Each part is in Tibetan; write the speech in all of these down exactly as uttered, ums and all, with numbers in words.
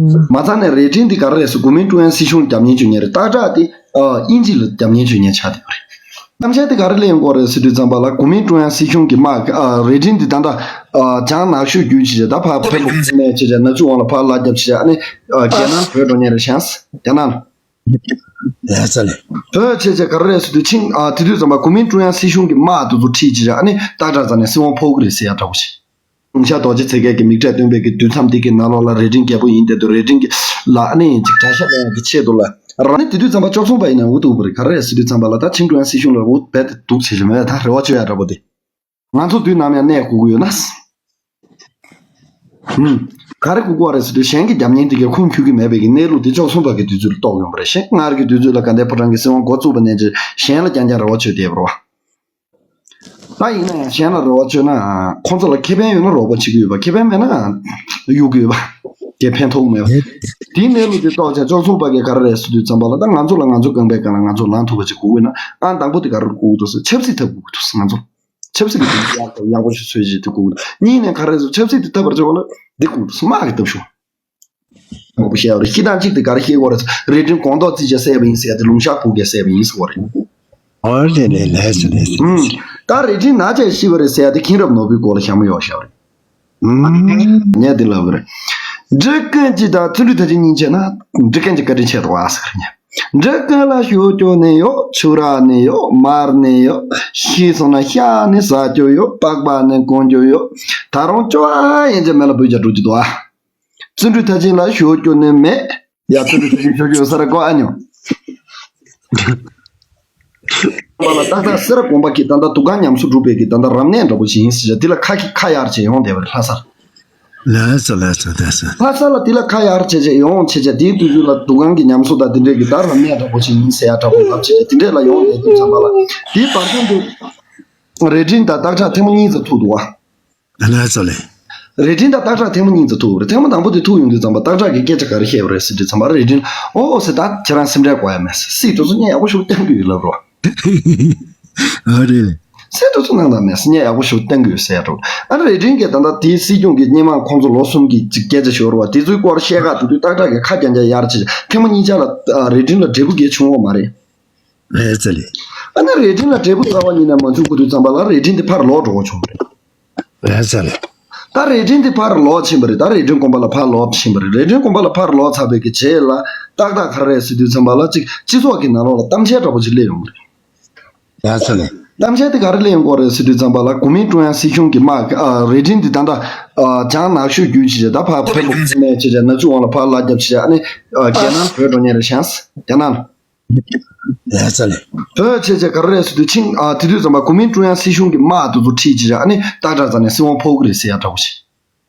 མ་ཚང་ནས་རལ་གྲི་འདི་ག་རེ་རེད་ཟེར། གོ་མིན་ཀྲུང་དབྱང་སྲིད་གཞུང་རྒྱབ་གཉེར་བྱེད་མཁན་རེད། སྟག་བྲག་དེ་ཨ་དབྱིན་ཇི་ལ་རྒྱབ་གཉེར་བྱེད་མཁན་ཆགས་བསྡད་པ་རེད། གཏམ་འཆལ་དེ་ག་རེ་ལབ་ཡོང་གི་ཡོད་རེད་ཟེར་དུས་ཙམ་པ་ལ། གོ་མིན་ཀྲུང་དབྱང་སྲིད་གཞུང་གི་དམག་ཨ་རལ་གྲི་འདི་ད་ལྟ་ཨ་ལྗང་ནག་ཤོས་བརྒྱུད་བྱས་བྱས། ད་ཕར་བོད་ལ་ཁུངས་མེད་བྱས་བྱས། ནག་ཆུ་དབང་ལ་ཕར་ལ་རྒྱབ་བྱས་བྱས། ཨ་ནི་ཨ་རྒྱ་ནང་བྲོས་འགྲོ་མཁན་རེད་ཤག་རྒྱ་ནང་ལ། ལགས་སོ་ལགས། བོད་བྱས་བྱས་ག་རེ་རེད་ཟེར་དུས། ཆིང་ཨ་དེ་དུས་ཙམ་པ་གོ་མིན་ཀྲུང་དབྱང་སྲིད་གཞུང་གི་དམག་དེ་ཚོ་ཁྲིད་བྱས་བྱས། ཨ་ནི་སྟག་བྲག་རྩ་ནས་སྲིད་དབང་ཕོག་གི་རེད་ཟེར་ཡ་འདྲ་པོ་ཞིག་ལུང་ཤར་རྡོ་རྗེ་ཚེ་རྒྱལ་གྱིས་མིག་འབྲས་སྟོན་པའི་གི་དུས་མཚམས་འདི་གི་ནང་ལོགས་ལ་རལ་གྲི་རྒྱལ་པོ་ཡིན་བསྡད་དུས། རལ་གྲི་གི་ལ་ཨ་ནི་ཅིག་གྲྭ་ཤག་ལ་ཡང་གི་ཆེད་དུ་ལ་རང་ནི་དེ་དུས་ཙམ་པ་བཅོ་ལྔ་པ་ཡིན་ན་འུ་ཐུག་པ་རེད། ག་རེ་རེད་ཟེར་དུས་ཙམ་པ་ལ་ད་ཆིང་ཀྲུང་དབྱང་སྲིད་གཞུང་ལ་འུ་རྦད་དེ་སྡུག་བྱེད་བཞིན་མེད། ད་རེ་བ་བཅོལ་ཡ་འདྲ་པོ་དེ། ང་ཚོ་དུས་ནམ་ཡང་གནས་དགོས་ཀྱི་ཡོད་ན། ཧུམ། ག་རེ་དགོས་ཀྱི་རེད་ཟེར་དུས། གཞན་གྱི་རྒྱབ་གཉེར་དེ་གའི་ཁུངས་འཁྱོལ་གྱི་མེད་པའི་གི་གནས་ལུགས་དེ་བཅུ་གསུམ་པ་གི་དུས་ཚོད་ལ་རྟོགས་ཡོང་བ་རེད། གཞན་སྔར་གྱི་དུས་ཚོད་ལ་དགའ་ལྡན་ཕོ་བྲང་གི་སྲིད་དབང་འགོ་བཙུགས་པ་ནས་ཅིག་གཞན་ལ་རྐྱང་རྐྱང་རེ་བ་བཅོལ་བསྡད་པ་རེད་བ། ད་ཡིན་ན་ཡང་གཞན་ལ་རེ་བ་བཅོལ་ན་ཁོང་ཚོ་ལ་ཁེ་ཕན་ཡོད་ན་རོགས་པ་བྱེད་ཀྱི་ཡོད་པ། ཁེ་ཕན་མེད་ན་གཡུག་གི་ཡོད་པ། དེ་ཕན་ཐོགས་མེད་པ། དེའི་གནས་ལུགས་དེ་རྟོགས་བྱས། བཅུ་གསུམ་པ་གིས་ག་རེ་རེད་ཟེར་དུས་ཙམ་པ་ལ། ད་ང་ཚོ་ལ་ང་ཚོ་རྐང་པའི་སྒང་ལ་ང་ཚོ་ལངས་ཐུབ་པ་ཅིག་དགོས་ཀྱི་ཡོད་ན། ཨ་དང་པོ་དེ་ག་རེ་དགོས་ཀྱི་འདུག་ཟེར། ཆབ་སྲིད་ཐབས་དགོས་ཀྱི་འདུག་ཟེར། ང་ཚོ་ཆབ་སྲིད་ཀྱི་དེ་ཡག་ཡག་པོ་ཞིག་བཟོས་བྱས་དེ་དགོས་ཀྱི་འདུག་གཉིས་ནས་ག་རེ་རེད་ཟེར། ཆབ་སྲིད་དེ་ཐབས་པར་བྱེད་པ་ལ་འདི་དགོས་ཀྱི་འདུག་ཟེར། དམག་གི་ཐབས་ཤོག་ངོ་བོ་བཤད་པ་རེད། སྤྱིར་བཏང་གཅིག་དེ་ག་རེ་བཤད་ཀྱི་ཡོད་རེད་ཟེར། རལ་གྲིའི་སྒོང་རྡོག་རྩིས་བྱས་བསད་པ་ཡིན་ཟེར་བ་དེ། ལུང་ཤར་ཕུག་གིས་བསད་པ་ཡིན་ཟེར་བ་རེད། ཨོ་ལེ་ལེ། ལགས་སོ་ལགས་སོ། ཨུམ། ད་རལ་གྲིས་ན་བྱས་ཤི་བ་རེད་ཟེར་ཡ་དེ་མཁྱེན་རབ་ནོར་བུའི་སྐོར་ལ་ཞྭ་མོ་གཡོགས་བཞག་པ་རེད། ཨུམ། ངས་འདི་ལབ་པ་རེད། འབྲི་རྐན་གྱི་དང་བརྩོན་འགྲུས་མཐར་ཕྱིན་གཉིས་བྱས་ན། འབྲི་རྐན་གྱི་བཀའ་དྲིན་ཆེ་འདུག་ཨ་ཟེར་ཉན། འབྲི་རྐན་ལ་ཞོ་སྐྱོ་ནི་ཡོད། ཆུ་རག་ནི་ཡོད། མར་ནི་ཡོད། ཤི་སོང་ན་ཤ་ནི་ཟ་རྒྱུ་ཡོད། པགས་པ་ནི་གོན་རྒྱུ་ཡོད། ད་རུང་ཅོ་ཨ་ཡན་ཆད་མེ་ལ་འབུད་རྒྱག་འགྲོ་རྒྱུ་འདུག་ཨ། བརྩོན་འགྲུས་མཐར་ཕྱིན་ལ་ཞོ་སྐྱོ་ནི་མེད། ཡ། བརྩོན་འགྲུས་མཐར་ཕྱིན་ཞོ་སྐྱོ་ས་ར་ཀོ་ཨ་ཉོ། པ་ལ་ཏག་ཏག་སེ་ར་དགོན་པ་གི་ད་ལྟ་འདུ་ཁང་ཉམས་གསོ་སྒྲུབ་པའི་གི་ད་ལྟ་རབ་གནས་འདྲ་པོ་ཞིག་ཡིན་ཟེར་བྱས། འདི་ལ་ཁ་ཁ་གཡར་བྱས་ཡོང་བསྡད་པ་རེད། ལྷ་སར། ལགས་སོ་ལགས་སོ་ལགས་སོ། ལྷ་ས་ལ་འདི་ལ་ཁ་གཡར་བྱས་བྱས་ཡོང་བྱས་བྱས། དེའི་དུས་ཚོད་ལ་འདུ་ཁང་གི་ཉམས་གསོ་དང་དེ་འདྲས་ཀྱི་ད་རབ་གནས་འདྲ་པོ་ཞིག་ཡིན་ཟེར་ཡ་འདྲ་པོ་ལབ་བྱས་བྱས། དེ་འདྲས་ལ་ཡོང་བསྡད་དུས་ཙམ་པ་ལ། དེའི་བར་སྐབས་དུ་རལ་གྲི་དང་སྟག་བྲག་ཐེངས་མ་གཉིས་ཙམ་ཐུག་འདུག་བ། ལགས་སོ་ལགས། རལ་གྲི་དང་སྟག་བྲག་ཐེངས་མ་གཉིས་ཙམ་ཐུག་རེད། ཐེངས་མ་དང་པོ་དེ་ཐུག་ཡོང་དུས་ཙམ་པ་སྟག་བྲག་གིས་སྐད་ཆ་ག་རེ་བཤད་པ་རེད་ཟེར་དུས་ཙམ་པ། རལ་གྲིས་ཨོ་ཟེར། ད་ཁྱེད་རང་སེམས་ཁྲལ་དགོས་ཡ་མེད་ཟེར། སྲིད་དེ་ཚོ་གཉིད་ཡག་པོ་ཞིག་བསྟེན་གི་ཡོད་ལབ་རོགས། ཨ་རེད། སྲིད་དེ་ཚོ་ནང་དང་མེད་ཟེར། གཉིད་ཡག་པོ་ཞིག་བསྟེན་གི་ཡོད་ཟེར་ཡ་རོགས། ཨ་ནི་རལ་གྲིས་ཀྱིས་ད་ལྟ་དེའི་སྲིད་སྐྱོང་གི་སྔོན་མ་ཁོང་ཚོ་ལོ་གསུམ་གྱི་ཅིག་སྐད་ཆ་ཞོར་བ་དེ་ཚོའི་སྐོར་བཤད་ག་དེ་དུས་སྟག་བྲག་གིས་ཁ་རྐྱང་རྐྱང་གཡར་བྱས། ཐེངས་མ་གཉིས་ཆ་ལ་ཨ་རལ་གྲི་ལ་འབྲས་བུ་གས་བྱུང་བ་མ་རེད། ལགས་སོ་ལགས། ཨ་ནི་རལ་གྲི་ལ་འབྲས་བུ་རྩ་བ་ཉིད་ནས་མ་བྱུང་གི་དུས་ཙམ་པ་ལ་རལ་གྲི་འདི་ཕར་ལོག་འགྲོ་དགོས་བྱུང་བ་རེད། ལགས་སོ་ལགས། ད་རལ་གྲི་འདི་ཕར་ལོག་ཕྱིན་པ་རེད། ད་རལ་གྲི་དགོན་པ་ལ་ཕར་ལོག་ཕྱིན་པ་རེད། རལ་གྲི་དགོན་པ་ལ་ཕར་ལོག་ཚར་བའི་གི་རྗེས་ལ་ཏག་ཏག་ག་རེ་རེད་ཟེར་དུས་ཙམ་པ་ལ་ཅིག་སྤྱི་ཚོགས་ཀྱི་ནང་ལོགས་ལ་གཏམ་འཆལ་འདྲ་པོ་ཅིག་སླེབས་ཡོང་གི་རེད། ལགས་སོ་ལགས། གཏམ་འཆལ་དེ་ག་རེ་སླེབས་ཡོང་གི་རེད་ཟེར་དུས་ཙམ་པ་ལ། གོ་མིན་ཀྲུང་དབྱང་སྲིད་གཞུང་གི་དམག་ཨ་རལ་གྲི་འདི་ད་ལྟ་ཨ་ལྗང་ནག་ཤོས་བརྒྱུད་བྱས་བྱས། ད་ཕར་བོད་ལ་ཁུངས་མེད་བྱས་བྱས། ནག་ཆུ་དབང་ལ་ཕར་ལ་རྒྱབ་བྱས་བྱས། ཨ་ནི་ཨ་རྒྱ་ནང་བྲོས་འགྲོ་མཁན་རེད་ཤག་རྒྱ་ནང་ལ། ལགས་སོ་ལགས། བོད་བྱས་བྱས་ག་རེ་རེད་ཟེར་དུས། ཆིང་ཨ་དེ་དུས་ཙམ་པ་གོ་མིན་ཀྲུང་དབྱང་སྲིད་གཞུང་གི་དམག་དེ་ཚོ་ཁྲིད་བྱས་བྱས། ཨ་ནི་སྟག་བྲག་རྩ་ནས་སྲིད་དབང་ཕོག་གི་རེད་ཟེར་ཡ་འདྲ་པོ་ཞིག་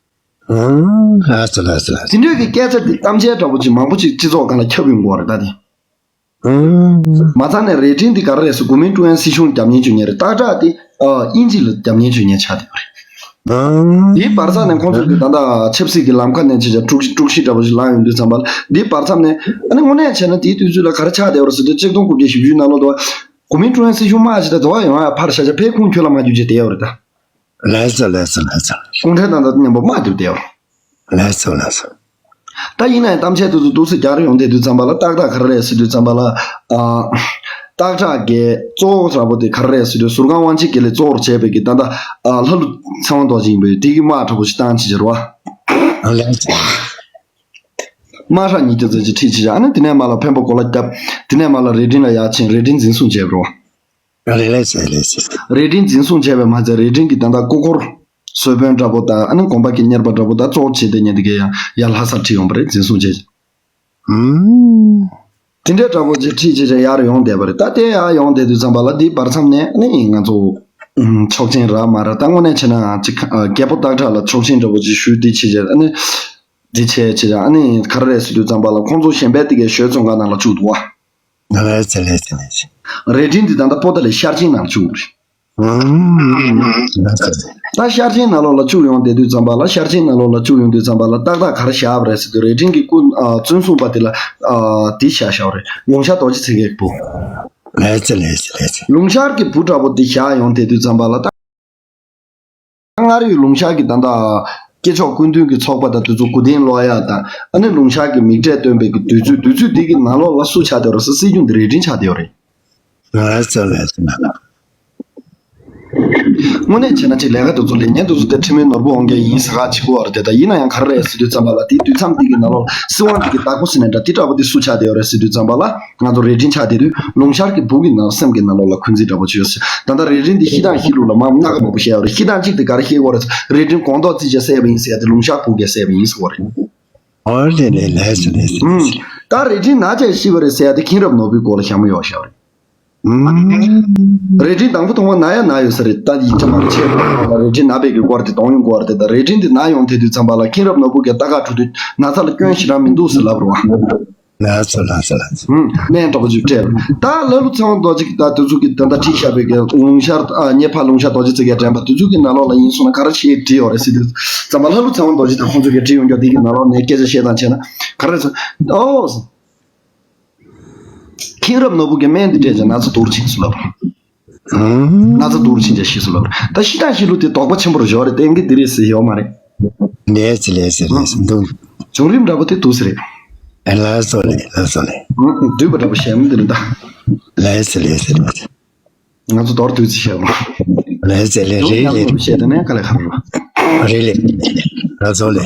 ཨང་། ལགས་སོ་ལགས་སོ་ལགས་སོ། དེ་འདྲའི་གི་སྐད་ཆ་དེ་གཏམ་འཆལ་འདྲ་པོ་ཅིག་མང་པོ་ཅིག་སྤྱི་ཚོགས་སྒང་ལ་ཁྱབ་ཡོང་གི་ཡོད་རེད་ད་དེ། ཨང་། མ་ཚང་ནས་རལ་གྲི་འདི་ག་རེ་རེད་ཟེར། གོ་མིན་ཀྲུང་དབྱང་སྲིད་གཞུང་རྒྱབ་གཉེར་བྱེད་མཁན་རེད། སྟག་བྲག་དེ་ཨ་དབྱིན་ཇི་ལ་རྒྱབ་གཉེར་བྱེད་མཁན་ཆགས་བསྡད་པ་རེད། ཨང་། དེའི་བར་མཚམས་ནས་ཁོང་ཚོ་གི་ད་ལྟ་ཆབ་སྲིད་ཀྱི་ལམ་ཁ་ནས་བྱས་བྱས་དཀྲུག་དཀྲུག་ཤིང་འདྲ་པོ་ཞིག་ལངས་ཡོང་དུས་ཙམ་པ་ལ། དེའི་བར་མཚམས་ནས་ཨ་ནི་དངོས་གནས་བྱས་ན་དེའི་དུས་ཚོད་ལ་ག་རེ་ཆགས་བསྡད་པ་རེད་ཟེར་དུས། ཆིག་སྟོང་དགུ་བརྒྱ་བཞི་བཅུ་ནང་ལོགས་དུ་གོ་མིན་ཀྲུང་དབྱང་སྲིད་གཞུང་དམག་ཅིག་དང་དུ་བ་ཡོང་ཡ་ཕར་བཞག་བྱས། ཕར་ཁུངས་འཁྱོལ་ལ་མ་བརྒྱབ་བྱས་བསྡད་ཡོད་རེད་ད། ལགས་སོ་ལགས་སོ་ལགས་སོ། གུང་ཁྲན་ཏང་དང་མཉམ་པོ་དམག་བསྡུས་བསྡད་ཡོད་རེད། ལགས་སོ་ལགས་སོ། ད་ཡིན་ན་ཡང་གཏམ་འཆལ་དེ་ཚོ་འདུག་སེ་རྒྱག་ཡོང་བསྡད་དུས་ཙམ་པ་ལ། ཏག་ཏག་ག་རེ་རེད་ཟེར་དུས་ཙམ་པ་ལ། ཨ་སྟག་བྲག་གི་གཙོ་བོ་འདྲ་པོ་དེ་ག་རེ་རེད་ཟེར་དུས། ཟུར་ཁང་དབང་ཆེན་དགེ་ལེགས་གཙོ་བོར་བྱས་པའི་གི་ད་ལྟ་ཨ་ལྷ་ཀླུ་ཚེ་དབང་རྡོ་རྗེ་ཡིན་པས། དེ་གི་དམག་འདྲ་པོ་ཞིག་བཏང་བྱས་བྱས་རེད་བ། ལགས་སོ། དམག་ཧྲག་ཉིས་བརྒྱ་ཙམ་ཅིག་ཁྲིད་བྱས་བྱས། ཨ་ནི་དེ་ནས་མར་ལ་འཕན་པོ་གོ་ལ་བརྒྱབ། དེ་ནས་མར་ལ་རལ་གྲི་ལ་ཡར་ཕྱིན། རལ་གྲི་འཛིན་བཟུང་བྱས་པ་རེད་བ། ལགས་ལགས་སོ་ལགས་སོ། རལ་གྲི་འཛིན་བཟུང་བྱས་པས་མ་ཚད། རལ་གྲི་གི་ད་ལྟ་སྐུ་འཁོར་གསོལ་དཔོན་འདྲ་པོ་དང་། ཨ་ནི་དགོན་པ་གི་གཉེར་པ་འདྲ་པོ་དང་གཙོ་བོ་བྱས་བསྡད་མཁན་དེ་གས་ཡང་ཡར་ལྷ་སར་ཁྲིད་ཡོང་བ་རེད། འཛིན་བཟུང་བྱས། ཨུམ། དེ་འདྲའི་འདྲ་པོ་ཅིག་ཁྲིད་བྱས་བྱས་ཡར་ཡོང་བསྡད་པ་རེད། ད་དེ་ཡར་ཡོང་བསྡད་དུས་ཙམ་པ་ལ་དེའི་བར་མཚམས་ནས་ཨ་ནི་ང་ཚོ་ཨུམ་ཆོག་མཆན་རག་མ་རག་ད་དངོས་གནས་བྱས་ན་ཅིག་ཨ་རྒྱལ་པོ་སྟག་བྲག་ལ་ཆོག་མཆན་འདྲ་པོ་ཅིག་ཞུས་ཏེ་བྱས་བྱས། ཨ་ནི་དེ་བྱས་བྱས་བྱས། ཨ་ནི་ག་རེ་རེད་ཟེར་དུས་ཙམ་པ་ལ་ཁོང་ཚོ་གཞན་པའི་དེ་གས་ཞོལ་བཙོན་ཁང་ནང་ལ་བཅུག་འདུག་བ། ལགས་སོ་ལགས་སོ་ལགས་སོ། རལ་གྲི་འདི་ད་ལྟ་པོ་ཏཱ་ལའི་ཤར་ཆེན་ནང་ལ་བཅུག་རེད། ཨང་། ལགས་སོ། ད་ཤར་ཆེན་ནང་ལོགས་ལ་བཅུག་ཡོང་བསྡད་དུས་ཙམ་པ་ལ། ཤར་ཆེན་ནང་ལོགས་ལ་བཅུག་ཡོང་དུས་ཙམ་པ་ལ་ཏག་ཏག་ག་རེ་བཞག་པ་རེད་ཟེར་དུས། རལ་གྲི་གི་སྐུ་ཨ་བཙོན་སྲུང་པ་དེ་ལ་ཨ་དེ་བཞག་བཞག་པ་རེད། ལུང་ཤར་རྡོ་རྗེ་ཚེ་རྒྱལ་གྱི་བུ། ལགས་སོ་ལགས་སོ་ལགས་སོ། ལུང་ཤར་གྱི་བུ་འདྲ་པོ་དེ་བཞག་ཡོང་བསྡད་དུས་ཙམ་པ་ལ། ད་སྔར་ཡོད་ལུང་ཤར་གྱི་ད་ལྟ་ སྐྱེས་མཆོག་སྐུ་མདུན་གྱི་ཚོགས་པ་དང་དེ་ཚོ་གོ་དན་སློག་ཡག་དང་། ཨ་ནི་ལུང་ཤར་གྱི་མིག་འབྲས་སྟོན་པའི་གི་དུས་ཚོད། དུས་ཚོད་འདི་གི་ནང་ལོགས་ལ་སུ་ཆགས་བསྡད་ཡོད་རེད་ཟེར། སྲིད་སྐྱོང་འདི་རྭ་སྒྲེང་ཆགས་བསྡད་ཡོད་རེད། ལགས་སོ་ལགས་སོ་ལགས། དངོས་གནས་བྱས་ན་ཅིག་ལས་ཀ་དེ་ཚོ་ལས་ཉན་དེ་ཚོ་དེ་ཁྲིམས་མེད་ནོར་བུ་དབང་རྒྱལ་ཡིན་ཟེར་ག་བྱེད་དགོས་པ་རེད་དེ། ད་ཡིན་ན་ཡང་ག་རེ་རེད་ཟེར་དུས་ཙམ་པ་ལ། དེའི་དུས་མཚམས་འདི་གི་ནང་ལོགས་ལ་སྲིད་དབང་འདི་གི་བདག་པོ་ཟེར་ནས་འདྲ་དེ་འདྲ་པོ་དེ་སུ་ཆགས་བསྡད་ཡོད་རེད་ཟེར་དུས་ཙམ་པ་ལ། ང་ཚོ་རྭ་སྒྲེང་ཆགས་བསྡད་དུས་ལུང་ཤར་གྱི་བུ་གི་ནང་སེམས་ཀྱི་ནང་ལོགས་ལ་འཁོན་འཛིན་འདྲ་པོ་བྱོས་ཟེར། ད་ལྟ་རྭ་སྒྲེང་འདི་ཤི་དང་ཤི་ལུགས་ལ་མར་སྣ་ཁ་མང་པོ་བཤད་ཡོད་རེད། ཤི་དང་གཅིག་དེ་ག་རེ་ཤི་དགོས་རེད་ཟེར། རྭ་སྒྲེང་དགོང་ཐོག་རྩིས་བྱས་བསད་པ་ཡིན་ཟེར་ཡ་དེ་ལུང་ཤར་བུ་གས་བསད་པ་ཡིན་ཟེར་བ་རེད། ཨོ་ལེ་ལེ་ལེ་སོ་ལེ་སོ། ཨུམ། ད་རྭ་སྒྲེང་ན་ཆ་ཤི་བ་རེད་ཟེར་ཡ་དེ་མཁྱེན་རབ་ནོར་བུའི་སྐོར་ལ་ཞྭ་མོ་གཡོགས་བཞག་པ་རེད། ཨུམ། རྭ་སྒྲེང་དང་པོ་ཐོག་མ་ན་ཡ་ན་ཡོད་ས་རེད། ད་ཡིན་ཆ་མ་རེད། ཆེ་བ་རྭ་སྒྲེང་ན་བའི་གི་སྐོར་དེ་གཏོང་ཡོང་དགོས་པ་རེད་དེ། ད་རྭ་སྒྲེང་དེ་ན་ཡོང་དེ་དུས་ཙམ་པ་ལ་མཁྱེན་རབ་ནོར་བུ་གས་རྟ་ཁ་འཁྲུ་དུས་ན་ཚ་ལ་སྐྱོན་ཞེ་དྲག་མི་འདུག་ཟེར་ལབ་རེད་བ། ལགས་སོ་ལགས་སོ་ལགས་སོ། ཨུམ། གནས་འདྲ་པོ་ཅིག་སྤྲད། ད་ལྷ་ཀླུ་ཚེ་དབང་རྡོ་རྗེ་གིས་ད་དེ་ཚོ་གི་ད་ལྟ་བྲིས་བཞག་པའི་གི་ལུང་ཤར། ཨ། ཉེ་ཕར་ལུང་ཤར་རྡོ་རྗེ་རྩེ་རྒྱལ་དྲན་པ་དེ་ཚོ་གི་ནང་ལོགས་ལ་ཡིན་སོང་ན་ག་རེ་བྱས་བྲིས་ཡོད་རེད་ཟེར་དུས་ཙམ་པ། ལྷ་ཀླུ་ཚེ་དབང་རྡོ་རྗེ་དང་ཁོང་ཚོ་གིས་བྲིས་ཡོང་རྒྱུ་དེ་གི་ནང་ལོགས་ནས་སྐད་ཆ་བཤད་སྟངས་བྱས་ན་ག་རེ་ཟེར། ཨོ། མཁྱེན་རབ་ནོར་བུ་གིས་སྨན་འདི་སྤྲད་ཅིང་ན་ཚ་དུར་ཕྱིན་སུ་ལབ། ཨང་། ན་ཚ་དུར་ཕྱིན་ཅིང་ཤི་སུ་ལབ། ད་ཤི་དང་ཤི་ལུགས་དེ་དོགས་པ་ཆེན་པོ་རུ་ཞོག་རེད། གཏན་འཁེལ་འདི་རེད་ཟེར་ཡོད་མ་རེད། ལས་ཟེར་ལས་ཟེར་ལས་ཟེར་འདུག། བྱུང་རིམ་འདྲ་པོ་དེ་འདུག་ཟེར་རེད། ལགས་སོ་ལེ་ལགས་སོ་ལེ། ཨང་། འདུས་པ་འདྲ་པོ་བཤད་མི་འདི་རེད་ད། ལས་ཟེར་ལས་ཟེར་ལས་ཟེར། ང་ཚོ་མདོར་བསྡུས་ཙམ་བཤད་རོགས། ལས་ཟེར་ལས་རེད་ལས། བཤད་དེ་ནས་དཀའ་ལས་ཁག་རེད་པ། རེད་ལས། ལགས་སོ་ལེ།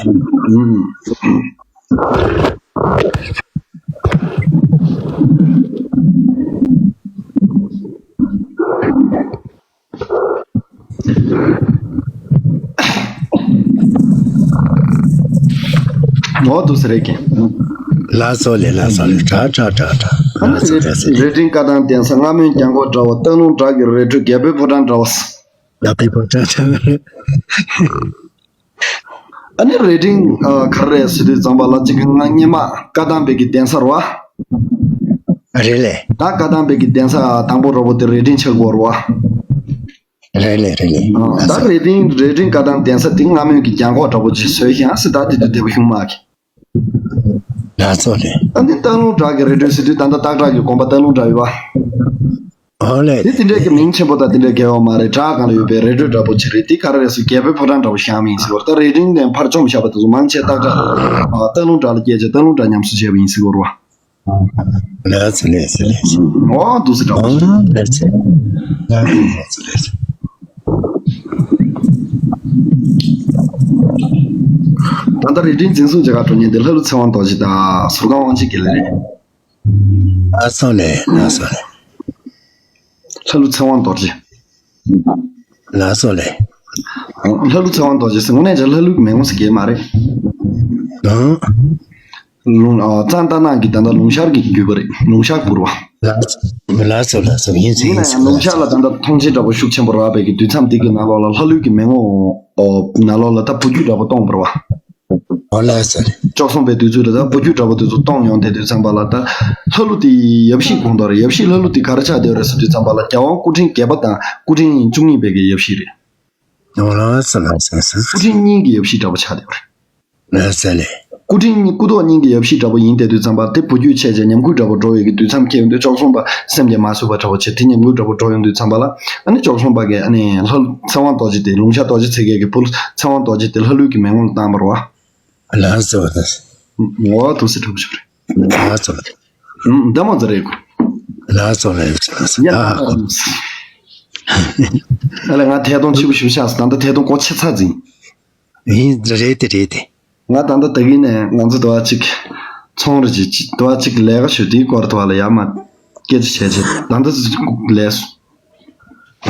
ཨང་། ངོ་འདུག་ཟེར་རེད་ཀྱི། ལགས་སོ་ལེ་ལགས་སོ་ལེ། དྲག་དྲག་དྲག་དྲག། ལགས་སོ་ལགས་སོ་ལེ། རྭ་སྒྲེང་བཀའ་ཐང་གདན་ས། སྔ་མོའི་གྱང་གོག་འདྲ་བོ། སྟག་ལུང་བྲག་གི་རི་ཁྲོད། རྒྱལ་པོའི་ཕོ་བྲང་འདྲ་བོ། རྒྱལ་པོའི་ཕོ་བྲང་འདྲ་བོ། ཨ་ནི་རྭ་སྒྲེང་ག་རེ་རེད་ཟེར་དུས་ཙམ་པ་ལ་གཅིག་གི་ང་སྔོན་མ་བཀའ་ཐང་པའི་གི་གདན་ས་རེད་པ། རེད་ལེ། ད་བཀའ་ཐང་པའི་གི་གདན་ས་དང་པོ་འདྲ་པོ་དེ་རྭ་སྒྲེང་ཆགས་ཀྱི་ཡོད་རེད་པ། རེད་ལེ་རེད་ལེ། ད་རྭ་སྒྲེང་རྭ་སྒྲེང་བཀའ་ཐང་གདན་ས་དེ་སྔ་མོའི་གི་གྱང་གོག་འདྲ་པོ་ཅིག་བཟོས་ཤག་ཟེར། ད་དེ་དུས་བདེ་པོ་བྱུང་མ་གི། ལགས་སོ་ལེ། ཨ་ནི་སྟག་ལུང་བྲག་གི་རི་ཁྲོད་ཟེར་དུས་ད་ལྟ་སྟག་བྲག་གི་དགོན་པ་སྟག་ལུང་བྲག་ཡོད་པ། ཨོ་ལེ། དེ་དེ་འདྲའི་གི་མིང་ཆེན་པོ་དང་དེ་འདྲའི་འགལ་བ་མ་རེད། བྲག་སྒང་ལ་ཡོད་པའི་རི་ཁྲོད་འདྲ་པོ་ཅིག་རེད། དེ་ག་རེ་རེད་ཟེར། རྒྱལ་པོའི་ཕོ་བྲང་འདྲ་པོ་བཞེངས་པ་ཡིན་ཟེར་བ་རེད། ད་རྭ་སྒྲེང་ནས་ཕར་བཅོམ་བཞག་པ་དེ་ཚོ་མང་ཆེ་སྟག་བྲག་ཨ། སྟག་ལུང་བྲག་ལ་སྐྱེལ་བྱས་སྟག་ལུང་བྲག་ཉམས་གསོ་བྱས་པ་ཡིན་ཟེར་གི་རེད་པ། ལགས་སོ་ལགས་སོ་ལགས་སོ། ཨོ་འདུག་སེ་འདྲ་པོ་ཅིག། ཨོ་ལགས་སོ། ལགས་སོ་ལགས་སོ། ད་ལྟ་རྭ་སྒྲེང་འཛིན་བཟུང་བྱེད་གར་འགྲོ་མཁན་དེ་ལྷ་ཀླུ་ཚེ་དབང་རྡོ་རྗེ་དང་ཟུར་ཁང་དབང་ཆེན་དགེ་ལེགས་རེད། ལགས་སོ་ལེ་ལགས་སོ་ལེ། ལྷ་ཀླུ་ཚེ་དབང་རྡོ་རྗེ། ལགས་སོ་ལེ། ལྷ་ཀླུ་ཚེ་དབང་རྡོ་རྗེ་ཟེར། དངོས་གནས་ཀྱང་ལྷ་ཀླུའི་མི་ངོ་ཟེར་གྱི་མ་རེད། ཨང་། ལུང་ཨ། གཙང་རྟ་ནག་གི་ད་ལྟ་ལུང་ཤར་གྱི་རྒྱུད་པ་རེད། ལུང་ཤར་བུ་ར། ལགས་ལགས་སོ་ལགས་སོ། ཡིན་ཟེར་ཡིན་ཡིན་ན་ཡང་ཟེར་ལུང་ཤར་ལ་ད་ལྟ་མཐོང་ཆེན་འདྲ་པོ་ཤུགས་ཆེན་པོ་རག་པའི་གི་དུས་མཚམས་དེ་གི་ནང་ལོགས་ལ་ལྷ་ཀླུའི་གི་མི་ངོ་ཨོ་ནང་ལོགས་ལ་ད་བུ་རྒྱུད་འདྲ་པོ་སྟོང་པ་རེད་པ། ཨོ་ལགས་སོ། བཅུ་གསུམ་པའི་དུས་ཚོད་ལ་ད་བུ་རྒྱུད་འདྲ་པོ་དེ་ཚོ་སྟོང་ཡོང་དེ་དུས་ཙམ་པ་ལ་ད་ལྷ་ཀླུ་དེ་ཡབ་གཞིས་ཁོངས་གཏོགས་རེད། ཡབ་གཞིས་ལྷ་ཀླུ་དེ་ག་རེ་ཆགས་བསྡད་རེད་ཟེར་དུས་ཙམ་པ་ལ་རྒྱལ་དབང་སྐུ་ཕྲེང་བརྒྱད་པ་དང་སྐུ་ཕྲེང་བཅུ་གཉིས་པའི་གི་ཡབ་གཞིས་རེད། ཨོ་ལགས་སོ་ལགས་སོ་ལགས་སོ། སྐུ་ཕྲེང་གཉིས་ཀྱི་ཡབ་གཞིས་འདྲ་པོ་ཆགས་བསྡད་རེད། ལགས་སོ་ལེ། སྐུ་ཕྲེང་གཉིས། སྐུ་ཐོག་གཉིས་ཀྱི་ཡབ་གཞིས་འདྲ་པོ་ཡིན་དེ་དུས་ཙམ་པ་དེ་བུ་རྒྱུད་ཆད་བྱས་ཉམས་རྒུད་འདྲ་པོ་འགྲོ་བའི་གི་དུས་མཚམས་འཁེལ་ཡོང་དུས་བཅུ་གསུམ་པ་སེམས་ཀྱིས་མ་བཟོད་པ་འདྲ་པོ་བྱས་དེ་ཉམས་རྒུད་འདྲ་པོ་འགྲོ་ཡོང་དུས་ཙམ་པ་ལ་ཨ་ནི་བཅུ་གསུམ་པ་གི་ཨ་ནི་ལྷ་ཚེ་དབང་རྡོ་རྗེ་དེ་ལུང་ཤར་རྡོ་རྗེ་རྩེ་རྒྱལ་གྱི་བུ་ཚེ་དབང་རྡོ་རྗེ་དེ་ལྷ་ཀླུའི་གི་མི་ངོ་ལ་བཏང་བ་རེད་པ། ལགས་སོ་ལགས་སོ། ངོ་བོ་འདུག་སེ་འདྲ་པོ་ཅིག་རེད། ལགས་སོ་ལགས། ཨུམ། འདི་མོ་ཟིག་རེད་གོ། ལགས་སོ་ལགས་སོ་ལགས་སོ། ཡ། ཨ་ལས་ང་ཐད་གཏོང་ཆེ་པོ་ཞིག་བཞག་སོང་། ད་ལྟ་ཐད་གཏོང་གོ་ཆེ་ཚ་ཟིན། ཡིན། རེད་དེ་རེད་དེ། ང་ད་ལྟ་ད་གིན་ནས་ང་ཚོ་དུ་བ་གཅིག་ཚོང་རེ་ཅིག་དུ་བ་གཅིག་ལས་ཀ་ཞུ་དེའི་སྐོར་དུ་བ་ལ་ཡ་མ་སྐད་ཆ་བྱས་བྱས་ད་ལྟ་ལས་སོང་།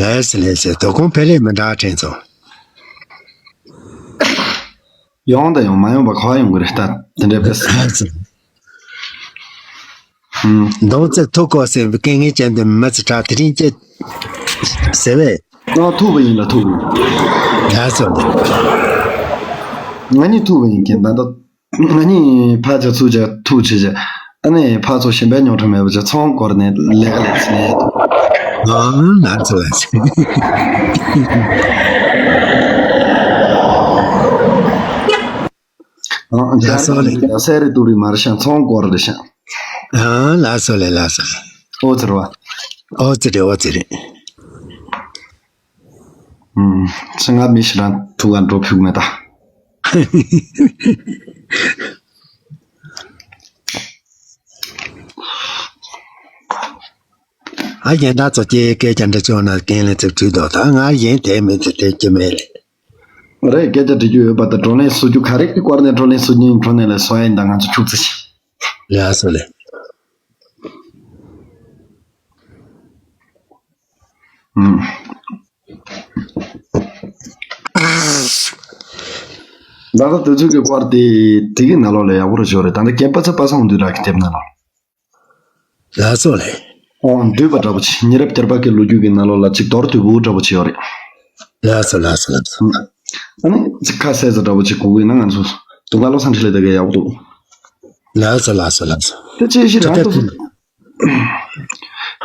ལགས་སོ་ལགས་སོ། དོ་དགོང་ཕེ་ལེ་མི་འདྲ་དྲན་སོང་། ཡོང་དང་ཡོང་མ་ཡོང་པ་ག་པར་ཡོང་གི་རེད་ད་དེ་འདྲའི་དཔེ་ཟེར། ལགས་སོ། ཨུམ། མདོང་ཙེ་ཐུག་གོ་ཟེར་བའི་སྐད་ངན་ཅན་དེ་མི་ཚེ་དྲག་དེ་རིང་ཅེ་ཟེར་བས། ཨ་ཐུག་པ་ཡིན་ལ་ཐུག་པ་ཡིན། ལགས་སོ། ང་གཉིས་ཐུག་པ་ཡིན་གྱི་ད་ལྟ་ང་གཉིས་ཕར་ཆ་ཚུར་ཆ་ཐུག་བྱེད་ཆ་ཨ་ནི་ཕར་ཚུར་གཞན་པའི་རྙོག་དྲ་མེད་པ་ཆ་ཚོང་སྐོར་ནས་ལས་ཀ་ལས་ཚེ། ཨ་ལགས་སོ་ལགས་སོ། ཨ་ལགས་སོ་ལགས། ཡ་སེ་རེ་ཏུ་རི་མར་ཤང་ཚོང་སྐོར་རེ་ཤང་། ཨ་ལགས་སོ་ལགས་ལགས་སོ་ལགས། ཨོ་ཙི་རེད་བ། ཨོ་ཙི་རེད་ཨོ་ཙི་རེད། ཨུམ། ཚེ་སྔ་མི་ཞིག་རང་ཐུག་ག་འགྲོ་ཕུག་མེད་ད། ཨ་གཞན་དག་ཚོ་སྐད་སྐད་ཆ་འདྲི་ཆོག་ན་རྒན་ལ་ཚིག་དྲིས་དོ། ད་ང་གཞན་དེ་མི་ཚེ་དེ་ཅི་མེད་ལེ། རེད། སྐད་ཆ་དྲི་རྒྱུ་ཡོད་པ་དང་བགྲོ་གླེང་སུ་རྒྱུ་ག་རེ་གི་སྐོར་ནས་བགྲོ་གླེང་སུ་ཉིན་བགྲོ་གླེང་ལ་སོ་ཡིན་ད་ང་ཚོ་ཁྱུག་ཙི་ཞིག་ལགས་སོ་ལེ། ཨུམ། ད་ལྟ་དུས་ཚོད་ཀྱི་སྐོར་དེ་དེ་གི་ནང་ལོགས་ལ་ཡག་པོ་རེ་ཞོར་རེད། ད་ལྟ་རྒན་པ་ཚ་པ་སངས་འདུས་ར་གི་དེབ་ནང་ལོགས། ལགས་སོ་ལེ། ཨོ་འདུས་པ་འདྲ་པོ་ཅིག་ཉེ་རབས་བསྐྱར་པ་གི་ལོ་རྒྱུས་ཀྱི་ནང་ལོགས་ལ་ཅིག་མདོར་བསྡུས་པོ་འདྲ་པོ་ཅིག་ཡོད་རེད། ལགས་སོ་ལགས་སོ་ལགས་སོ། ཨ་ནི་ཅིག་ཁ་གསལ་ས་འདྲ་པོ་ཅིག་གོ་གི་ཡིན་ན་ང་ཚོ་དུང་དཀར་བློ་བཟང་འཕྲིན་ལས་དེ་ག་ཡག་པོ་འདུག་ལགས་སོ་ལགས་སོ་ལགས་སོ། དེ་དཔྱད་གཞི་རང་དེ་དུ་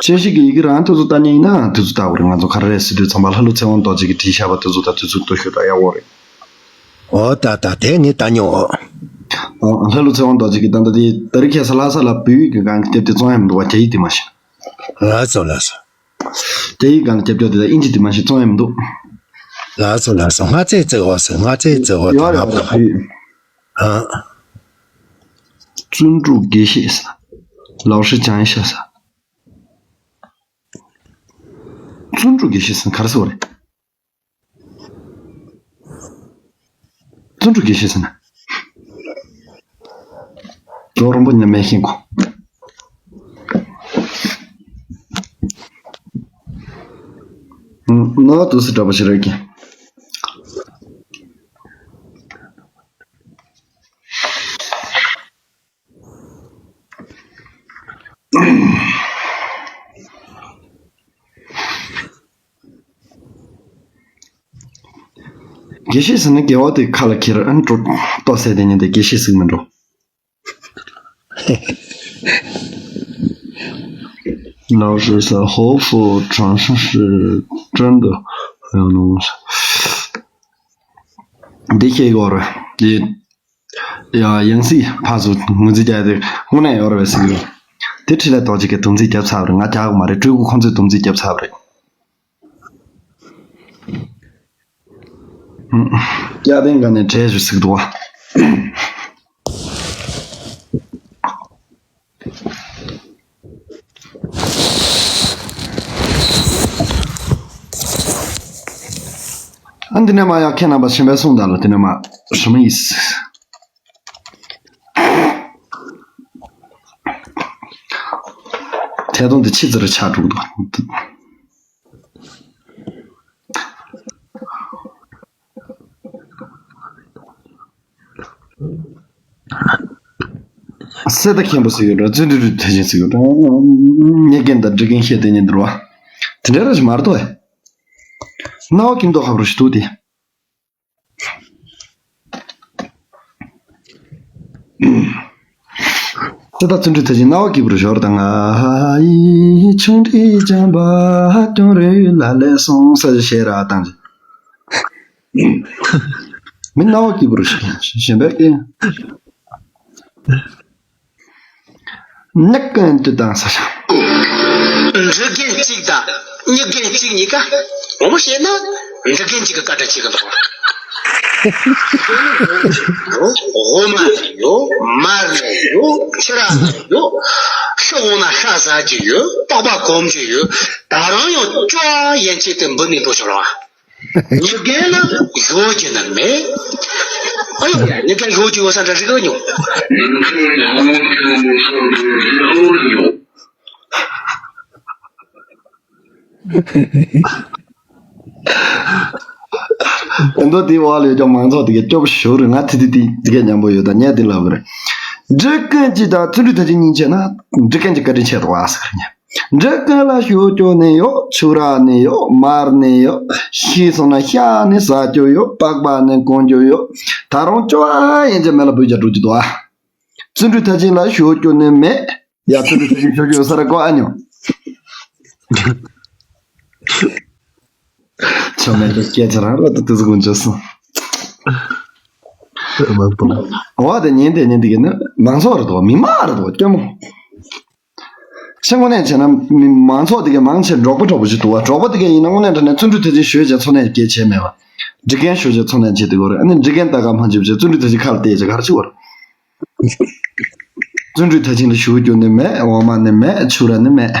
དཔྱད་གཞི་གི་ཡི་གེ་རང་དེ་ཚོ་ལྟ་མཁན་ཡིན་ན་དེ་ཚོ་ལྟ་དགོས་རེད། ང་ཚོ་ག་རེ་རེད་ཟེར་དུས་ཚང་མ་ལྷ་ཀླུ་ཚེ་དབང་རྡོ་རྗེ་གིས་བྲིས་བཞག་པ་དེ་ཚོ་དང་དེ་ཚོ་ལྟོས་ཤོག་ད་ཡག་པོ་རེད། ཨོ་ད་ད་དེ་ངས་ལྟ་མྱོང་། ཨོ། ལྷ་ཀླུ་ཚེ་དབང་རྡོ་རྗེ་གིས་ད་ལྟ་དེ་ད་རིང་ཁ་སང་ལྷ་ས་ལ་བོད་ཡིག་གི་སྒང་གི་དེབ་དེ་བཙོང་ཡ་མི་འདུག་བ། རྒྱ་ཡིག་དེ་མ་གཞི། ལགས་སོ་ལགས་སོ། རྒྱ་ཡིག་སྒང་ལ་རྒྱབ་སྐྱོར་དེ་དང་དབྱིན་ཇི་དེ་མ་གཞི་བཙོང་ཡ་མི་འདུག་ལགས་སོ་ལགས་སོ། སྔ་ཚེ་བརྩེ་བ་ཟེར། སྔ་ཚེ་བརྩེ་བ་ཡོད་རེད། ང་བོད་ཡིག་ཨ། བརྩོན་འགྲུས་དགེ་བཤེས་ཟེར། 老师讲一下ཟེར། བརྩོན་འགྲུས་དགེ་བཤེས་ཟེར་ག་རེ་ཟེར་བ་རེད། བརྩོན་འགྲུས་དགེ་བཤེས་ཟེར་ན། རྫོགས་རིན་པོ་ཉམས་མེད་ཤིང་གོ། ནོ་དུ་སི་འདྲ་པོ་ཞིག་རེད་ཀྱི། དགེ་བཤེས་ཟེར་ན་དགེ་བ་དེ་ཁ་ལ་འཁྱེར་ཨ་ནི་འགྲོ་ལྟོ་ཟས་དེ་ཉིད་དེ་དགེ་བཤེས་ཟིག་མི་འགྲོ། 老师说后腹常常是真的，还有那种 འདི་ཤེས་དགོས་རེད། འདི་ཡ་ཡང་སྲིད་ཕར་ཚུར་ངོས་འཛིན་རྒྱག་དེ་དངོས་གནས་ཡོད་རེད་པས་ཟེར་གི་རེད། དེ་འཕྲིན་ལས་རྡོ་རྗེ་གིས་དུམ་ཚིགས་བརྒྱབ་ཚར་བ་རེད། ང་རྒྱག་གི་མ་རེད། སྤྲུལ་སྐུ་ཁོང་ཚོས་དུམ་ཚིགས་བརྒྱབ་ཚར་བ་རེད། སྐྱ་ལྡན་ག་ནས་བྲལ་ཞུ་ཟིག་འདུག་བ། ཨ་འདི་ནས་མ་ཡག་ཁྱེད་རྣམ་པ་ཆེན་པོའི་གསུང་དག་ལ་འདི་ནས་མ་ཧྲི་མ་ཡིས། ཐད་གཏོང་འདི་ཕྱི་ཙི་རུ་ཆགས་འགྲོ་གི་འདུག་གསེར་རྟ་མཁན་པོ་ཟེར་ཡོད་འགྲོ། བརྩོན་འགྲུས་དེ་བཞིན་ཟེར་ཡོད་འགྲོ། ཉེ་རྒན་དང་འདྲི་མཁན་བཤད་དེ་ཉིན་འདུལ་བ། དེ་འདྲ་ར་ཞིག་མ་རེད་དོ། རྣ་བ་ཀིམ་ཏོག་ཧབ་རུ་ཞིག་འདུག་སྟེ། ཙི་ད་བརྩོན་འགྲུས་དེ་བཞིན་རྣ་བ་སྐྱིད་པོར་ཞོར་དང་ང་ཡི་ཆུང་འདྲིས་ལྗང་པ་སྐྱོང་རེ་ལ་ལས་སོང་ས་ཞེས་ར་བཏང་། མི་རྣ་བ་སྐྱིད་པོར་ཞོར་གཞན་པའི་སྐད། ནག་ཀན་ཏུ་དང་ས་ཞང་། འབྲི་མཁན་གཅིག་དང་སྨྱུག་མཁན་གཅིག་གཉིས་ཀ་ངོ་མ་བཤད་ན་འབྲི་མཁན་གཅིག་གི་བཀའ་དྲིན་ཆེ་གི་འདུག་འོ་མ་ནས་ཡོད། མར་ནས་ཡོད། ཕྱུ་ར་ནས་ཡོད། ཤི་འོང་ན་ཤ་ཟ་རྒྱུ་ཡོད། པགས་པ་གོམ་རྒྱུ་ཡོད། ད་རང་ཡང་ཅོ་ཡན་ཆད་དུ་འབུད་ནས་འགྲོ་ཤོར་བ། མྱི་རྒན་ལ་ཡོད་རྒྱུ་ནི་མེད། ཨ་ཡོ་ཡ། མྱི་རྒན་ཡོད་རྒྱུ་ཡོད་ས་འདྲ་རིག་གི་མྱོང་། ཨ་མདོ་དེའི་འོག་ལ་ཡོད་ཀྱང་མང་ཚོགས་དེ་གས་སྐྱོ་པོ་ཞིག་རེད། ང་དེ་དེ་དེ་དེ་གས་མཉམ་པོ་ཡོད་ད་ངས་དེ་ལབ་གི་རེད། འབྲི་མཁན་གཅིག་དང་བརྩོན་འགྲུས་དར་ཅན་གཉིས་བྱས་ན་འབྲི་མཁན་གྱི་བཀའ་དྲིན་ཆེ་འདུག་ཨ་ཟེར་གི་རེད། འབྲི་མཁན་ལ་ཤོད་རྒྱུ་ནི་ཡོད། ཕྱུ་ར་ནི་ཡོད། མར་ནི་ཡོད། ཤི་སོང་ན་ཤ་ནི་ཟ་རྒྱུ་ཡོད། པགས་པ་ནི་གོན་རྒྱུ་ཡོད། ད་རུང་ཅོ་ཨ་ཡན་ཆད་མེ་ལ་འབུད་རྒྱག་འགྲོ་རྒྱུ་འདུག་ཨ། བརྩོན་འགྲུས་མཐར་ཕྱིན་ལ་ཤོད་རྒྱུ་ནི་མེད། ཡ། བརྩོན་འགྲུས་མཐར་ཕྱིན་ཤོད་རྒྱུ་ཡོད་ས་རེད་གོ་ཨ་ཉོ། ཆོ་མེད་པའི་སྐད་ཆ་རང་ལ་ད་དུ་ཟུག་འཇོག་སོང་། མང་པོ། འོ་དེ་ཉིན་དེ་ཉིན་དེ་གི་ནི་མང་ཚོགས་རེད་དོ། མི་མང་རེད་དོ། སྐྱོ་མོ། ཤེས། དངོས་གནས་བྱས་ན་མི་མང་ཚོགས་དེ་གའི་མང་ཆེ་འབྲོག་པ་འདྲ་པོ་ཞིག་འདུག་བ། འབྲོག་པ་དེ་གའི་ཡིན་ན་དངོས་གནས་དྲང་གནས་བརྩོན་འགྲུས་མཐར་ཕྱིན་ཞུས་བྱས་འཚོ་གནས་སྐྱེལ་བྱས་མེད་པ། འབྲི་མཁན་ཞུས་བྱས་འཚོ་གནས་བྱས་འདུག་གོ་རེད། ཨ་ནི་འབྲི་མཁན་ལྟ་ག་མ་འཇིབ་བྱས་བརྩོན་འགྲུས་མཐར་ཕྱིན་ཁ་ལ་བལྟས་བྱས་ག་རེ་བྱེད་གོ་རེད། བརྩོན་འགྲུས་མཐར་ཕྱིན་ལ་ཞུ་རྒྱུ་ནི་མེད། འོ་མ་ནི་མེད། ཕྱུར་ར་ནི་མེད།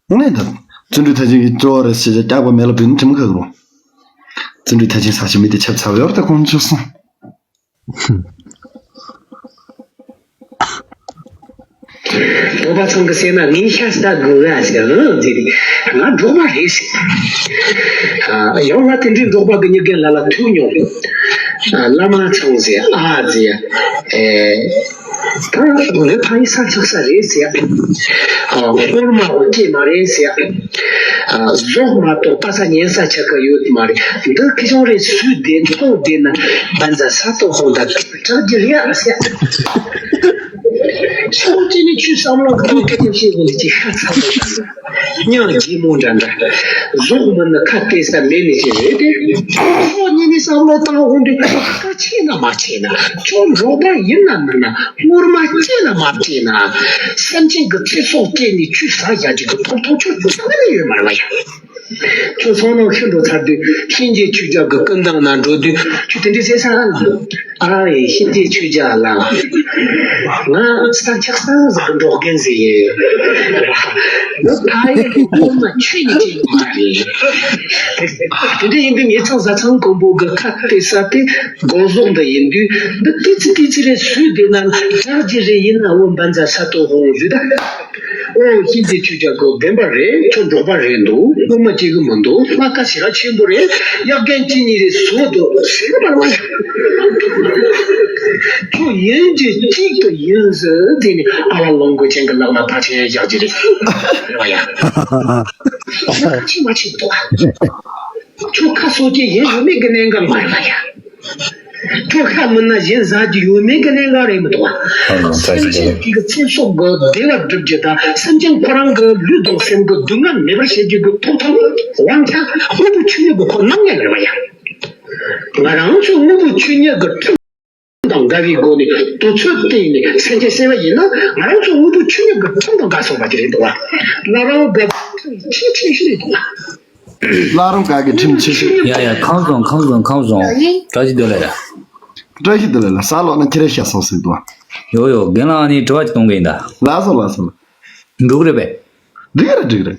དངོས་གནས་ད། བརྩོན་འགྲུས་མཐར་ཕྱིན་གྱི་གཙོ་བོ་རེད་ཟེར་བྱས་སྐྱག་པ་མེ་ལ་བུད་ན་དྲི་མ་ཁ་གི་རུང་། བརྩོན་འགྲུས་མཐར་ཕྱིན་ཟེར་བྱས་མི་དེ་ཆབ་ཚ་བའི་བར་དུ་གོང་ཆོད་སོང་། བོད་པ་ཚང་གི་སེམས་ན་ངའི་ཤ་ཟ་དགོས་ཨ་ཟེར། ཨང་ཟེར་ཏེ། ང་འབྲོག་པ་རེད་ཟེར། ཨ། ཡང་ང་དེ་འདྲའི་འབྲོག་པ་གི་མྱི་རྒན་ལ་ལ་ཐུག་མྱོང་། ཨ། བླ་མ་ཚང་ཟེར། ཨ་ཟེར། ཨེ། ད་ང་ཕ་ཡི་ས་ཆགས་ས་རེད་ཟེར། ཨ། སྔོན་མ་འོ་སྐྱེས་མ་རེད་ཟེར། ཨ། ཟོག་མ་གཏོགས་པ་ས་ཉན་ས་ཆ་ག་ཡོད་མ་རེད། འདི་ཁི་ཆུང་རེད་སུས་བདེན་མཐོང་བདེན་ན་བན་ཛ་ས་ཏོ་ཧོང་ད་དྲག་རྒྱུ་རེད་ཨ་ཟེར། ཤོག་ཅི་ནི་ཆུ་བསམ་བློ་གཏོང་སྐད་ཆ་བཤད་དགོས་ལ་ཅི་ཤ་ཚ་པོ་དང་། སྙིང་རྗེ་མོ་འདྲ་འདྲ། གཟུགས་མིན་ན་ཁ་གཏད་ས་མེད་ནི་ཅི་རེད་དེ། ཁོ་གཉིས་ནི་བསམ་བློ་བཏང་འོང་དུས་ཁ་ཆེ་ན་མ་ཆེ་ན། ཁྱོད་འབྲོག་པ་ཡིན་ན་མིན་ན་སྔོན་མ་སྐྱེས་ན་མ་སྐྱེས་ན། སེམས་ཅན་གྱི་ཚེ་སྲོག་སྐྱེས་ནས་ཆུ་ཟ་བཞག་ཅིག་གི་ཕོག་ཐུག་ཆོད་ཚང་ནི་ཡོད་མ་རེད་བ་ཡ། ཁྱོད་སོང་ནང་ཤི་འགྲོ་ཚར་དུས་གཤིན་རྗེ་ཆོས་རྒྱལ་གྱི་སྐུ་མདུན་ན་འགྲོ་དུས་ཁྱོད་དེ་འདྲའི་ཟེར་ས་ཨ་ལ། ཨ་ཡེ་གཤིན་རྗེ་ཆོས་རྒྱལ་ལགས། ང་སྟག་ཆགས་སང་ཟིག་གི་འབྲོག་རྒན་ཟིག་ཡིན། ནི་ཕ་ཡུལ་གྱི་སྔོན་མ་ཆོས་ཉིད་ཅན་མ་རེད། དེ་འདྲ་ཡིན་དུས་ངེད་ཚང་བཟའ་ཚང་དཀོན་པོ་གི་ཁ་གཏད་ས་དེ་སྒོ་ཟོག་འདི་ཡིན་དུས་འདི་ཏི་ཙི་ཏི་ཙི་རེད་སུས་བདེན་ན་དྲག་རྒྱུ་རེད་ཡིན་ན་འོ་འབན་ཛ་ས་ཏོ་ཧོང་ལུས་ད། ཨོ་གཤིན་རྗེ་ཆོས་རྒྱལ་གོ་བདེན་པ་རེད། ཁྱོད་འབྲོག་པ་རེད་འདུག་སྔོན་མ་སྐྱེ་གི་མི་འདུག་ལྷ་ཁ་ཞེ་དྲག་ཆེན་པོ་རེད། གཡག་རྒན་གཅིག་གཉིས་རེད་བཟོ་འདུག་ཟེར་གི་མ་རེད་བ། ཁྱོད་ཡིན་གྱི་གཅིག་ཏུ་ཡིན་ཟེར་དེ་ནི་ཨ་ལ་ལོང་གོ་ཅན་གི་ལག་ན་ཕར་ཆེན་བཞག་གི་རེད་རེད་བ་ཡ། ཁྱོད་ཁ་ཆེ་མ་ཆེ་འདུག་ཨ། ཁྱོད་ཁ་སོ་སྐྱེ་ཡིན་ཡོད་མེད་གི་གནད་འགག་མ་རེད་བ་ཡ། ཁྱོད་ཤ་མིན་ན་གཞན་ཟ་རྒྱུ་ཡོད་མེད་ཀྱི་གནད་འགག་རེད་མི་འདུག་བ། ཨ་ནི་ད་སེམས་ཅན་དེ་གི་ཚེ་སྲོག་གི་བདེ་བ་སྒྲུབ་རྒྱུ་དང་སེམས་ཅན་ཁོ་རང་གི་ལུས་དང་སེམས་ཀྱི་སྡུག་བསྔལ་མེད་པར་བྱེད་རྒྱུ་གི་ཐོབ་ཐང་དབང་ཆ་དངོས་པོ་ཆོས་ཉིད་ཀྱི་ཁོ་ནང་ཉལ་རེད་བ་ཡ། ང་རང་ཚོ་དངོས་པོ་ཆོས་ཉིད་ཀྱི་ཁྲིམས་དང་འགལ་བའི་སྒོ་ནས་དུས་ཚོད་བལྟས་ནས་སེམས་ཅན་བསད་པ་ཡིན་ན་ང་རང་ཚོ་དངོས་པོ་ཆོས་ཉིད་ཀྱི་ཁྲིམས་དང་འགལ་སོང་བ་དེ་རེད་འདུག་བ། བླ་རུང་དགའ་ཁྲིམས་ཆེ་ཆེ་ཞིག་རེད་འདུག་བ། བླ་རུང་དགའ་གི་ཁྲིམས་ཆེ་ཤོས། ཡ་ཡ་ཁམས་བཟང་ཁམས་བཟང་ཁམས་བཟང་། བཀྲ་ཤིས་བདེ་ལེགས་ར། བཀྲ་ཤིས་བདེ་ལེགས་ལ་ས་ལོག་ན་ཁྱེད་རའི་ཤ་སོགས་ཟིག་འདུག་ཡོ་ཡོ་རྒན་ལགས་ཨ་ནི་དྲི་བ་ཅིག་གཏོང་གི་ཡིན་ད། ལགས་སོ་ལགས་སོ། འགྲིག་རེད་པས། འགྲིག་རེད་འགྲིག་རེད།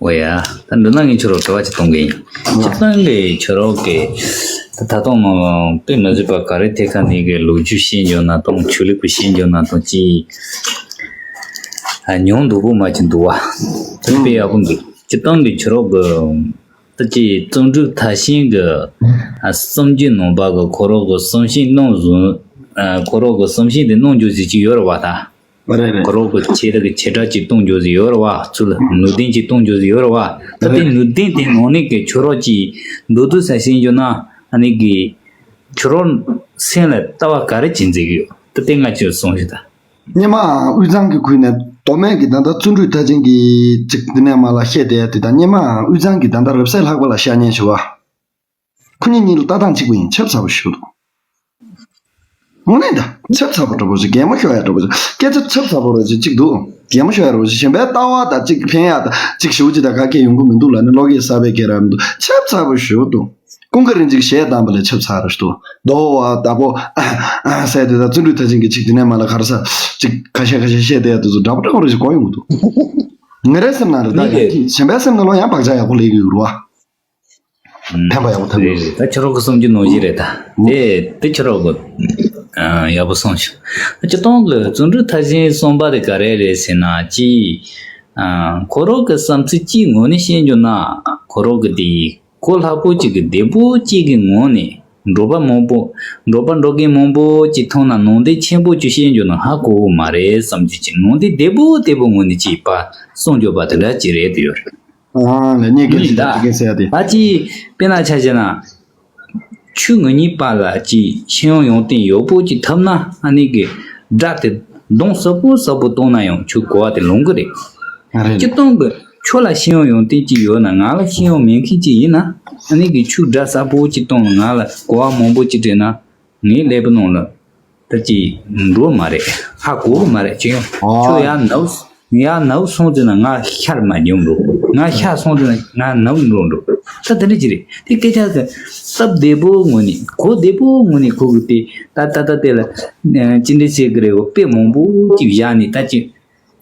འོ་ཡ། ད་འདི་ན་ངས་ཁྱོད་རོགས་དྲི་བ་ཅིག་གཏོང་གི་ཡིན། སྤྱིར་བཏང་གི་ཁྱོད་རོགས་གི་ད་ད་དུང་མ་དཔེ་མི་སྲིད་པ་ག་རེ་ཐད་ཁ་ནས་གི་ལོ་རྒྱུས་ཤེས་འཇོག་ན་དང་ཆོས་ལུགས་པ་ཤེས་འཇོག་ན་དང་ཅི། ཨ་ཉུང་འདུག་པོ་མ་ཅིག་འདུག་བ། དེ་དཔེ་ཡག་པོ་འདུག་སྤྱིར་བཏང་གི་ཁྱོད་རོགས་གི་ད་ཅི་བརྩོན་འགྲུས་མཐར་ཕྱིན་གྱི་ཨ་གསུམ་བརྗོད་ནང་པ་གི་ཁོ་རང་གི་གསུམ་ཤེས་གནང་བཟུང་ཨ་ཁོ་རང་གི་གསུམ་ཤེས་དེ་གནང་རྒྱུ་ཟིག་ཅིག་ཡོད་རེད་བ་ད། རེད་རེད། ཁོ་རང་གི་ཆེ་ད་གི་ཆེ་དྲག་ཅིག་གཏོང་རྒྱུ་ཟིག་ཡོད་རེད་བ། ཚུལ་ནུས་ལྡན་ཅིག་གཏོང་རྒྱུ་ཟིག་ཡོད་རེད་བ། ད་དེ་རེད། ནུས་ལྡན་དེ་ནང་ནས་གི་ཁྱོད་རང་ཅིག་མདོར་བསྡུས་ས་ཤེས་རྒྱུ་ན་ཨ་ནི་གི་ཁྱོད་རང་སེམས་ལ་ལྟ་བ་ག་རེ་ཅིག་འཛིན་གི་ཡོད། ད་དེ་ང་ཅིག་གསུངས་ཤིག་ད། སྔོན་མ་དབུས་གཙང་གི་ཁུལ་ནས་མདོ་སྨད་ཀྱི་ད་ལྟ་བརྩོན་འགྲུས་མཐར་ཕྱིན་གྱི་ཅིག་འདི་ནས་མ་ལ་བཤད་བསྡད་ཡ་དེ་དང་སྔོན་མ་དབུས་གཙང་གི་ད་ལྟ་རབ་གསལ་ལྷག་པ་ལ་བཤད་ཉན་ཞུ་བ། ཁོ་གཉིས་གཉིས་ལ་ལྟ་སྟངས་གཅིག་པ་ཡིན་ཆབ་ཚ་པོ་ཞུ་འདུག་དངོས་གནས་ད་ཆབ་ཚ་པོ་འདྲ་པོ་ཞིག་གད་མོ་ཤོར་ཡ་འདྲ་པོ་ཞིག་སྐད་ཆ་ཆབ་ཚ་པོ་རོ་ཞིག་གཅིག་འདུག་གད་མོ་ཤོར་ཡ་འདྲ་པོ་ཞིག་གཞན་པའི་ལྟ་བ་དང་གཅིག་ཕན་ཡ་དང་གཅིག་ཞུ་ཅི་དང་ག་གེ་ཡོང་གི་མི་འདུག་ལ་ནི་བློ་སྐྱེད་གསར་པའི་སྐད་ར་མི་འདུག་ཆབ་ཚ་པོ་ཞུ་འདུག་ཀུན་དགའ་རིན་ཆེན་གྱིས་གཞས་བཏང་པ་ལས་ཆབ་ཚ་ར་ཞུ་འདུག་རྡོ་བ་དྭགས་པོ་ཟེར་དེ་དང་བརྩོན་འགྲུས་མཐར་ཕྱིན་གྱི་གཅིག་དེ་ནས་མ་ལ་ག་རེ་ས་གཅིག་ཁ་ཤས་ཁ་ཤས་བཤད་བསྡད་ཡ་དེ་ཚོ་འདྲ་པོ་འདྲ་པོ་རེ་ཞིག་གོ་ཡོང་གི་འདུག་ངེད་རའི་སེམས་ནང་རེ་ད་ཡང་གཅིག་གཞན་པའི་སེམས་ནང་ལོ་ཡང་བག་ཆགས་ཡག་པོ་ལེན་གི་ཡོད་རེད་བ། ཕན་པ་ཡག་པོ་ཐོན་རེད། ཡོད། ད་ཁྱོད་རང་གི་གསུང་རྒྱུ་ནོར་གྱི་རེད་ད། དེ་དེ་ཁྱོད་རང་གི་ཨ་ཡག་པོ་གསུངས་བྱུང་། སྤྱིར་བཏང་གི་བརྩོན་འགྲུས་མཐར་ཕྱིན་གསུམ་པ་དེ་ག་རེ་རེད་ཟེར་ན་ཅི། ཨ་ཁོ་རང་གི་བསམ་ཚུལ་གཅིག་ངོས་ནས་བཤད་རྒྱུ་ན་ཁོ་རང་གི་དེ་གོ་ལྷག་པོ་གཅིག་གི་བདེ་པོ་གཅིག་གི་ངོས་ནས་འབྲོག་པ་མང་པོ་འབྲོག་པ་འབྲོག་རྒན་མང་པོ་གཅིག་མཐོང་ན་ནང་བསྟན་ཆེན་པོ་གཅིག་བཤད་རྒྱུ་ན་ཧ་གོ་བོ་མ་རེད་བསམ་རྒྱུ་གཅིག་ནང་བསྟན་བདེ་པོ་བདེ་པོ་ངོས་ནས་གཅིག་པ་གསུང་རྒྱུ་པ་དེ་འདྲ་གཅིག་རེད་དུ་ཡོད་རེད། ཨ་ལས་ངས་སྐད་ཆ་ད་སྐད་ཟེར་ཡ་དེ། ད་ཅི་དཔེར་ན་ཆ་བཞག་ན། ཆོས་ངོ་གཉིས་པ་ལ་ཅི་ཤེས་ཡོན་ཡོན་ཏན་ཡོད་པོ་ཅིག་ཐོབ་ན་ཨ་ནི་གི་སྒྲ་དེ་གདངས་ཟབ་པོ་ཟབ་པོ་གཏོང་ན་ཡང་ཁྱོད་གོ་བ་དེ་ལོང་གི་རེད། ཨ་རེད། སྤྱིར་བཏང་གི་ཁྱོད་ལ་ཤེས་ཡོན་ཡོན་ཏན་ཅིག་ཡོད་ན་ང་ལ་ཤེས་ཡོན་མེད་མཁན་ཅིག་ཡིན་ན་ཨ་ནི་གི་ཁྱོད་སྒྲ་ཟབ་པོ་ཅིག་གཏོང་ལ་ང་ལ་གོ་བ་མང་པོ་ཅིག་སྤྲད་ན་ངའི་ཀླད་པ་ནང་ལ། ད་ཅི་འགྲོ་མ་རེད། ཧ་གོ་གི་མ་རེད། ཅི་ཡང་ཨོ། ཁྱོད་ཡར་ནུབ་ཡར་ནུབ་སོང་ཙང་ན་ང་ཤར་མ་འགྲོ་འགྲོ། ང་ཤར་སོང་ཙང་ན་ང་ནུབ་འགྲོ་འགྲོ། ད་དེ་འདྲ་ཅི་རེད། དེ་སྐད་ཆ་ཟེར་སྟབས་བདེ་པོ་ངོ་ནས་གོ་བདེ་པོ་ངོ་ནས་གོ་གི། དེ་ད་ད་ད་དེ་ལ་ཅི་འདྲ་བྱེད་གི་རེད། འོ་དཔེ་མང་པོ་ཅིག་བཞག་ནས་ད་ཅི།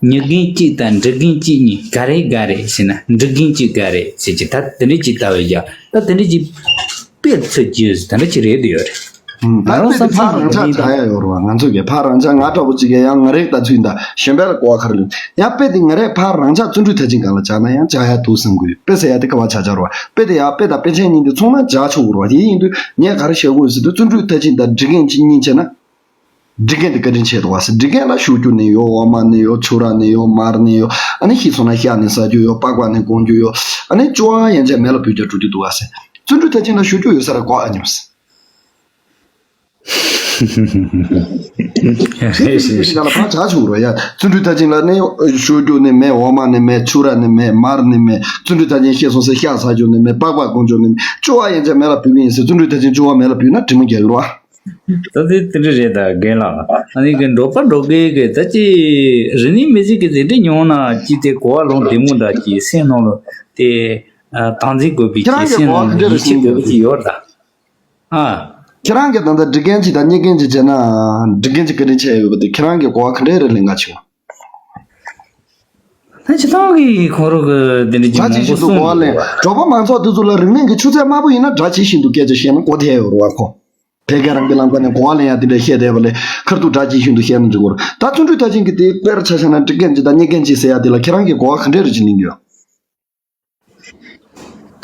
མྱི་རྒན་གཅིག་དང་འབྲི་རྒན་གཅིག་གཉིས་ག་རེ་དགའ་རེད་ཟེར་ན། འབྲི་རྒན་གཅིག་དགའ་རེད་ཟེར་གྱི། ད་དེ་འདྲ་ཅིག་ལྟ་བའི་ཡ། ད་དེ་འདྲ་ཅིག་དཔེ་ཚོད་རྒྱུ་ཟེར་དེ་འདྲ་ཅིག་རེད་འདུག་ཡོད་རེད། ཨུམ། ད་ང་རང་དཔེ་དེ་བསམ་ཚུལ་ཕར་རང་མ་ཆགས་ཡིན་ད། བྱ་ཡ་ཡོད་རེད་བ། ང་ཚོ་གི་ཕར་རང་ཆགས། ང་འདྲ་པོ་ཅིག་གི་ཡང་ང་རེ་ལྟ་ཚུལ་ཡིན་ད། གཞན་པ་ལ་གོ་བ་ག་རེ་ལོན་ཡང་། དཔེ་དེ་ང་རེ་ཕར་རང་ཆགས་བརྩོན་འགྲུས་མཐར་ཕྱིན་སྒང་ལ་བྱས་ན་ཡང་བྱ་ཡ་འདུག་བསམ་གི་ཡོད། དཔེ་ཟེར་ཡ་དེ་ག་བ་ཆ་ཆ་རེད་བ། དཔེ་དེ་ཡ་དཔེ་དང་དཔེ་ཅན་གཉིས་དེ་ཚོགས་ན་བྱ་ཆོག་གི་རེད་བ། དེ་ཡིན་དུས་ངས་ག་རེ་བཤད་དགོས་ཟེར་དུས། བརྩོན་འགྲུས་མཐར་ཕྱིན་དང་འབྲི་རྒན་གཅིག་གཉིས་བྱས་ན། འབྲི་རྒན་དེ་བཀའ་དྲིན་ཆེ་འདུག་བ་ཟེར། འབྲི་རྒན་ལ་ཞུ་རྒྱུ་ནི་ཡོད། འོ་མ་ནི་ཡོད། ཕྱུར་ར་ནི་ཡོད། མར་ནི་ཡོད། ཨ་ནི་ཤི་སོང་ན་ཤ་ནི་ཟ་རྒྱུ་ཡོད། པགས་པ་ནི་སྐོང་རྒྱུ་ཡོད། ཨ་ནི་ཅོ་བ་ཡན་ཆད་མེ་ལ་ཕུལ་རྒྱུ་འགྲོ་རྒྱུ་འདུག་བ་ཟེར། བརྩོན་འགྲུས་མཐར་ཕྱིན་ལ་ཞུ་རྒྱུ་ཡོད་ས་ར་གོ་ཨ་ཉམས་ཟེར། རེད་རེད། ཕར་བྱ་ཆུང་རོ་ཡ། བརྩོན་འགྲུས་མཐར་ཕྱིན་ལ་ནི་ཞུ་རྒྱུ་ནི་མེད། འོ་མ་ནི་མེད། ཕྱུར་ར་ནི་མེད། མར་ནི་མེད། བརྩོན་འགྲུས་མཐར་ཕྱིན་ཤི་སོང་ཟེར་ཤ་ཟ་རྒྱུ་ནི་མེད། པགས་པ་སྐོང་རྒྱུ་ནི་མེད། ཅོ་བ་ཡན་ཆད་མེ་ལ་ཕུལ་གི་ཡིན་ཟེར། བརྩོན་འགྲུས་མཐར་ཕྱིན་ཅོ་བ་མེ་ལ་ཕུལ་ན་དྲི་མ་རྒྱག་གི་རེད་བ། ད་དེ་དེ་འདྲ་རེད་ད་རྒན་ལགས། ཨ་ནི་གི་འབྲོག་པ་འབྲོག་རྒན་གི་ད་ཅི་རིག་གནས་མི་གཟིགས་གི་དེ་འདྲ་མྱོང་ན་ཅི་དེ་གོ་བ་ལོང་བདེ་མོ་འདྲ་ཅི་སེམས་ནང་ལ་དེ་ཨ་དང་འཛིན་དགོས་པའི་ཅི་ཁྱེད་རང་གི་སེམས་གོ་བ་ནང་ལ་ག་འདྲ་ཡིད་ཆེས་རེད་དགོས་པ་ཅི་ཡོད་ད། ཨ། ཁྱེད་རང་གི་ད་ལྟ་འབྲི་མཁན་ཅིག་དང་རྙེད་མཁན་ཅིག་བྱས་ན་འབྲི་མཁན་ཅིག་བཀའ་དྲིན་ཆེ་ཡོད་པ་དེ་ཁྱེད་རང་གི་གོ་བ་ག་འདྲ་རེ་ལེན་ག་བྱུང་། ད་སྤྱིར་བཏང་གི་ཁོ་རང་གི་དེ་འདྲ་ཅིག་ད་ཅིག་མང་པོ་ཤིན་ཏུ་གསུངས་གོ་བ་ལེན། འདུག་བ། འབྲོག་པ་མང་ཚོགས་དེ་ཚོ་ལ་རིག་གནས་ཀྱི་ཆུ་ཚད་དམའ་པོ་ཡིན་ན་འདྲ་ཇི་བཞིན་དུ་སྐད་ཆ་བཤད་ན་གོ་བདེ་ཡོད་རེད་བ་ཁོ། ཕལ་སྐད་རང་གི་ལམ་ཁ་ནས་གོ་བ་ལེན་ཡ་དེ་འདྲ་བཤད་བསྡད་པ་ལས་ཁར་ཐུག་འདྲ་ཇི་བཞིན་དུ་བཤད་ན་འགྲིག་གོ་རེད། ད་བརྩོན་འགྲུས་མཐར་ཕྱིན་གྱི་དེ་དཔེར་ཆ་བཞག་ན་འབྲི་མཁན་ཅིག་དང་རྙེད་མཁན་ཅིག་ཟེར་ཡ་དེ་ལ་ཁྱེད་རང་གི་གོ་བ་ག་འདྲ་རེ་ཅིག་ལེན་གྱི་ཡོད།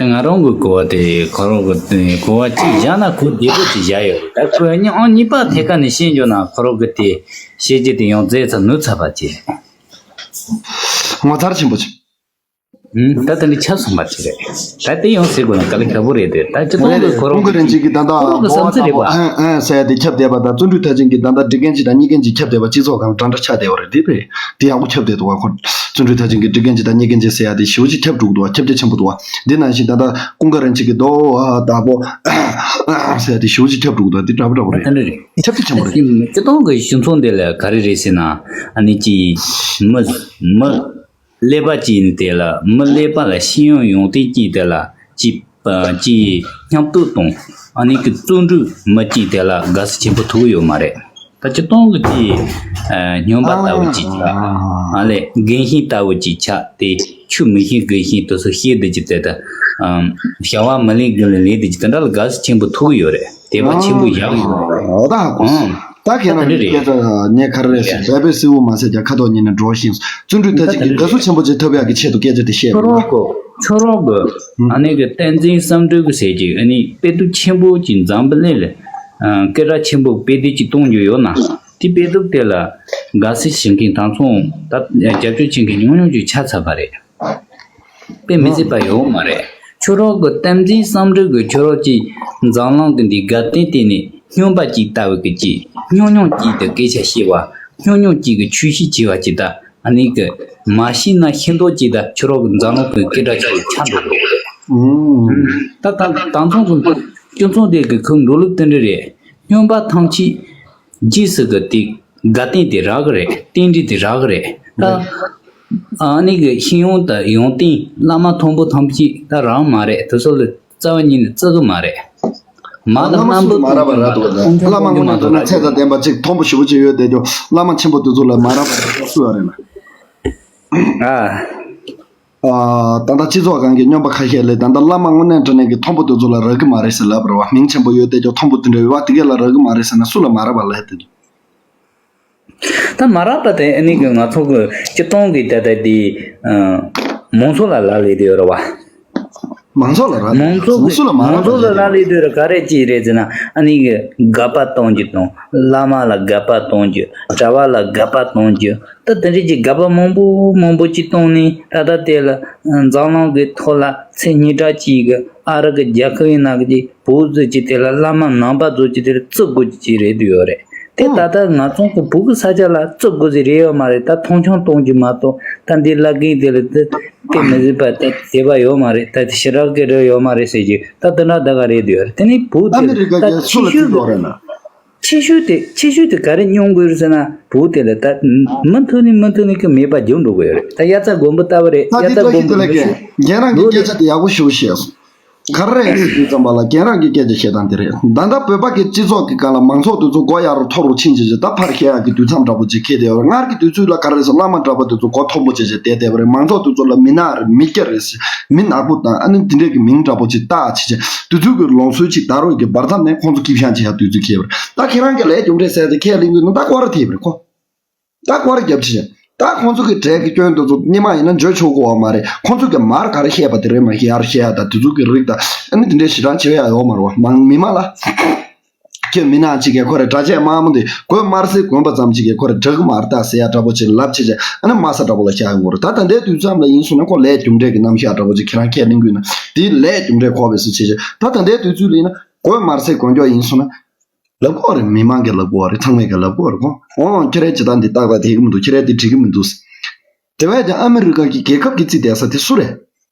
ད་ང་རང་གི་གོ་བ་དེ་ཁོ་རང་གི་གོ་བ་གཅིག་བཞག་ན་གོ་བདེ་པོ་ཅིག་བཞག་ཡོད། ད་ཁོས་ཨང་གཉིས་པ་ཐད་ཀ་ནས་བཤད་འཇོག་ན་ཁོ་རང་གི་དེ་བཤད་རྒྱུ་དེ་ཡང་རྫས་ཚ་ནུས་ཚ་བ་ཅིག་རེད། ངོ་མཚར་ཆེན་པོ་ཅིག་ཨུམ། ད་དེ་འདྲ་ཆགས་སོང་བ་ཅིག་རེད། ད་དེ་ཡང་ཟེར་དགོས་ན་དཀའ་ལས་ཁག་པོ་རེད་དེ། ད་སྤྱིར་བཏང་གི་ཁོ་རང་ཀུན་དགའ་རིན་ཆེན་གྱིས་ད་ལྟ་ཁོ་རང་གི་བསམ་ཚུལ་རེད་པ། ཨན་ཨན་ཟེར་ཡ་དེ་ཁྱབ་བསྡད་པ་དང་བརྩོན་འགྲུས་མཐར་ཕྱིན་གྱིས་ད་ལྟ་འབྲི་མཁན་ཅིག་དང་རྙེད་མཁན་ཅིག་ཁྱབ་བསྡད་པ་སྤྱི་ཚོགས་སྒང་ལ་འདྲ་འདྲ་ཆགས་བསྡད་པ་རེད། དེ་རེད། དེ་ཡག་པོ་ཁྱབ་བསྡད་འདུག་བ། ཁོ་བརྩོན་འགྲུས་མཐར་ཕྱིན་གྱིས་འབྲི་མཁན་ཅིག་དང་རྙེད་མཁན་ཅིག་ཟེར་ཡ་དེ་ཞེ་པོ་ཅིག་ཁྱབ་འགྲོ་གི་འདུག་བ། ཁྱབ་རྒྱ་ཆེན་པོ་འདུག་བ། དེ་ནང་བཞིན་ད་ལྟ་ཀུན་དགའ་རིན་ཆེན་གྱིས་ད་ཨ་ད་པོ་ཟེར་ཡ་དེ་ཞེ་པོ་ཅིག་ཁྱབ་འགྲོ་གི་འདུག་བ། དེ་འདྲ་པོ་འདྲ་པོ་རེད། ད་དེ་འདྲ་རེད། ཁྱབ་རྒྱ་ཆེན་པོ་རེད། སྤྱིར་བཏང་གི་སྤྱི་ཚོགས་འདི་ལ་ག་རེ་རེད་ཟེར་ན། ཨ་ནི་ཅི་མི་མི་ཀླད་པ་གཅིག་ནི་དེ་ལ་མི་ཀླད་པ་ལ་ཤེས་ཡོན་ཡོན་ཏན་གཅིག་དེ་ལ་གཅིག་གཅིག་སྙིང་སྟོབས་དང་ཨ་ནི་གི་བརྩོན་འགྲུས་མི་གཅིག་དེ་ལ་དགའ་བསུ་ཆེན་པོ་ཐོབ་ཡོད་མ་རེད། ད་སྤྱིར་བཏང་གི་གཅིག་སྨྱོན་པ་ལྟ་བུ་གཅིག་ཅིག་ཨ་ལས་རྒན་ཤིང་ལྟ་བུ་གཅིག་ཆགས་ཏེ་ཆུ་མི་ཤེས་རྒན་ཤིང་དེ་ཚོ་ཤེས་བསྡད་ཀྱི་དེ་ད་བྱ་བ་མི་ལས་རྒན་ལས་ལས་བསྡད་ཀྱི་དེ་འདྲ་ལ་དགའ་བསུ་ཆེན་པོ་ཐོབ་ཡོད་རེད། དད་པ་ཆེན་པོ་ཡག་ཡོད་རེད། འོ་ད་ཧ་གོ་སོང་། ད་ཁྱེད་རང་གི་སྐད་ཆ་ངས་ག་རེ་རེད་ཟེར། བལ་པོའི་སེའུ་མ་ཟད་ཀྱང་ཁ་དོག་ཉིད་ནས་འགྲོ་ཞིང་། བརྩོན་འགྲུས་མཐར་ཕྱིན་གྱིས་དགའ་བསུ་ཆེན་པོ་ཅིག་ཐོབ་ཡག་གི་ཆེད་དུ་སྐད་ཆ་དེ་བཤད་པ་ཡིན། ཁྱོད་རང་གི་ཁྱོད་རང་གི་ཨ་ནི་གི་བསྟན་འཛིན་བསམ་གྲུབ་ཀྱི་ཟེར་གྱི་ཨ་ནི་དཔེ་དེབ་ཆེན་པོ་ཅིག་འཛམ་བུ་གླིང་ལ་སྐད་གྲགས་ཆེན་པོ་དཔེ་དེབ་ཅིག་གཏོང་རྒྱུ་ཡོད་ན། དེ་དཔེ་དེབ་དེ་ལ་དགའ་བསུ་བྱེད་མཁན་དང་མཚུངས་ད་རྒྱབ་སྐྱོར་བྱེད་མཁན་ཉུང་ཉུང་ཅིག་ཆགས་ཚར་བ་རེད། དཔེ་མི་སྲིད་པ་ཡོད་མ་རེད། ཁྱོད་རང་གི་བསྟན་འཛིན་བསམ་གྲུབ་ཀྱིས་ཁྱོད་རང་གི་འཛམ་གླིང་གི་འདི་དགའ་སྟོན་དེ་ནི་སྨྱོན་པ་གཅིག་ལྟ་བུ་གི་གཅིག་སྨྱོན་སྨྱོན་གཅིག་ཏུ་སྐད་ཆ་བཤད་པ། སྨྱོན་སྨྱོན་གཅིག་གི་ཆོས་གཞི་བྱེད་པ་གཅིག་ད་ཨ་ནི་གི་མ་ཤེས་ན་ཤེས་མདོག་གཅིག་ད་ཁྱོད་རང་གི་འཛམ་གླིང་གི་སྐད་གྲགས་ཆགས་ཆགས་འགྲོ་གི་རེད། ད་ད་དང་ཚོང་གི་སྤྱི་ཚོགས་དེ་གི་ཁུ་འགྲོ་ལུགས་དེ་འདྲ་རེད། སྨྱོན་པ་ཐམས་ཅད་རྗེས་སུ་གི་དེ་དགའ་སྟོན་དེ་རག་གི་རེད། རྟེན་འབྲེལ་དེ་རག་གི་རེད། ད་ཨ་ནི་གི་ཤེས་ཡོན་དང་ཡོན་ཏན་བླ་མ་མཐོན་པོ་ཐམས་ཅད་ད་རག་མ་རེད། དེ་ཚོ་ལ་རྩ་བ་ཉིད་ནས་བརྩི་གི་མ་རེད། མ་ལ་བླ་མ་རྣམ་སུ་པ་མ་རག་པ་རག་འདུག་ད། བླ་མ་དངོས་གནས་དྲང་གནས་ཚད་དང་ལྡན་པ་ཅིག་མཐོན་པོ་ཞེ་པོ་ཅིག་ཡོད་དེ་ཀྱང་བླ་མ་ཆེན་པོ་དེ་ཚོ་ལ་མ་རག་པ་རག་སུ་ཡོད་རེད་ན། ཨ། ཨ། ད་ལྟ་སྤྱི་ཚོགས་སྒང་གི་སྨྱོན་པ་ཁ་ཤས་ལས་ད་ལྟ་བླ་མ་དངོས་གནས་དྲང་གནས་ཀྱི་མཐོན་པོ་དེ་ཚོ་ལ་རག་གི་མ་རེད་ཟེར་ལབ་རེད་བ། མིང་ཆེན་པོ་ཡོད་དེ་ཀྱང་མཐོན་པོ་དེ་འདྲ་ཡོད་བ། དེ་གས་ལ་རག་གི་མ་རེད་ཟེར་ན་སུ་ལ་མ་རག་པ་ལབ་དེ། ད་མ་རག་པ་དེ་ཨ་ནི་གི་ང་ཚོ་གི་སྤྱིར་བཏང་གི་ད་ལྟ་དེ་ཨ་མང་ཚོགས་ལ་ལབ་ལས་དེ་ཡོད་རེད་བ། མང་ཚོགས་ལ་རག་མང་ཚོགས་མང་ཚོགས་ལ་མ་མང་རག་ཚོགས་ལ་པ་རག་ལས་དེ་ར་ག་རེ་ཅིག་རེད་ཟེར་ན། ཨ་ནི་གི་དགའ་པ་གཏོང་རྒྱུ་དང་བླ་མ་ལ་དགའ་པ་གཏོང་རྒྱུ། གྲྭ་བ་ལ་དགའ་པ་གཏོང་རྒྱུ། ད་དེ་འདྲ་ཅིག་དགའ་པ་མང་པོ་མང་པོ་ཅིག་བཏང་ནས་ད་ལྟ་དེ་ལ་འཛམ་གླིང་གི་ཐོག་ལ་ཚེ་སྔོན་གྲས་ཅིག་གི་ཨ་རི་གི་རྒྱལ་ཁབ་ཡིན་ན་གི་བོད་ཟེར་གྱི་དེ་ལ་བླ་མ་ནང་པ་ཟེར་གྱི་དེ་ལ་བརྩི་དགོས་ཀྱི་རེད་འདུག་ཡོད་རེད། དེ་ད་ལྟ་ང་ཚོ་གི་བོད་ཀྱི་ས་ཆ་ལ་བརྩི་དགོས་ཟེར་རེད་ཡོད་མ་རེད། ད་མཐོང་ཆུང་གཏོང་རྒྱུ་མ་གཏོགས་ད་འདི་བླ་རྒན་དེ་ལ་དེ་དེ་མི་ཟེར་པ་ད་དད་པ་ཡོད་མ་རེད། ད་དེ་ཞེ་དྲག་གི་རེད་ཡོད་མ་རེད་ཟེར་གྱི་ད་དེ་འདྲ་ད་ག་རེད་འདུག་ཡོད་རེད། དེ་ནི་བོད་ཨ་དེ་མི་རི་ཀ་ད་གི་སུ་ཆེ་ལ་ཤོས་བརྩི་དགོས་རེད་ན། ཆེ་ ཆེ་ཤོས་དེ་ཆེ་ཤོས་དེ་ག་རེ་མྱོང་དགོས་རེད་ཟེར་ན། བུ་དེ་ལ་ད་མུ་མཐུད་ནས་མུ་མཐུད་ནས་ཀྱི་མེད་པ་རྒྱུག་འགྲོ་གི་ཡོད་རེད། ད་དབྱར་རྩྭ་དགུན་འབུ་ལྟ་བུ་རེད། ད་དབྱར་རྩྭ་དེ་ལྟ་དགུན་གི་འབུ་དེ་ལ་མི་ཤེས། རྒན་རང་གི་ལོ་སྐད་ཆ་དེ་ཡག་པོ་ཞེ་པོ་བཤད་སོང་། ག་རེ་རེད་ཟེར་དུས་ཙམ་པ་ལ་རྒན་རང་གི་སྐད་ཆ་བཤད་སྟངས་དེ་རེད། ད་ལྟ་བོད་པ་གི་སྤྱི་ཚོགས་ཀྱི་སྒང་ལ་མང་ཚོགས་དེ་ཚོ་མགོ་ཡར་མཐོ་རུ་ཕྱིན་བྱས་བྱས་ད་ཕར་བཤད་ཡག་གི་དུས་མཚམས་འདྲ་པོ་ཅིག་འཁེལ་བསྡད་ཡོད་རེད། སྔར་གྱི་དུས་ཚོད་ལ་ག་རེ་རེད་ཟེར། བླ་མ་འདྲ་པོ་དེ་ཚོ་མགོ་མཐོན་པོ་བྱས་བྱས་བསྡད་བསྡད་པ་རེད། མང་ཚོགས་དེ་ཚོ་ལ་མི་ནག་རེད། མི་སྐྱ་རེད་ཟེར། མི་ནག་པོ་དང་ཨ་ནི་དེ་འདྲས་ཀྱི་མིང་འདྲ་པོ་ཅིག་བཏགས་བྱས་བྱས་དུས་ཚོད་ཀྱི་ལོངས་སྤྱོད་ཅིག་དར་བའི་གི་བར་མཚམས་ནས་ཁོང་ཚོ་སྐྱིད་ཤང་བྱེད་ཡག་དུས་ཚོད་འཁེལ་བ་རེད། ད་ཁྱེད་རང་གི་ལས་རྒྱུ་འབྲས་ཟེར་དེ་ཁས་ལེན་དགོས་ན་ད་སྐོར་ར་ཐེབས་རེད་ཁོ། ད་སྐོར་རྒྱབ་ཕྱིན། ད་ཁོང་ཚོ་གི་གྲས་ཀྱི་སྐྱོན་དེ་ཚོ་སྔོན་མ་ཡིན་ན་བརྗོད་ཆོག་གི་ཡོད་མ་རེད། ཁོང་ཚོ་གི་མར་ག་རེ་བཤད་པ་དེ་རེད་མ་གཞི་ཡར་བཤད་ཡ་ད་དེ་ཚོ་གི་རིགས་ད་ཨ་ནི་དེ་འདྲའི་ཞེ་དྲག་བྱེད་ཡ་ཡོད་མ་རེད་བ། མང་མི་མང་ལ། ཁྱོད་མི་ནག་ཅིག་གིས་ཁོ་རེ་གྲྭ་ཆས་དམར་མོ་འདི་གོས་དམར་སེར་གོན་པ་ཙམ་ཅིག་གིས་ཁོ་རེ་དྲག་གི་མ་རེད་ད་ཟེར་ཡ་འདྲ་པོ་ཅིག་ལབ་བྱས་བྱས་ཨ་ནི་དམའ་ས་འདྲ་པོ་ལ་བཞག་ཡོང་གི་རེད། ད་ད་ལྟའི་དུས་མཚམས་ལ་ཡིན་སོང་ན་ཁོ་ལས་རྒྱུ་འབྲས་ཀྱི་རྣམ་གཞག་འདྲ་པོ་ཅིག་ཁྱེད་རང་ཁས་ལེན་དགོས་ན་དེའི་ལས་རྒྱུ་འབྲས་ཁོ་བས་སུ་བྱས་བྱས་ད་ད་ལྟའི་དུས་ཚོད་ལ་ཡིན་ན་གོས་དམར་སེར་གོན་རྒྱུ་ཡིན་སོང་ན། ལབ་ཀྱི་ཡོད་རེད། མི་མང་གིས་ལབ་ཀྱི་ཡོད་རེད། ཚང་མས་ཀྱིས་ལབ་ཀྱི་ཡོད་རེད་ཁོ། འོ་ཁྱེད་རའི་བྱེད་སྟངས་འདི་ཏག་ཏག་དེ་གི་མི་འདུག་ཁྱེད་རའི་འདི་འགྲིག་གི་མི་འདུག་དེ་བས་ཀྱང་ཨ་མི་རི་ཀ་གི་རྒྱལ་ཁབ་ཀྱི་རྩིས་བསྡད་ས་དེ་སུ་རེད།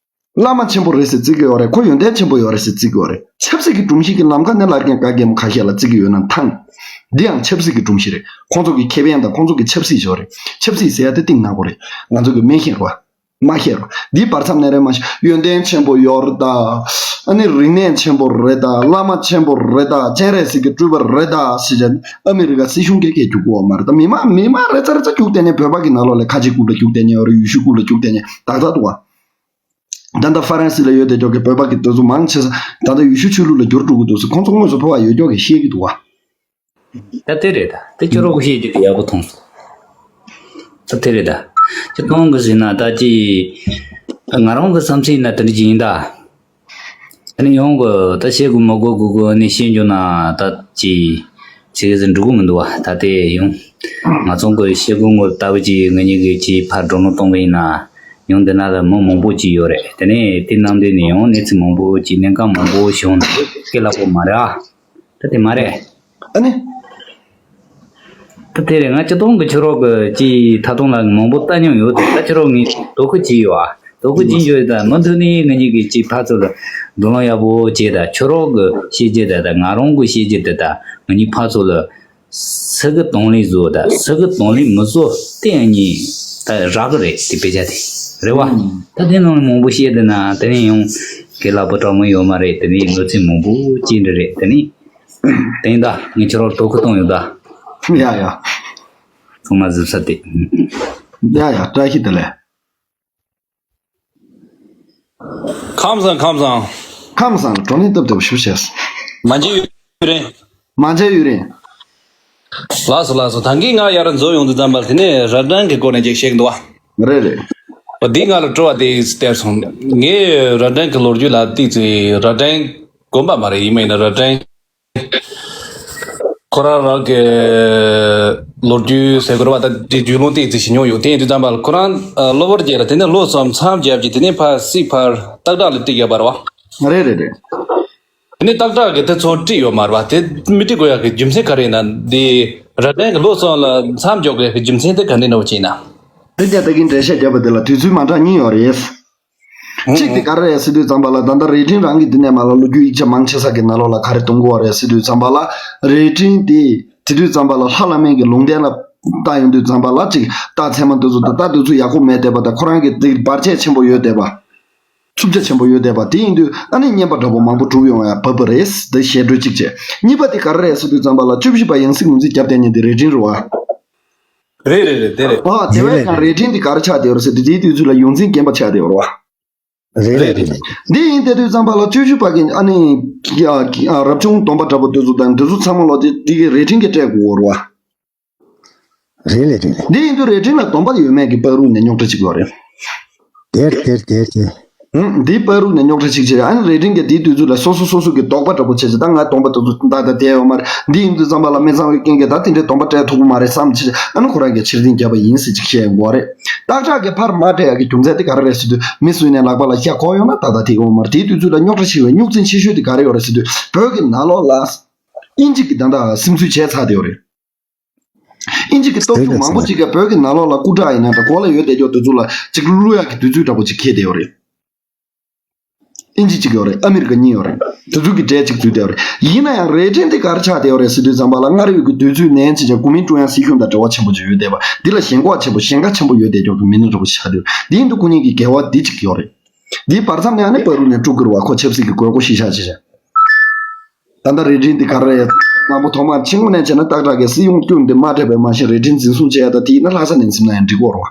བླ་མ་ཆེན་པོ་རེད་ཟེར་རྩིས་ཀྱི་ཡོད་རེད། ཁོ་ཡོན་ཏན་ཆེན་པོ་ཡོད་རེད་ཟེར་རྩིས་ཀྱི་ཡོད་རེད། ཆབ་སྲིད་ཀྱི་སྒྲོམ་གཞི་གི་ལམ་ཁ་ནས་ལར་རྒན་བཀའ་རྒན་མོ་ཁ་ཤས་ལ་རྩིས་ཀྱི་ཡོད་ན་ཐང་། འདི་ཡང་ཆབ་སྲིད་ཀྱི་སྒྲོམ་གཞི་རེད། ཁོང་ཚོ་གི་ཁེ་ཕན་དང་ཁོང་ཚོ་གི་ཆབ་སྲིད་ཡོད་རེད། ཆབ་སྲིད་ཟེར་ཡ་དེ་གཏིང་ནག་པོ་རེད། ང་ཚོ་གི་མི་ཤེས་རོགས། མ་ཤེས་རོགས། འདིའི་བར་མཚམས་ནས་རེད་མ་ཤེས། ཡོན་ཏན་ཆེན་པོ་ཡོད་རེད་ད། ཨ་ནི་རིག་གནས་ཆེན་པོ་རེད་ད། བླ་མ་ཆེན་པོ་རེད་ད། སྤྱན་རས་གཟིགས་ཀྱི་སྤྲུལ་པ་རེད་ད་ཟེར་བྱས་ཨ་མི་རི་ཀ་སྲིད་གཞུང་གིས་སྐད་རྒྱག་གི་ཡོད་མ་རེད་ད། མི་མང་མི་མང་རེ་ཙ་རེ་ཙ་རྒྱུགས་བསྡད་ནས་བོད་པ་གི་ནང་ལོགས་ལ་ཁ་ཆེ་རྐུབ་ལ་རྒྱུགས་བསྡད་ནས་ཡོད་རེད། ཡུལ་ཤུལ་རྐུབ་ལ་རྒྱུགས་བསྡད་ནས་ཏག་ཏག་འདུག་བ། ད་ལྟ་ཧྥ་རན་སི་ལ་ཡོད་བསྡད་ཀྱོག་གི་བོད་པ་གི་དེ་ཚོ་མང་ཆེ་ས་ད་ལྟ་ཡུལ་ཤུལ་ཆོས་ལུགས་ལ་བསྒྱུར་འགྲོ་གི་འདུག་ཟེར། ཁོང་ཚོ་དངོས་སུ་ཕོ་བ་ཡོད་ཀྱོག་གི་ཤེས་ཀྱི་འདུག་བ། ད་དེ་རེད་ད། དེ་ཁྱོད་རོགས་ཀྱིས་བཤད་རྒྱུ་དེ་ཡག་པོ་མཐོང་སོང་། ད་དེ་རེད་ད། ཁྱོད་མཐོང་གི་ཟེར་ན་ད་ཅི། ང་རང་གི་བསམ་ཚུལ་ཡིན་ན་དེ་འདྲ་ཅིག་ཡིན་ད། ཨ་ནི་ཡོང་གི་ད་བཤད་དགོས་མ་དགོས་དགོས་དགོས་ཨ་ནི་བཤད་འཇོག་ན་ད་ཅི། ཚིག་ཟིན་འགྲོ་གི་མི་འདུག་བ། ད་དེ་ཡང་། ང་ཚོ་གི་བཤད་དགོས་ངོ་ལྟ་བུ་ཅིག་ང་གཉིས་ཀྱིས་ཅི་ཕར་བགྲོ་གླེང་གཏོང་གི་ཡིན་ན། ཡང་འདི་ན་ལ་མི་མང་པོ་ཅིག་ཡོད་རེད། དེ་ནས་དེ་ནང་དུ་ནས་ཡང་གནས་ཚུལ་མང་པོ་ཅིག་གནད་འགག་མང་པོ་བྱུང་ན་སྐད་ལ་པོ་མ་རེད་ཨ། ད་དེ་མ་རེད། ཨ་ནི། ད་དེ་རེད། ང་སྤྱི་བཏང་གི་ཆོས་རོགས་ཀྱི་ཅིག་ཐ་ཐོང་ལ་མང་པོ་ལྟ་མྱོང་ཡོད་དེ། ད་ཆོས་རོགས་ངས་དོ་ཁུར་བྱས་ཡོད་ཨ། དོ་ཁུར་བྱས་ཡོད་ད། མུ་མཐུད་ནས་ང་གཉིས་ཀྱིས་ཅིག་ཕར་ཚུར་ལ་བགྲོ་གླེང་ཡག་པོ་བྱས་ད། ཆོས་རོགས་ཀྱི་བཤད་རྒྱུ་དེ་ད་ང་རང་གི་བཤད་རྒྱུ་དེ་ད་ང་གཉིས་ཕར་ཚུར་ལ་སུ་གི་དང་ལེན་བཟོ་ད་སུ་གི་དང་ལེན་མི་བཟོ་དེ་ཡང་གཉིས་ད་རག་གི་རེད། དེ་དཔེ་ཆ་དེ་རེད་བ། ད་དེ་ནང་ལ་མང་པོ་བཤད་དེ་ན་དེ་ནས་ཡང་གི་ལ་པོ་གྲོགས་མོ་ཡོད་མ་རེད། དེ་ནས་གནོད་འཚེ་མང་པོ་སྐྱེལ་འདྲ་རེད། དེ་ནས། དེ་ཡིན་ད་ངས་ཁྱོད་རང་དོ་ཁུར་གཏོང་ཡོད་ད། ཡ་ཡ། ཚང་མ་གཟིགས་ས་དེ། ཡ་ཡ་བཀྲ་ཤིས་བདེ་ལེགས། ཁམས་བཟང་ཁམས་བཟང་། ཁམས་བཟང་བགྲོ་གླེང་སྟབས་བདེ་པོ་ཞིག་བྱས། མ་མཇལ་ཡུན་རིང་། མ་མཇལ་ཡུན་རིང་། ལགས་སོ་ལགས་སོ། ད་གིན་ང་ཡར་འཛུལ་ཡོང་དུས་ཙམ་པ་དེ་ནས་རྭ་སྒྲེང་གི་སྐོར་ནས་ཅིག་བཤད་ཀྱི་འདུག་བ། རེད་རེད། འོ་འདི་ང་ལ་སྤྲོ་བ་དེ་སྟེར་སོང་། ངས་རྭ་སྒྲེང་གི་ལོ་རྒྱུས་ལ་ཏིག་ཙི་རྭ་སྒྲེང་དགོན་པ་མ་རེད། ཡིན་མ་ཡིན་ན་རྭ་སྒྲེང་ཁོ་རང་རང་གི་ལོ་རྒྱུས་ཟེར་དགོས་རེད་བ། ད་དེ་རྒྱུས་ལོན་ཏིག་ཙི་ཞིག་མྱོང་ཡོད། དེ་ཡིན་དུས་ཙམ་པ་ལ་ཁོ་རང་གློ་བུར་རྒྱལ་ལ་དེ་ནས་ལོ་གསུམ་མཚམས་བརྒྱབ་ཀྱི་དེ་ནས་ཕར་སྲིད་ཕར་སྟག་བྲག་ལ་བཏེགས་ཡོད་པ་རེད་བ། རེད་རེད་རེད། དེ་ནས་སྟག་བྲག་གི་དེ་ཚོ་བྲིས་ཡོད་མ་རེད་བ། དེ་མི་བྲིས་དགོས་ཡག་གི་རྒྱུ་མཚན་ག་རེ་ཡིན་ན། འདི་རྭ་སྒྲེང་གི་ལོ་གསུམ་ལ་མཚམས་འཇོག་དགོས་ཡག་གི་རྒྱུ་མཚན་དེ་ག་འདྲ་འདྲ་བོ་ཅིག་ཡིན་ན། འདི་ཀྱང་ད་གིན་འགྲེལ་བཤད་བརྒྱབ་པ་དེ་ལ་དུས་ཚོད་མ་འདྲ་གཉིས་ཡོད་རེད། གཅིག་དེ་ག་རེ་རེད་ཟེར་དུས་ཙམ་པ་ལ་ད་ལྟ་རྭ་སྒྲེང་རང་གི་འདི་ནས་མར་ལ་ལོ་རྒྱུས་ཡིག་ཆ་མང་ཆེ་ས་གི་ནང་ལོགས་ལ་ག་རེ་གཏོང་གི་ཡོད་རེད་ཟེར་དུས་ཙམ་པ་ལ་རྭ་སྒྲེང་དེ་དེ་དུས་ཙམ་པ་ལ་ལྷ་བླ་མའི་གི་ལུང་བསྟན་ལ་བལྟ་ཡོང་དུས་ཙམ་པ་ལ་གཅིག་རྟགས་མཚན་མ་འདི་ཚོ་ད་ལྟ་འདི་ཚོ་ཡག་པོ་མེད་བསྡད་པ་དང་ཁོ་རང་གི་དེ་བར་ཆད་ཆེན་པོ་ཡོད་བསྡད་པ། འཚུབ་ཆ་ཆེན་པོ་ཡོད་བསྡད་པ་དེ་ཡིན་དུས་ཨ་ནི་རྔན་པ་འདྲ་པོ་མང་པོ་སྒྲུབ་ཡོང་ཡ་བབ་པ་རེད། འདི་ཞེ་དྲག་གཅིག་བྱས། གཉིས་པ་དེ་ག་རེ་རེད་ཟེར་དུས་ཙམ་པ་ལ་བཅུ་བཞི་པ་ཡང་སྲིད་ངོས་འཛིན་རྒྱབ་བསྡད་མཁན་དེ་རྭ་སྒྲེང་རེད་བ། རེད་རེད་རེད། དེ་རེད། ཨ་དེ་བས་ཀྱང་རྭ་སྒྲེང་དེ་ག་རེ་ཆགས་བསྡད་ཡོད་རེད་ཟེར་དུས་དེའི་དུས་ཚོད་ལ་ཡོངས་འཛིན་རྒན་པ་ཆགས་བསྡད་ཡོད་རེད་བ། རེད་རེད་རེད། འདི་ཡིན་བསྡད་དུས་ཙམ་པ་ལ་བཅུ་བཞི་པ་གི་ཨ་ནི་རབ་བྱུང་སྡོམ་པ་འདྲ་པོ་དེ་ཚོ་དང་འདི་ཚོ་ཚང་མ་ལོ་དེ་དེ་གི་རྭ་སྒྲེང་གི་སྤྲད་དགོས་ཡོད་རེད་བ། རེད་ལེ་རེད་ལེ། འདི་ཡིན་དུས་རྭ་སྒྲེང་ལ་སྡོམ་པ་ཡོད་མེད་ཀྱི་བར་དུ་ནས་རྙོག་དྲ་ཅིག་ཡོད་རེད། དེར་དེར་དེར་དེར། ཧུམ། འདིའི་བར་དུ་ནས་རྙོག་དྲ་ཅིག་བྱས། ཨ་ནི་རྭ་སྒྲེང་གིས་དེའི་དུས་ཚོད་ལ་སོ་སོ་སོ་སོ་གི་དོགས་པ་འདྲ་པོ་བྱས་ཚེ་ད་ང་སྡོམ་པ་དེ་ཚོ་ད་ད་དེ་ཡོད་མ་རེད། འདི་ཡིན་དུས་ཙམ་པ་ལ་མི་ཚང་བའི་རྐྱེན་གྱིས་ད་དེ་འདྲའི་སྡོམ་པ་སྤྲད་ཐུབ་ཀྱི་མ་རེད་བསམ་བྱས། ཨ་ནི་ཁོ་རང་གིས་ཕྱིར་འཐེན་བརྒྱབ་པ་ཡིན་ཟེར་ཅིག་བཤད་ཡོང་གི་རེད། སྟག་བྲག་གིས་ཕར་མ་སྤྲད་ཡག་གི་རྒྱུ་མཚན་དེ་ག་རེ་རེད་ཟེར་དུས་མི་སུ་ཡིན་ནའི་ལག་པ་ལ་ཤ་འཁོར་ཡོང་ན་ད་ད་དེ་ཡོད་མ་རེད། དེའི་དུས་ཚོད་ལ་རྙོག་དྲ་ཆེ་བའི་རྙོག་འཛིང་ཆེ་ཤོས་དེ་ག་རེ་ཡོད་རེད་ཟེར་དུས་བོད་ཀྱི་ནང་ལོགས་ལ་དབྱིན་ཇི་གིས་ད་ལྟ་སིམ་འཛུལ་བྱས་ཚར་བསྡད་ཡོད་རེད། དབྱིན་ཇི་གི་སྟོབས་ཤུགས་མང་པོ་ཅིག་གིས་བོད་ཀྱི་ནང་ལོགས་ལ་སྐུ་དྲག་ཡིན་ན་འདྲ་འགོ་ལ་ཡོད་བསྡད་ཀྱོག་དེ་ཚོ་ལ་ཅིག་བླུག་ཡག་གི་དུས་ཚོད་འདྲ་པོ་ཅིག་འཁེལ་བསྡད་ཡོད་རེད། ཨིན་ཇི་གཅིག་ཡོད་རེད། ཨ་མི་རི་ཀ་གཉིས་ཡོད་རེད། དེ་ཚོ་གི་གྲས་གཅིག་འཛུལ་བསྡད་ཡོད་རེད། ཡིན་ན་ཡང་རེ་ཌི་འདི་ག་རེ་ཆགས་བསྡད་ཡོད་རེད་ཟེར་དུས་ཙམ་པ་ལ། སྔར་ཡོད་ཀྱི་དུས་ཚོད་ནན་བྱས་ཀྱང་གོ་མིན་ཀྲུང་དབྱང་སྲིད་གཞུང་དང་འབྲེལ་བ་ཆེན་པོ་ཅིག་ཡོད་བསྡད་པ་འདི་ལ་ཞེན་ཁོག་ཆེན་པོ་ཞེན་ཁ་ཆེན་པོ་ཡོད་བསྡད་ཀྱོག་གི་མི་སྣ་འདྲ་པོ་ཆགས་བསྡད་ཡོད། འདི་ཡིན་དུས་ཁོ་གཉིས་ཀྱི་འགལ་བ་འདི་གཅིག་ཡོད་རེད། འདིའི་བར་མཚམས་ནས་ཨ་ནི་བར་རུ་ནས་དཀྲུག་དགོས་རེད་བ། ཁོ་ཆབ་སྲིད་ཀྱི་དགོས་མཁོ་ཤེས་བྱ་ཆེ་ཆེ། ད་ལྟ་རེ་ཌི་འདི་ག་རེ་རེད། དང་པོ་ཐོག་མར་ཕྱི་ངོས་ནས་བྱས་ན་སྟག་བྲག་གིས་སྲིད་གཞུང་བསྐྱུར་འདི་མ་སྤྲད་པའི་མ་གཞི་རེ་ཌི་འཛིན་བཟུང་བྱས་ཡ་ད་དེ་ཡིན་ན་ལྷ་ས་ནས་འཛིན་ན་ཡང་འགྲིག་གོ་རེད་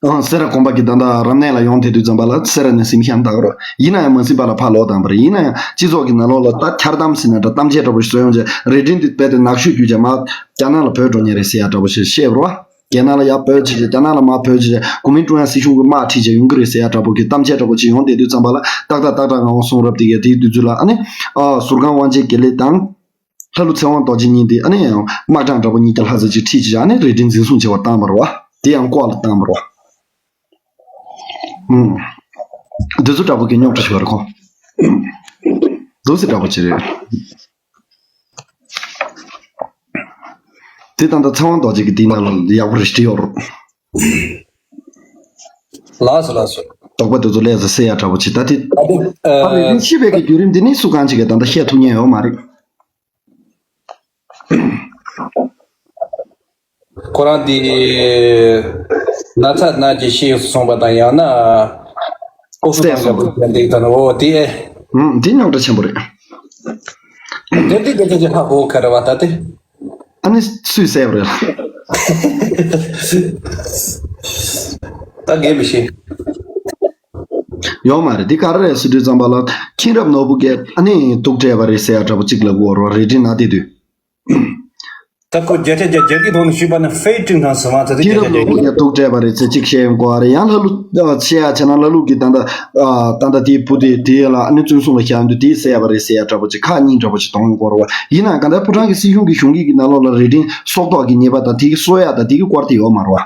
བ། ཨང་། སེ་ར་དགོན་པ་གི་ད་ལྟ་རབ་གནས་ལ་ཡོང་བསྡད་དུས་ཙམ་པ་ལ་སེ་ར་ནས་ཟིན་ཤང་ད་ག་རོ། ཡིན་ན་ཡང་མ་ཟིན་པ་ལ་ཕར་ལོག་བཏང་བ་རེད། ཡིན་ན་ཡང་སྤྱི་ཚོགས་ཀྱི་ནང་ལོགས་ལ་ད་འཁྱར་གཏམ་ཟེར་ན་འདྲ། གཏམ་བཤད་འདྲ་པོ་ཞིག་བཟོ་ཡོང་བྱས་རེ་ཌི་འདི་རྦད་དེ་ནག་ཤོས་རྒྱུ་བྱས་མར་རྒྱ་ནག་ལ་བྲོས་འགྲོ་ཉེ་རེད་ཟེར་ཡ་འདྲ་པོ་ཞིག་བཤད་པ་རེད་བ། རྒྱ་ནག་ལ་ཡར་བྲོས་བྱས་བྱས། རྒྱ་ནག་ལ་མར་བྲོས་བྱས་བྱས། གོ་མིན་ཀྲུང་དབྱང་སྲིད་གཞུང་གིས་དམག་ཁྲིད་བྱས་ཡོང་གི་རེད་ཟེར་ཡ་འདྲ་པོ་གི་གཏམ་བཤད་འདྲ་པོ་ཅིག་ཡོང་བསྡད་དུས་ཙམ་པ་ལ། ཏག་ཏག་ཏག་ཏག་ངག་དབང་གསུང་རབ་དེ་གའི་དེའི་དུས་ཚོད་ལ་ཨ་ནི། ཨ། ཟུར་ཁང་དབང་ཆེན་དགེ་ལེགས་དང་། ལྷ་ཀླུ་ཚེ་དབང་རྡོ་རྗེ་གཉིས་དེ་ཨ་ནི་ཡང་དམག་དྲངས་འདྲ་པོ་གཉིས་ཀྱི་ལྷ་ས་ཅིག་ཁྲིད་ཅིག་ཨ་ནི་རེ་ཌི་འཛིན་བཟུང་བྱས་པར་བཏང་བ་རེད་བ། དེ་ཡང་ལྐོག་ལ་བཏང་བ་རེད་བ། ཨུམ། དེ་ཚོ་འདྲ་པོ་གི་རྙོག་དྲ་ཞིག་ཡོད་རེད་ཁོ། འདུག་སེ་འདྲ་པོ་ཅིག་རེད། དེ་ད་ལྟ་ཚེ་དབང་རྡོ་རྗེ་གི་དེའི་ནང་ལ་ཡག་པོ་རེ་ཞིག་བྲིས་ཡོད་རེད། ལགས་སོ་ལགས་སོ། དོགས་པ་དེ་ཚོ་ལས་ས་སེལ་ཡག་འདྲ་པོ་ཅིག་ད་དེ། ད་དེ་ཨ། ཨ་རེ་རེ་ཤི་བའི་གི་བརྒྱུད་རིམ་དེ་ནི་སུ་གང་ཅིག་གིས་ད་ལྟ་བཤད་ཐུབ་མཁན་ཡོད་མ་རེད། ཁོ་རང་དེ་ན་ཚ་ན་གྱི་ཤི་སོང་པ་དང་། ཡང་ན་ལྐོག་སུ་བཏང་སོང་། འོ་དེ་ཨེ། ཨུམ། དེ་རྙོག་དྲ་ཆེན་པོ་རེད། དེ་དེ་དེ་དེ་ཧ་གོ་ག་རེ་བ་ད་དེ། ཨ་ནི་སུས་བསད་པ་རེད། ད་རྒན་མི་ཤེས། ཡོད་མ་རེད། འདི་ག་རེ་རེད་ཟེར་དུས་ཙམ་པ་ལ་མཁྱེན་རབ་ནོར་བུ་གིས་ཨ་ནི་དུག་སྤྲད་པ་རེད་ཟེར་ཡ་འདྲ་པོ་གཅིག་ལབ་ཀྱི་ཡོད་རེད་བ། རེ་ཌི་ན་དེ་དུས། ད་ཁོ་བརྒྱ་ཆ་བརྒྱ་རྒྱ་སྐད་ཐོག་ནས་ཞུས་པ་ནི་ཧྥེ་ཀྲིན་ཁང་ཟེར་མ་ཚད་དེ་མཁྱེན་རབ་ནོར་བུ་གིས་དུག་སྤྲད་པ་རེད་ཟེར་གཅིག་བཤད་ཡོང་གི་ཡོད་རེད། ཡང་ལྷ་ཀླུ་བཤད་ཡ་བྱས་ན་ལྷ་ཀླུ་གིས་ད་ལྟ་ཨ་ད་ལྟ་དེའི་བུ་དེ་དེ་ལ་ཨ་ནི་བཙོན་སྲུང་ལ་བཞག་དུས་དེས་བསད་པ་རེད་ཟེར་ཡ་འདྲ་པོ་ཅིག་ཁག་གཉིས་འདྲ་པོ་ཅིག་གཏོང་ཡོང་གི་ཡོད་རེད་བ། ཡིན་ནའང་གང་ལྟར་ཕོ་བྲང་གི་སྲིད་གཞུང་གི་གཞུང་གི་གི་ནང་ལོགས་ལ་རེ་ཌིན་སྲོག་ཐོག་གི་ཉེས་པ་དང་དེ་གི་གསོ་ཡ་དང་དེ་གི་སྐོར་དེ་ཡོད་མ་རེད་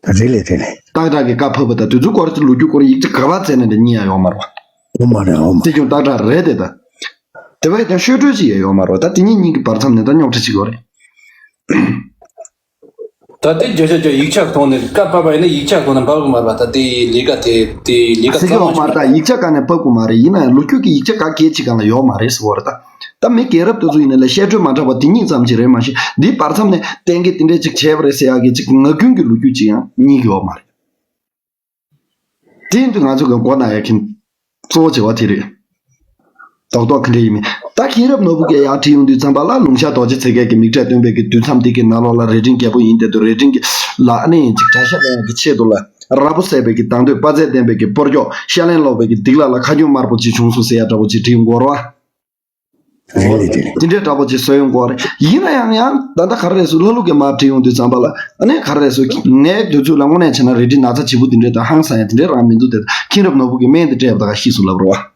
བ། རེད་ལེ་རེད་ལེ། སྟག་བྲག་གི་བཀའ་ཕབ་པ་དང་དེ་ཚོའི་སྐོར་གྱི་ལོ་རྒྱུས་སྐོར་ཡིག་ཆ་ག་པར་བཙལ་ན་འདྲ་རྙེད་ཡ་ཡོད་མ་རེད་བ། ཡོད་མ་རེད། ཡོད་མ་རེད། སྲིད་སྐྱོང་སྟག་བྲག་རེད་དེ་ད། དེ་བས་ཀྱང་ཤོད་སྤྲོད་ཅིག་ཡང་ཡོད་མ་རེད་བ། ད་དེ་གཉིས་གཉིས་ཀྱི་བར་མཚམས་ནས་ད་རྙོག་དྲ་ཅིག་ཡོད་རེད། ད་དེ་བརྗོད་བྱ་བརྗོད་ཡིག་ཆ་ཐོག་ནས་བཀའ་ཕབ་པ་ཡིན་ན་ཡིག་ཆ་ཐོག་ནས་ཕབ་གི་མ་རེད་བ། ད་དེ་ལས་ཀ་དེ་དེ་ལས་ཀ་སྲིད་སྐྱོང་མ་རེད། ད་ཡིག་ཆ་ག་ནས་ཕབ་གི་མ་རེད། ཡིན་ན་ཡང་ལོ་རྒྱུས་ཀྱི་ཡིག་ཆ་ག་གལ་ཆེ་གང་ལ་ཡོད་མ་རེད་ཟེར་བ་རེད་ད། ད་མི་རྒན་རབས་དེ་ཚོ་ཡིན་ན་ལས་བཤད་སྲོལ་མ་འདྲ་བ་དེ་གཉིས་ཙམ་ཅིག་རེད་མ་གཞི། འདིའི་བར་མཚམས་ནས་གཏན་འཁེལ་དེ་འདྲས་ཅིག་བྱས་པ་རེད་ཟེར་ཡག་གི་ཅིག་ངག་རྒྱུན་གྱི་ལོ་རྒྱུས་ཅིག་ཡང་རྙེད་ཀྱི་ཡོད་མ་རེད། དེ་ཡིན་དུས་ང་ཚོ་གི་མགོ་ན་ཡ་མཁན་གཙོ་བོ་བྱེད་པ་དེ་རེད། རྡོག་རྡོག་ག་འདྲ་ཡིན་མིན། ད་མཁྱེན་རབ་ནོར་བུ་གིས་ཡར་བྲིས་ཡོང་དུས་ཙམ་པ་ལ་ལུང་ཤར་རྡོ་རྗེ་ཚེ་རྒྱལ་གྱི་མིག་འབྲས་སྟོན་པའི་གི་དུས་མཚམས་དེ་གི་ནང་ལོགས་ལ་རེ་ཌིན་རྒྱལ་པོ་ཡིན་བསྡད་དུས་རེ་ཌིན་གྱི་ལ་ཨ་ནི་ཅིག་གྲྭ་ཤག་ལེན་ཡག་གི་ཆེད་དུ་ལ་ར་ཕོ་བསད་པའི་གི་དང་དོད་དཔའ་རྩལ་ལྡན་པའི་གི་སྤོར་སྐྱོག་ཤ་ལན་སློག་པའི་གི་སྡིག་ལ་ལ་ཁ་རྒྱུན་དམར་པོ་ཅིག་བྱུང་སོང་ཟེར་ཡ་འདྲ་པོ་ཅིག་བྲིས་ཡོང་གི་ཡོད་རེད་བ། རེད་རེད་རེད། དེ་འདྲའི་འདྲ་པོ་ཅིག་བཟོས་ཡོང་གི་ཡོད་རེད། ཡིན་ན་ཡང་ཡང་ད་ལྟ་ག་རེ་རེད་ཟེར་ལྷ་ཀླུ་གིས་མར་བྲིས་ཡོང་དུས་ཙམ་པ་ལ་ཨ་ནི་ག་རེ་རེད་ཟེར་ངའི་དུས་ཚོད་ལ་དངོས་གནས་བྱས་ན་རེ་ཌིན་ན་ཚ་ལྗིད་པོ་དེ་འདྲས་དང་ཧང་སང་ཡ་དེ་འདྲས་རང་མི་འདུག་དེ་མཁྱེན་རབ་ནོར་བུ་གིས་སྨན་དེ་སྤྲད་པ་དང་ཤི་སོང་ལབ་རེད་བ།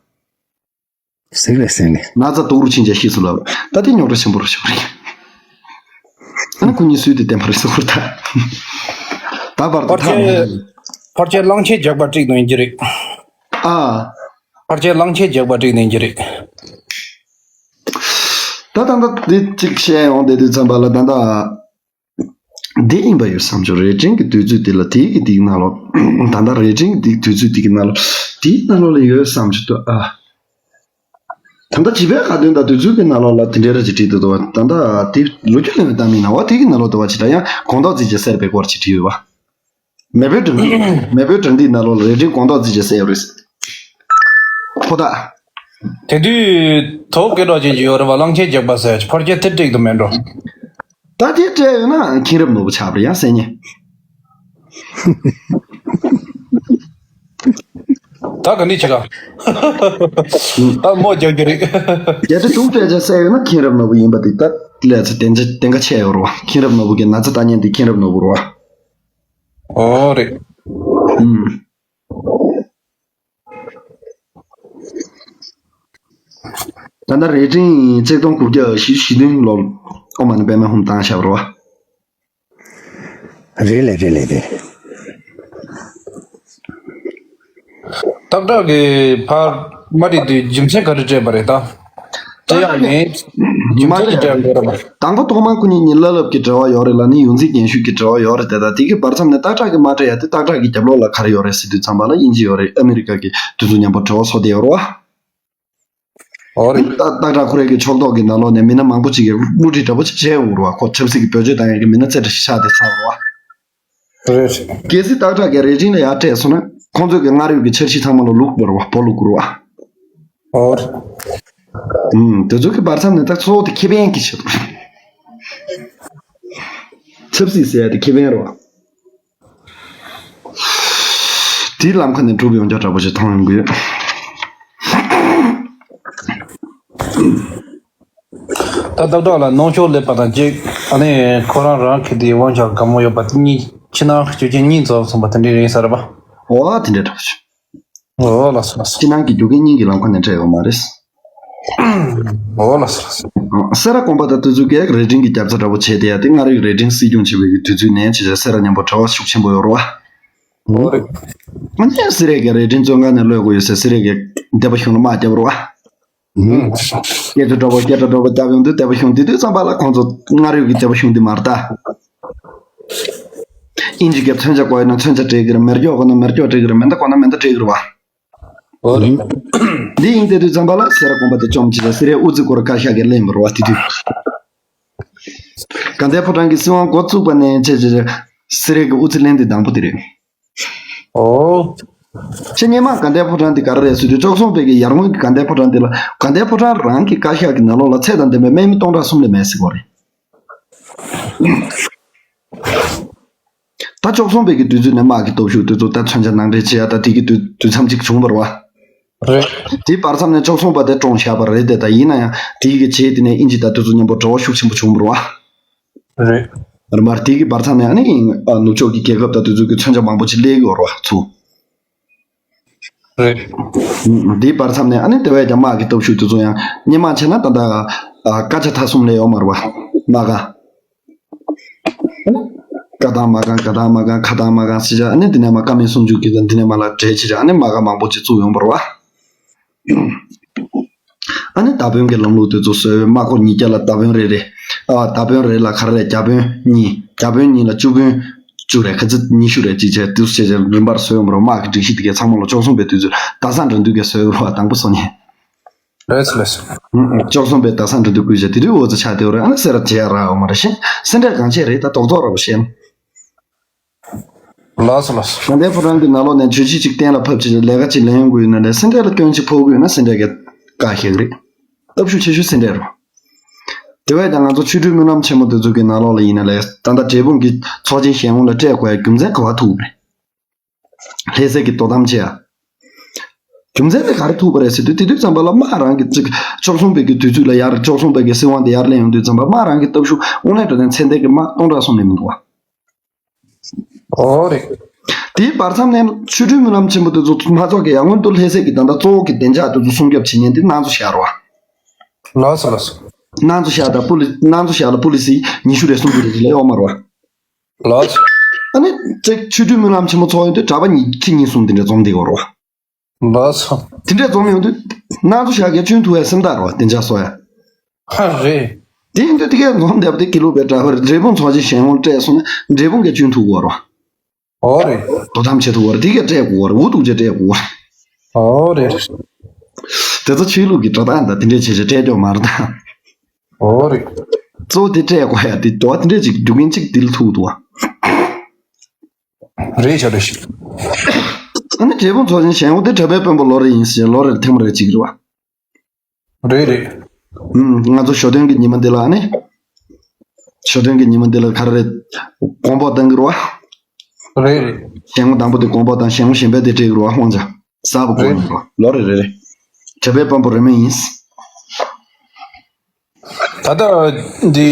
ཟེར་རེད་ཟེར་ནས། ན་ཚ་སྡུག་རུ་ཕྱིན་བྱས་ཤི་སོང་ལབ། ད་དེ་རྙོག་དྲ་ཆེན་པོ་རུ་ཤོར་རེད། ཨ་ནི་ཁོ་གཉིས་སུས་དེ་བསྟན་པ་རེད་ཟེར་བར་ད། ད་བར་དུ་ཕར་ཐག་ཆེར་ཕར་ཆེར་གླང་ཆེན་རྒྱག་པ་འགྲིག་ནོ་ཡིན་གྱི་རེད། ཨ། ཕར་ཆེར་གླང་ཆེན་རྒྱག་པ་འགྲིག་ནོ་ཡིན་གྱི་རེད། ད་ད་ད་འདི་གཅིག་བཤད་ཡོང་དེ་དུས་ཙམ་པ་ལ་ད་ད། འདི་ཡིན་པ་ཡོད་བསམ་བྱུང་། རེ་ཌིན་གྱི་དུས་ཚོད་འདི་ལ་དེའི་གི་དེའི་ནང་ལོགས། ད་ལྟ་རེ་ཌིན་གྱི་དུས་ཚོད་འདི་གི་ནང་ལོགས་དེའི་ནང་ལོགས་ལ་ཡོད་བསམ་བྱུང་ད། ཨ། ད་ལྟ་བྱིས་པའི་ཁ་འདོན་དང་དུས་ཚོད་ཀྱི་ནང་ལོགས་ལ་དེ་འདྲའི་ར་ཅིག་བྲིས་འདུག་ད་ལྟ་དེ་ལོ་རྒྱུས་ལེན་པའི་གཏམ་ཡིན་ན་བ་དེ་གི་ནང་ལོགས་དུ་བ་ཅིག་ད་ཡང་དགོང་དག་རྩིས་ཀྱི་སེར་པའི་སྐོར་ཅིག་བྲིས་ཡོད་བ། མེས་པོའི་དྲན་མེས་པོའི་དྲན་ཏིའི་ནང་ལོགས་ལ་རེ་ཌིན་དགོང་དག་རྩིས་ཀྱི་སེར་ཡོད་རེད། ཕོ་ཐག་དེ་དུས་དོ་སྐད་གྲགས་ཅན་གྱི་ཡོད་རེད་བ། གླང་ཆེན་རྒྱག་པ་ཟེར་ཕར་ཆེར་དེ་འགྲིག་ཏུ་མེད་འགྲོ། ད་དེ་སྤྲད་ཡོད་ན་མཁྱེན་རབ་ནོར་བུ་ཆགས་པ་རེད་ཡང་སེ་ཉེ། ད་ག་འདྲ་བྱེད་ག་ད་མོ་རྒྱག་རྒྱུ་རེད། རྒྱ་ཆེ་དུག་སྤྲད་ཅེས་གསལ་ཡོད་ན་མཁྱེན་རབ་ནོར་བུ་ཡིན་པ་དེ་ད་ལས་ཚེ་བདེན་ཆ་བདེན་ཁ་ཆད་ཡོད་རེད་བ། མཁྱེན་རབ་ནོར་བུ་གི་ན་ཚ་ལྟ་མཁན་དེ་མཁྱེན་རབ་ནོར་བུ་རེད་བ། ཨོ་རེད། ཨུམ། ད་ལྟ་རེ་ཌིན་ཆིག་སྟོང་དགུ་བརྒྱ་བཞི་བཅུ་ཞེ་བདུན་ལོར་ཨོ་མ་ནི་པད་མ་ཧུམ་བཏང་བཞག་པ་རེད་བ། རེད་ལེ་རེད་ལེ་རེད། སྟག་བྲག་གི་ཕར་མ་བྲིས་དུས་རྒྱུ་མཚན་ག་རེ་སྤྲད་པ་རེད་ད། དེ་ཡང་མིན། ཡུན་ཚད་ཀྱི་འབྲེལ་བ་ཡོད་རེད་པ། དང་པོ་ཐོག་མར་སྐུ་ཉིད་གཉིས་བླ་སློབ་ཀྱི་འབྲེལ་བ་ཡོད་རེད་ལ་ནི་ཡོངས་འཛིན་རྒན་ཤོས་ཀྱི་འབྲེལ་བ་ཡོད་རེད་དེ། ད་དེ་གི་བར་མཚམས་ནས་སྟག་བྲག་གི་མ་སྤྲད་ཡ་དེ་སྟག་བྲག་གི་རྒྱབ་ལོགས་ལ་ག་རེ་ཡོད་རེད་ཟེར་དུས་ཙམ་པ་ལ་དབྱིན་ཇི་ཡོད་རེད། ཨ་མི་རི་ཀ་གི་དེ་ཚོ་མཉམ་པོ་འབྲེལ་བ་བཟོ་བསྡད་ཡོད་རེད་བ། ཨོ་རེད། སྟག་སྟག་བྲག་ཁོ་རའི་གི་ཕྱོགས་གཏོགས་ཀྱི་ནང་ལོགས་ནས་མི་སྣ་མང་པོ་ཅིག་གིས་བསླུ་བྲིད་འདྲ་པོ་ཅིག་བྱས་ཡོང་རེད་བ། ཁོ་ཆབ་སྲིད་ཀྱི་བེད་སྤྱོད་བཏང་ཡ་གི་མི་སྣ་རྩེ་གྲས་ཤིག་ཆགས་བསྡད་ཚར་བ་རེད་བ། རེད། གལ་སྲིད་སྟག་བྲག་གིས་རྭ་སྒྲེང་ལ་ཡར་སྤྲད་སོང་ན་ཁོང་ཚོས་ཀྱི་མངའ་རིས་ཀྱི་འཆར་གཞི་ཚང་མ་ལ་ལུག་བོར་བ་བོ་ལུག་བོར་བ། ཨོ་རེད། ཨུམ། དེ་ཚོ་གི་བར་མཚམས་ནས་ད་གཙོ་བོ་དེ་ཁེ་ཕན་གྱི་ཆེད་དུ། ཆབ་སྲིད་ཟེར་ཡ་དེ་ཁེ་ཕན་རེད་བ། དེའི་ལམ་ཁ་ནས་གྲུབ་ཡོང་རྒྱུ་འདྲ་པོ་ཞིག་མཐོང་ཡོང་གི་ཡོད། ད་སྟག་བྲག་ལ་གནོན་ཤུགས་སླེབས་པ་དང་གཅིག་ཨ་ནི་ཁོ་རང་རང་གི་དེའི་དབང་ཆ་དགའ་མོ་ཡོད་པ་དེ་གཉིས་ཕྱི་ནང་སྤྱོད་ཆས་གཉིས་རྫོགས་སོང་པ་དེ་འདྲ་ཡིན་ས་རེད་པ། འོ་དེ་འདྲ་འདྲ་པོ་ཞིག་འོ་ལགས་སོ་ལགས་སོ། ཕྱི་ནང་གི་རྒྱུ་རྐྱེན་གཉིས་ཀྱི་ལམ་ཁ་ནས་འཕྲད་ཡོད་མ་རེད། འོ་ལགས་སོ་ལགས་སོ། སེ་ར་དགོན་པ་དང་དེ་ཚོ་གས་རྭ་སྒྲེང་གི་རྒྱབ་རྩ་འདྲ་པོ་བྱས་བསྡད་ཡ་དེ་མངའ་རིས་རྭ་སྒྲེང་སྲིད་སྐྱོང་བྱེད་པའི་གི་དུས་ཚོད་ནས་བྱས་བྱས་སེ་ར་མཉམ་པོ་འབྲེལ་བ་ཤུགས་ཆེན་པོ་ཡོད་རེད་བ། འོ་རེད། ཨ་ནི་སེ་ར་གི་རྭ་སྒྲེང་བཙོན་ཁང་ནས་གློད་དགོས་ཡོད་ཟེར་སེ་ར་གི་སྡེ་པ་གཞུང་ལ་དམག་བརྒྱབ་རེད་བ། སྐད་ཆ་འདྲ་པོ་སྐད་ཆ་འདྲ་པོ་བརྒྱབ་ཡོང་དུས་སྡེ་པ་གཞུང་དེ་དུས་ཙམ་པ་ལ་ཁོང་ཚོ་མངའ་རིས་ཀྱི་སྡེ་པ་གཞུང་དེ་མ་རེད་ད། ཨིན་ཇི་གིས་མཚོན་ཆ་དགོས་ཡོད་ན་མཚོན་ཆ་སྤྲད་ཀྱི་རེད། མེ་སྒྱོགས་དགོས་ན་མེ་སྒྱོགས་སྤྲད་ཀྱི་རེད། མེ་མདའ་དགོས་ན་མེ་མདའ་སྤྲད་ཀྱི་རེད་བ། འོ་རེད། འདི་ཡིན་དེ་དུས་ཙམ་པ་ལ་སེ་ར་དགོན་པ་དེ་བཅོམ་བྱས་ལ་སེ་རའི་དབུ་རྩེ་སྐོར་བཀའ་ཤག་གིས་གླེང་བ་རེད་བ་དེ་དུས། དགའ་ལྡན་ཕོ་བྲང་གི་སྲིད་དབང་འགོ་བཙུགས་པ་ནས་བྱས་བྱས་བྱས་སེ་རའི་གི་དབུ་རྩེ་གླེང་དེ་དང་པོ་དེ་རེད། ཨོ། ཁྱེད་སྔོན་མ་དགའ་ལྡན་ཕོ་བྲང་དེ་ག་རེ་རེད་ཟེར་དུས་བཅུ་གསུམ་པའི་གི་ཡར་སྔོན་གྱི་དགའ་ལྡན་ཕོ་བྲང་དེ་ལ་དགའ་ལྡན་ཕོ་བྲང་རང་གི་བཀའ་ཤག་གི་ནང་ལོགས་ལ་ཚད་དང་ལྡན་པའི་དམག་མི་སྟོང་ཕྲག་གསུམ་ལས་མེད་ཟེར་གོ་རེད། ད་བཅུ་གསུམ་པའི་གི་དུས་ཚོད་ནས་དམག་གི་སྟོབས་ཤུགས་དེ་ཚོ་ད་མཚོན་ཆ་ནང་འདྲེན་བྱེད་ཡ་ད་དེ་གི་དུས་དུས་མཚམས་གཅིག་བྱུང་བ་རེད་བ། རེད། དེའི་བར་མཚམས་ནས་བཅུ་གསུམ་པ་དེ་བཀྲོངས་བཞག་པ་རེད་དེ། ད་ཡིན་ན་ཡང་དེའི་གི་རྗེས་དེ་ནས་དབྱིན་ཇི་དང་དེ་ཚོ་མཉམ་པོ་འབྲེལ་བ་ཤུགས་ཆེན་པོ་བྱུང་བ་རེད་བ། རེད། རེད་མ་རེད། དེའི་གི་བར་མཚམས་ནས་ཨ་ནི་ཨ་ནུབ་ཕྱོགས་ཀྱི་རྒྱལ་ཁབ་དང་དེ་ཚོ་གི་མཚོན་ཆ་མང་པོ་ཅིག་སླེབས་ཡོད་རེད་བ་ཚུར། རེད། དེའི་བར་མཚམས་ནས་ཨ་ནི་དེ་བས་ཀྱང་དམག་གི་སྟོབས་ཤུགས་དེ་ཚོ་ཡང་སྔོན་མ་བྱས་ན་ད་ལྟ་ཨ་ཀ་ཆ་ཐ་གསུམ་ལས་ཡོད་མ་རེད་བ། དམག་ག་ཀ་དང་མ་གང་ག་དང་མ་གང་ཁ་དང་མ་གང་ཟེར་བྱས། ཨ་ནི་དེ་ནས་མ་ཀ་མིན་སུམ་ཅུ་གི་དང་དེ་ནས་མ་ལ་གྲས་བྱས་བྱས། ཨ་ནི་མ་ག་མང་པོ་ཅིག་བཙུགས་ཡོང་བ་རེད་བ། ཨ་ནི་མདའ་དཔོན་གྱི་ལམ་ལུགས་དེ་ཚོ་བཟོས། དམག་སྐོར་ཉིས་བརྒྱ་ལ་མདའ་དཔོན་རེ་རེ། ཨ་མདའ་དཔོན་རེ་ལ་ག་རེ་རེད། བརྒྱ་དཔོན་གཉིས། བརྒྱ་དཔོན་གཉིས་ལ་བཅུ་དཔོན་བཅུ་རེད། ག་ཚོད་ཉི་ཤུ་རེད་ཅིག་བྱས་དུས་བྱས་བྱས་རིམ་པར་བཟོས་ཡོང་བ་རེད་བ། དམག་གི་སྒྲིག་གཞི་དེ་གའི་ཚང་མ་ལ་བཅུ་གསུམ་པའི་དུས་ཚོད་རྡ་ས་འགྲོ་དུས་ཀྱི་བཟོས་ཡོང་བ་རེད་བ། དང་པོ་སོང་ནས། ལགས་སོ་ལགས་སོ། བཅུ་གསུམ་པའི་རྡ་ས་འགྲོ་དུས་སྐུལ་བྱས་དེ་དུས་འོ་ཙི་ཆགས་བསྡད་ཡོད་རེད། ཨ་ནི་སེ་ར་བྱེད་ཡ་རག་ཡོད་མ་རེད། ཤེས་སེ་འབྲས་གང་ཆེ་རེད། ད་རྡོག་རྡོག་ར་བ་ཤེས་ན། ལགས་སོ་ལགས་སོ། དགའ་ལྡན་ཕོ་བྲང་གི་ནང་ལོགས་ནས་བརྗོད་གཞི་གཅིག་གཏན་ལ་ཕབ་བྱས་ལས་ཀ་གཅིག་ལེན་ཡོང་དགོས་ཡོད་ན་ལས་སེ་འབྲས་ལ་སྐྱོན་གཅིག་ཕོག་དགོས་ཡོད་ན་སེ་འབྲས་ཀྱི་བཀའ་ཤག་རེད། སྟབས་ཤུགས་ཆེ་ཤོས་སེ་འབྲས་རེད། དེ་བས་ཀྱང་ང་ཚོ་ཆོ་འཕྲུལ་སྨོན་ལམ་ཆེན་མོ་དེ་ཚོ་གི་ནང་ལོགས་ལ་ཡིན་ན་ལས་ད་ལྟ་འབྲས་སྤུངས་ཀྱི་ཚོགས་ཆེན་གཞན་དབང་ལ་སྤྲད་དགོས་ཡ་རྒྱུ་མཚན་ག་བ་ཐུག་རེད། ལྷ་སའི་གི་དོ་དམ་བྱེད་ཡ། རྒྱུ་མཚན་དེ་ག་རེ་ཐུག་པ་རེད་ཟེར་དུས་དེ་དུས་ཙམ་པ་ལ་དམག་རང་གི་ཅིག་བཅུ་གསུམ་པའི་གི་དུས་ཚོད་ལ་ཡར་བཅུ་གསུམ་པའི་གི་སྲིད་དབང་དེ་ཡར་ལེན་ཡོང་དུས་ཙམ་པ་དམག་རང་གི་སྟོབས་ཤུགས་དངོས་གནས་དྲང་གནས་ཚད་ལྡན་གྱི་དམག་སྟོང་ཕྲག་གསུམ་ལས་མི་འདུག་བ། ཨོ་རེད། དེའི་བར་མཚམས་ནས་ཆོ་འཕྲུལ་སྨོན་ལམ་ཆེན་པོ་དེ་ཚོ་མ་ཚོགས་ཀྱི་ཡར་སྔོན་དུ་ལྷ་སའི་གི་ད་ལྟ་གཙོ་བོ་གི་བདེ་འཇགས་དེ་ཚོ་སྲུང་སྐྱོབ་བྱེད་མཁན་དེ་གནང་ཚུལ་བཞག་རོགས། ལགས་སོ་ལགས་སོ། གནང་ཚུལ་བཞག་དང་པུ་ལི་གནང་ཚུལ་བཞག་ལ་པུ་ལི་སི་ཉི་ཤུ་རེ་སུམ་ཅུ་རེ་ལས་ཡོད་མ་རེད་བ། ལགས་སོ། ཨ་ནི་ཅིག་ཆོ་འཕྲུལ་སྨོན་ལམ་ཆེན་མོ་ཚོགས་ཡོང་དུས་གྲྭ་པ་གཉིས་ཁྱི་གཉིས་གསུམ་དེ་འདྲ་འཛོམས་བསྡད་ཡོད་རེད་བ། ལགས་སོ། དེ་འདྲས་འཛོམས་ཡོང་དུས་གནང་ཚུལ་བཞག་གི་སྐྱོན་ཐུག་ཡ་སེམས་ཐག་རེད་བ། བདེ་འཇགས་སོགས་ཡ། ཧ་རེད། དེ་ཡིན་དུས་དེ་གས་འཛོམས་བསྡད་པ་དེ་དགེ་ལུགས་པའི་གྲྭ་པ་རེད། འབྲས་སྤུངས་ཚོགས་ཆེན་གཞན་དབང་སྤྲད་སོང་ན་འབྲས་སྤུངས་ཀྱི་སྐྱོན་ཐུག་གི་ཡོད་རེད་བ། ཨོ་རེད། དོ་དམ་བྱེད་ཐུབ་པ་རེད། དེ་གས་སྤྲད་དགོས་པ་རེད། འུ་ཐུག་ཅེས་སྤྲད་དགོས་པ་རེད། ཨོ་རེད། དེ་ཚོ་ཆོས་ལུགས་ཀྱི་འགྲོ་སྟངས་དང་དེ་འདྲས་བྱས་བྱས་སྤྲད་ཀྱོག་མ་རེད་ད། ཨོ་རེད། གཙོ་བོ་དེ་སྤྲད་དགོས་ཡ་དེ་འགྲོ་བ་དེ་འདྲས་ཅིག་རྒྱུ་རྐྱེན་གཅིག་དེ་ལ་ཐུག་འདུག་བ། རེད་ཤག་རེད་ཤག་ཨ་ནི་འབྲས་སྤུངས་ཚོགས་ཆེན་གཞན་དབང་དེ་གྲྭ་པའི་དཔོན་པོ་ལོ་རེ་ཡིན་ཟེར། ལོ་རེར་ཐེངས་མ་རེ་གཅིག་རེད་བ། རེད་རེད། ཨུམ། ང་ཚོ་ཞོ་སྟོན་གྱི་ཉི་མ་འདི་ལ་ཨ་ནི། ཞོ་སྟོན་གྱི་ཉི་མ་འདི་ལ་ག་རེ་རེད། དགོངས་པ་བཏང་གི་རེད་བ། རེད་རེད། གཞན་དབང་དང་པོ་དེ་དགོངས་པ་བཏང་། གཞན་དབང་གཞན་པའི་དེ་སྤྲད་གི་རེད་བ། དབང་ཆ་གསར་པ་དགོས་ཡིན་རེད་བ། ལོ་རེ་རེ་རེ། གྲྭ་པའི་དཔོན་པོ་རེ་མོ་ཡིན། ད་ལྟ་འདི།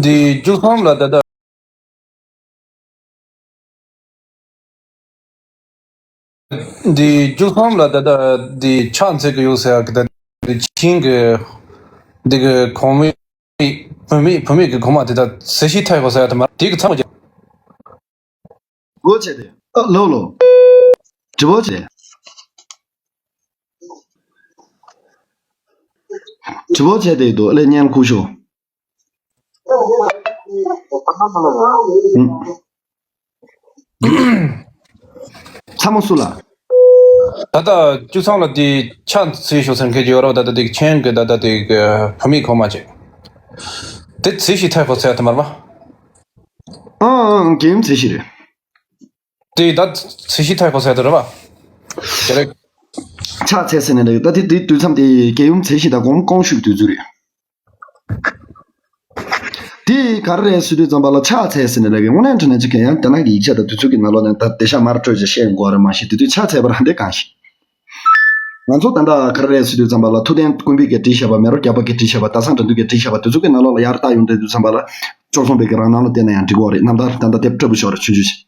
འདི་བཅུ་གསུམ་ལ་ད་ལྟ། འདི་བཅུ་གསུམ་ལ་ད་ལྟ་འདི་ཕྱག་འཚལ་གྱི་ཡོད་ཟེར་ཡག་གི། ད་འདི་ཆིང་གི་འདི་གི་གོང་མའི་བུད་མེད་བུད་མེད་ཀྱི་གོང་མ་དེ་ད་གཟི་བརྗིད་ཐོབ་ཡོད་ཟེར་ཡག་དེ་མ་དེ་གི་ཚང་མ་རྒྱ། སྒོ་ཕྱེ་སྟེ། ཨ། ལོ་ལོ། དྲི་བ་བྱས། དྲི་བ་བྱས་ཏེ་འདུག་ལས་ཉན་ཁུ་ཤོ། ཚ་མོ་སུ་ལ། ད་ལྟ་བཅུ་ཚང་ལ་དེ་ཕྱག་འཚལ་ཤོག་ཟེར་མཁན་ཅིག་ཡོད་རོགས། ད་ལྟ་དེ་ཆེན་གི་ད་ལྟ་དེ་གི་བུ་མེད་གོང་མ་ཅིག་དེ་ཚེ་ཞིག་ཐལ་ཁོ་ཚད་དུ་མར་བ། ཨང་ཨང་རྒན་ཡུམ་ཚེ་ཞིག་རེད། དེ་ད་ཚེ་ཞིག་ཐལ་ཁོ་ཚད་དུ་རེད་བ། ཅི་རེད། ཕྱག་འཚལ་ཟེར་ནས་ད་དེ་དེ་དུས་མཚམས་དེ་རྒན་ཡུམ་ཚེ་ཞིག་དང་གོང་མ་ཀོང་ཞུས་དུས་ཚོད་རེད། དེ་ག་རེ་རེད་ཟེར་དུས་ཙམ་པ་ལ་ཕྱག་འཚལ་ཟེར་ནས་ལབ་ཀྱི་དངོས་གནས་དྲང་གནས་ཅིག་གི་ཡང་དེ་ན་གི་ཡིག་ཆ་དང་དུས་ཚོད་ཀྱི་ནང་ལོགས་ནས་ད་དེ་ཤ་མར་སྤྲོད་ཅིག་བཤད་དགོས་རེད་མ་གཞི་དེ་དུས་ཕྱག་འཚལ་བ་རང་དེ་གང་ཞིག་ང་ཚོ་ད་ལྟ་ག་རེ་རེད་ཟེར་དུས་ཙམ་པ་ལ་ཐུབ་བསྟན་ཀུན་འབུལ་གྱིས་བྲིས་བཞག་པ་མེ་རོ་རྒྱལ་པོ་གིས་བྲིས་བཞག་པ་སྟག་ཚང་དགྲ་འདུལ་གྱིས་བྲིས་བཞག་པ་དེ་ཚོ་གི་ནང་ལོགས་ལ་ཡར་ལྟ་ཡོང་དུས་དུས་ཙམ་པ་ལ་བཅུ་གསུམ་པའི་གི་རང་སྣང་ལ་བལྟས་ན་ཡང་འགྲིག་གི་རེད། རྣམ་ཐར་ད་ལྟ་དེབ་བཀྲ་བུ་ཤོར་རེ་ཆུང་ཆུང་ཞིག་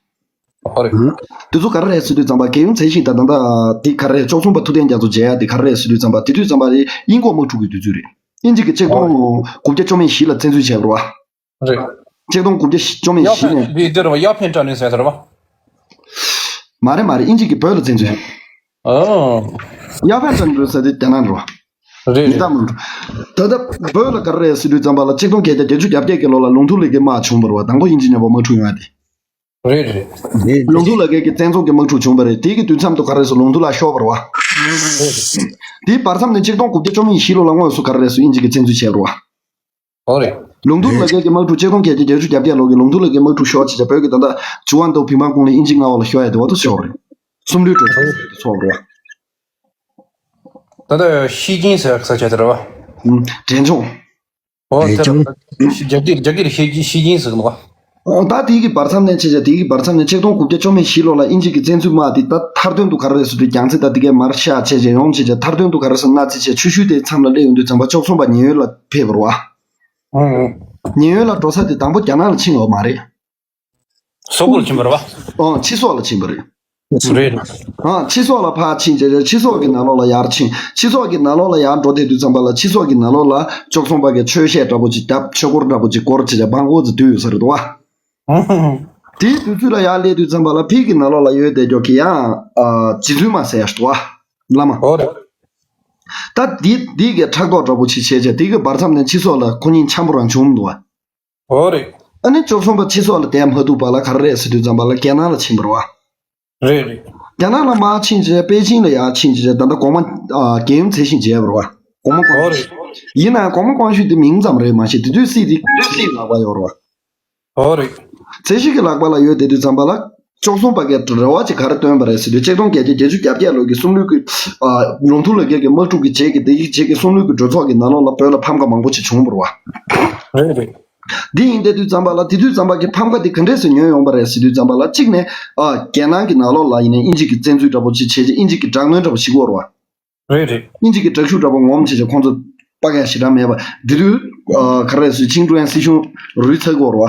ཧོ་རེད། དེ་ཚོ་ག་རེ་རེད་ཟེར་དུས་ཙམ་པ་རྒྱལ་ཡུམ་ཚེ་ཞིག་དང་ད་ལྟ་དེ་ག་རེ་རེད། བཅུ་གསུམ་པ་ཐུབ་བསྟན་རྒྱ་མཚོ་མཇལ་ཡ་དེ་ག་རེ་རེད་ཟེར་དུས་ཙམ་པ་དེ་དུས་ཙམ་པ་རེད་དབྱིན་གོག་དམག་འཁྲུག་གི་དུས་ཚོད་རེད། དབྱིན་ཇི་གི་ཆིག་སྟོང་དགུ་བརྒྱ་བཅུ་མེད་བཞི་ལ་བཙན་འཛུལ་བྱས་པ་རེད་བ། རེད། ཆིག་སྟོང་དགུ་བརྒྱ་བཅུ་མེད་བཞི་ནས། དེ་དེ་རེད་བ་ཡར་ཕན་ཏྲ་ནུས་ཟེར་ཡ་དེ་རེད་བ། མ་རེད་མ་རེད། དབྱིན་ཇི་གི་བོད་ལ་བཙན་འཛུལ། ཨོ། ཡར་ཕན་ཏྲ་ནུས་ཟེར་དེ་རྒྱ་ནག་རེད་བ། རེད་མི་རེད། རྟག་མ་འགྲོ། ད་ལྟ་བོད་ལ་ག་རེ་རེད་ཟེར་དུས་ཙམ་པ་ལ་ཆིག་སྟོང་བརྒྱད་བརྒྱ་བརྒྱད་ཅུ་གྱ་བརྒྱད་ཀྱི་ལོ་ལ་ལུང་ཐུ་ལི་ཀའི་དམག་བྱུང་བ་རེད་བ། དང་པོ་དབྱིན་ཇི་མཉམ་པོ་དམག་འཁྲུག་ཡོང་ཡ་དེ། རེད་རེད། རེད། ལུང་ཐུ་ལ་རྒྱལ་གྱི་བཙན་རྫོང་གི་དམག་འཁྲུག་བྱུང་བ་རེད། དེ་གི་དུས་མཚམས་དུ་ག་རེ་སུ་ལུང་ཐུ་ལ་ཤོར་བ་རེད་བ། དེའི་བར་མཚམས་ནས་ཆིག་སྟོང་དགུ་བརྒྱ་བཅུ་མེད་བཞི་ལོ་ལ་དངོས་སུ་ག་རེ་སུ་དབྱིན་ཇི་གི་བཙན་འཛུལ་བྱས་པ་རེད་བ། ཨོ་རེད། ལུང་ཐུ་ལ་རྒྱལ་གྱི་དམག་འཁྲུག་ཆིག་སྟོང་བརྒྱད་བརྒྱ་བརྒྱད་ཅུ་གྱ་བརྒྱད་ལོ་གི་ལུང་ཐུ་ལ་རྒྱལ་དམག་འཁྲུག་ཤོར་བྱས་བྱས་བོད་ཀྱི་ད་ལྟ་ཇུ་ཝང་ཏོ་བི་མ་ཀུང་ལི་དབྱིན་ཇི་མངའ་འོག་ལ་ཤོར་ཡ་དེ་བ་དུ་ཤོར་རེད། སུམ་ལུས་གྲོས་ཚོགས་ཚོགས་རེད་བ། ད་ལྟ་ཤི་ཅིན་ཟེར་ས་ཆ་དེ་རེད་བ། དྲན་བྱུང་། ཨོ་དེ་རེད། རྒྱ་གིར་རྒྱ་གིར་ཤི་ཤི་ཅིན་ཟེར་གི་འདུག་བ། ཨོ་ད་དེའི་གི་བར་མཚམས་ནས་བྱས་བྱས་དེའི་གི་བར་མཚམས་ནས་ཆིག་སྟོང་དགུ་བརྒྱ་བཅུ་མེད་བཞི་ལོ་ལ་དབྱིན་ཇི་གི་བཙན་འཛུལ་དམག་དེ་ད་མཐར་དོན་དུ་ག་རེ་རེད་ཟེར་དུས་རྒྱལ་རྩེ་ད་དེ་གའི་མར་ཤག་བྱས་བྱས་ཡོང་བྱས་བྱས་མཐར་དོན་དུ་ག་རེ་ཟེར་ན་ཚེ་བྱས་ཆུ་ཤུལ་དེའི་མཚམས་ལ་སླེབས་ཡོང་དུས་ཙམ་པ་བཅུ་གསུམ་པ་ཉེན་གཡོལ་ལ་ཕེབས་པ་རེད་བ། ཨང་ཨང་། ཉེན་གཡོལ་ལ་འགྲོ་ས་དེ་དང་པོ་རྒྱ་ནག་ལ་ཕྱིན་ཡོད་མ་རེད། སོག་པོ་ལ་ཕྱིན་པ་རེད་བ། ཨང་ཕྱི་སོག་ལ་ཕྱིན་པ་རེད། རེད། ཨང་ཕྱི་སོག་ལ་ཕར་ཕྱིན་བྱས་བྱས་ཕྱི་སོག་གི་ནང་ལོགས་ལ་ཡར་ཕྱིན། ཕྱི་སོག་གི་ནང་ལོགས་ལ་ཡར་འགྲོ་བསྡད་དུས་ཙམ་པ་ལ་ཕྱི་སོག་གི་ནང་ལོགས་ལ་བཅུ་གསུམ་པ་གི་ཆོས་བཤད་འདྲ་པོ་ཅིག་བརྒྱབ། ཆོས་འཁོར་འདྲ་པོ་ཅིག་བསྐོར་བྱས་བྱས་བང་གོ་ཙི་དུས་ཡོད་ས་རེད་དོ་བ། ཨང་། དེའི་དུས་ཚོད་ལ་ཡར་སླེབས་དུས་ཙམ་པ་ལ་ཕི་གི་ནང་ལོགས་ལ་ཡོད་བསྡད་རྒྱུ་གི་ཡང་ཨ་རྗེ་བཙུན་མ་ཟེར་ཡ་ཞིག་འདུག་བ། བླ་མ། ཨོ་རེད། ད་འདི་འདི་གི་ཕྲག་དོག་འདྲ་པོ་ཅིག་བྱས་བྱས་དེ་གི་བར་མཚམས་ནས་ཕྱི་སོག་ལ་ཁོ་གཉིས་འཆམ་པོ་རང་བྱུང་འདུག་བ། ཨོ་རེད། ཨ་ནི་བཅུ་གསུམ་པ་ཕྱི་སོག་ལ་བསྡད་མ་ཐུབ་པ་ལ་ག་རེ་རེད་ཟེར་དུས་ཙམ་པ་ལ་རྒྱ་ནག་ལ་ཕྱིན་པ་རེད་བ། རེད་རེད། རྒྱ་ནག་ལ་མར་ཕྱིན་བྱས་པེ་ཅིང་ལ་ཡར་ཕྱིན་བྱས་ད་ལྟ་གོང་མ་ཨ་རྒྱལ་ཡུམ་ཚེ་ཞིང་མཇལ་བ་རེད་བ། གོང་མ་ཨོ་ཀོང་ཞུས། རེད། ཡིན་ནའང་གོང་མ་ཀོང་ཞུས་དེ་མིང་ཙམ་རེད་མ་གཞི་དེ་དུས་སྲིད་དེ་དུས་སྲིད་ལག་པ་ཡོད་རེད་བ། ཨོ་རེད། ཚེ་ཞིང་གི་ལག་པ་ལ་ཡོད་བསྡད་དུས་ཙམ་པ་ལ་བཅུ་གསུམ་པ་གིས་རེ་བ་ཅིག་ག་རེ་བཏོན་པ་རེད་ཟེར་དུས་ཆིག་སྟོང་བརྒྱད་བརྒྱ་བརྒྱད་ཅུ་གྱ་བརྒྱད་ལོ་གི་གསུམ་ལུགས་ཀྱི་ཨ་ལུང་ཐུ་ལ་རྒྱལ་གྱི་དམག་འཁྲུག་གི་རྗེས་ཀྱི་དེ་ཡི་རྗེས་ཀྱི་གསུམ་ལུགས་ཀྱི་གྲོས་ཚོགས་ཀྱི་ནང་ལོགས་ལ་བོད་ལ་ཕམ་ཁ་མང་པོ་ཅིག་བྱུང་བ་རེད་བ། རེད་རེད། འདི་ཡིན་བསྡད་དུས་ཙམ་པ་ལ་དེ་དུས་ཙམ་པ་གི་ཕམ་ཁ་དེ་ག་འདྲས་སེ་ཉོས་ཡོང་པ་རེད་ཟེར་དུས་ཙམ་པ་ལ་གཅིག་ནས་ཨ་རྒྱལ་ནང་གི་ནང་ལོགས་ལ་ཡིན་ནའི་དབྱིན་ཇི་གི་བཙན་འཛུལ་འདྲ་པོ་ཅིག་བྱས་རྗེས་དབྱིན་ཇི་གི་དྲག་གནོན་འདྲ་པོ་ཞིག་དགོས་རེད་བ། རེད་རེད། དབྱིན་ཇི་གི་དྲག་ཤུགས་འདྲ་པོ་ངོམ་བྱས་རྗེས་ཁོང་ཚོ་དཔའ་རྒྱ་ཞེ་དྲག་མེད་པ་དེ་དུས་ཨ་ག་རེ་ཟེར་ཆིང་ཀྲུང་ཡན་སྲིད་གཞུང་རུལ་ཚར་དགོས་རེད་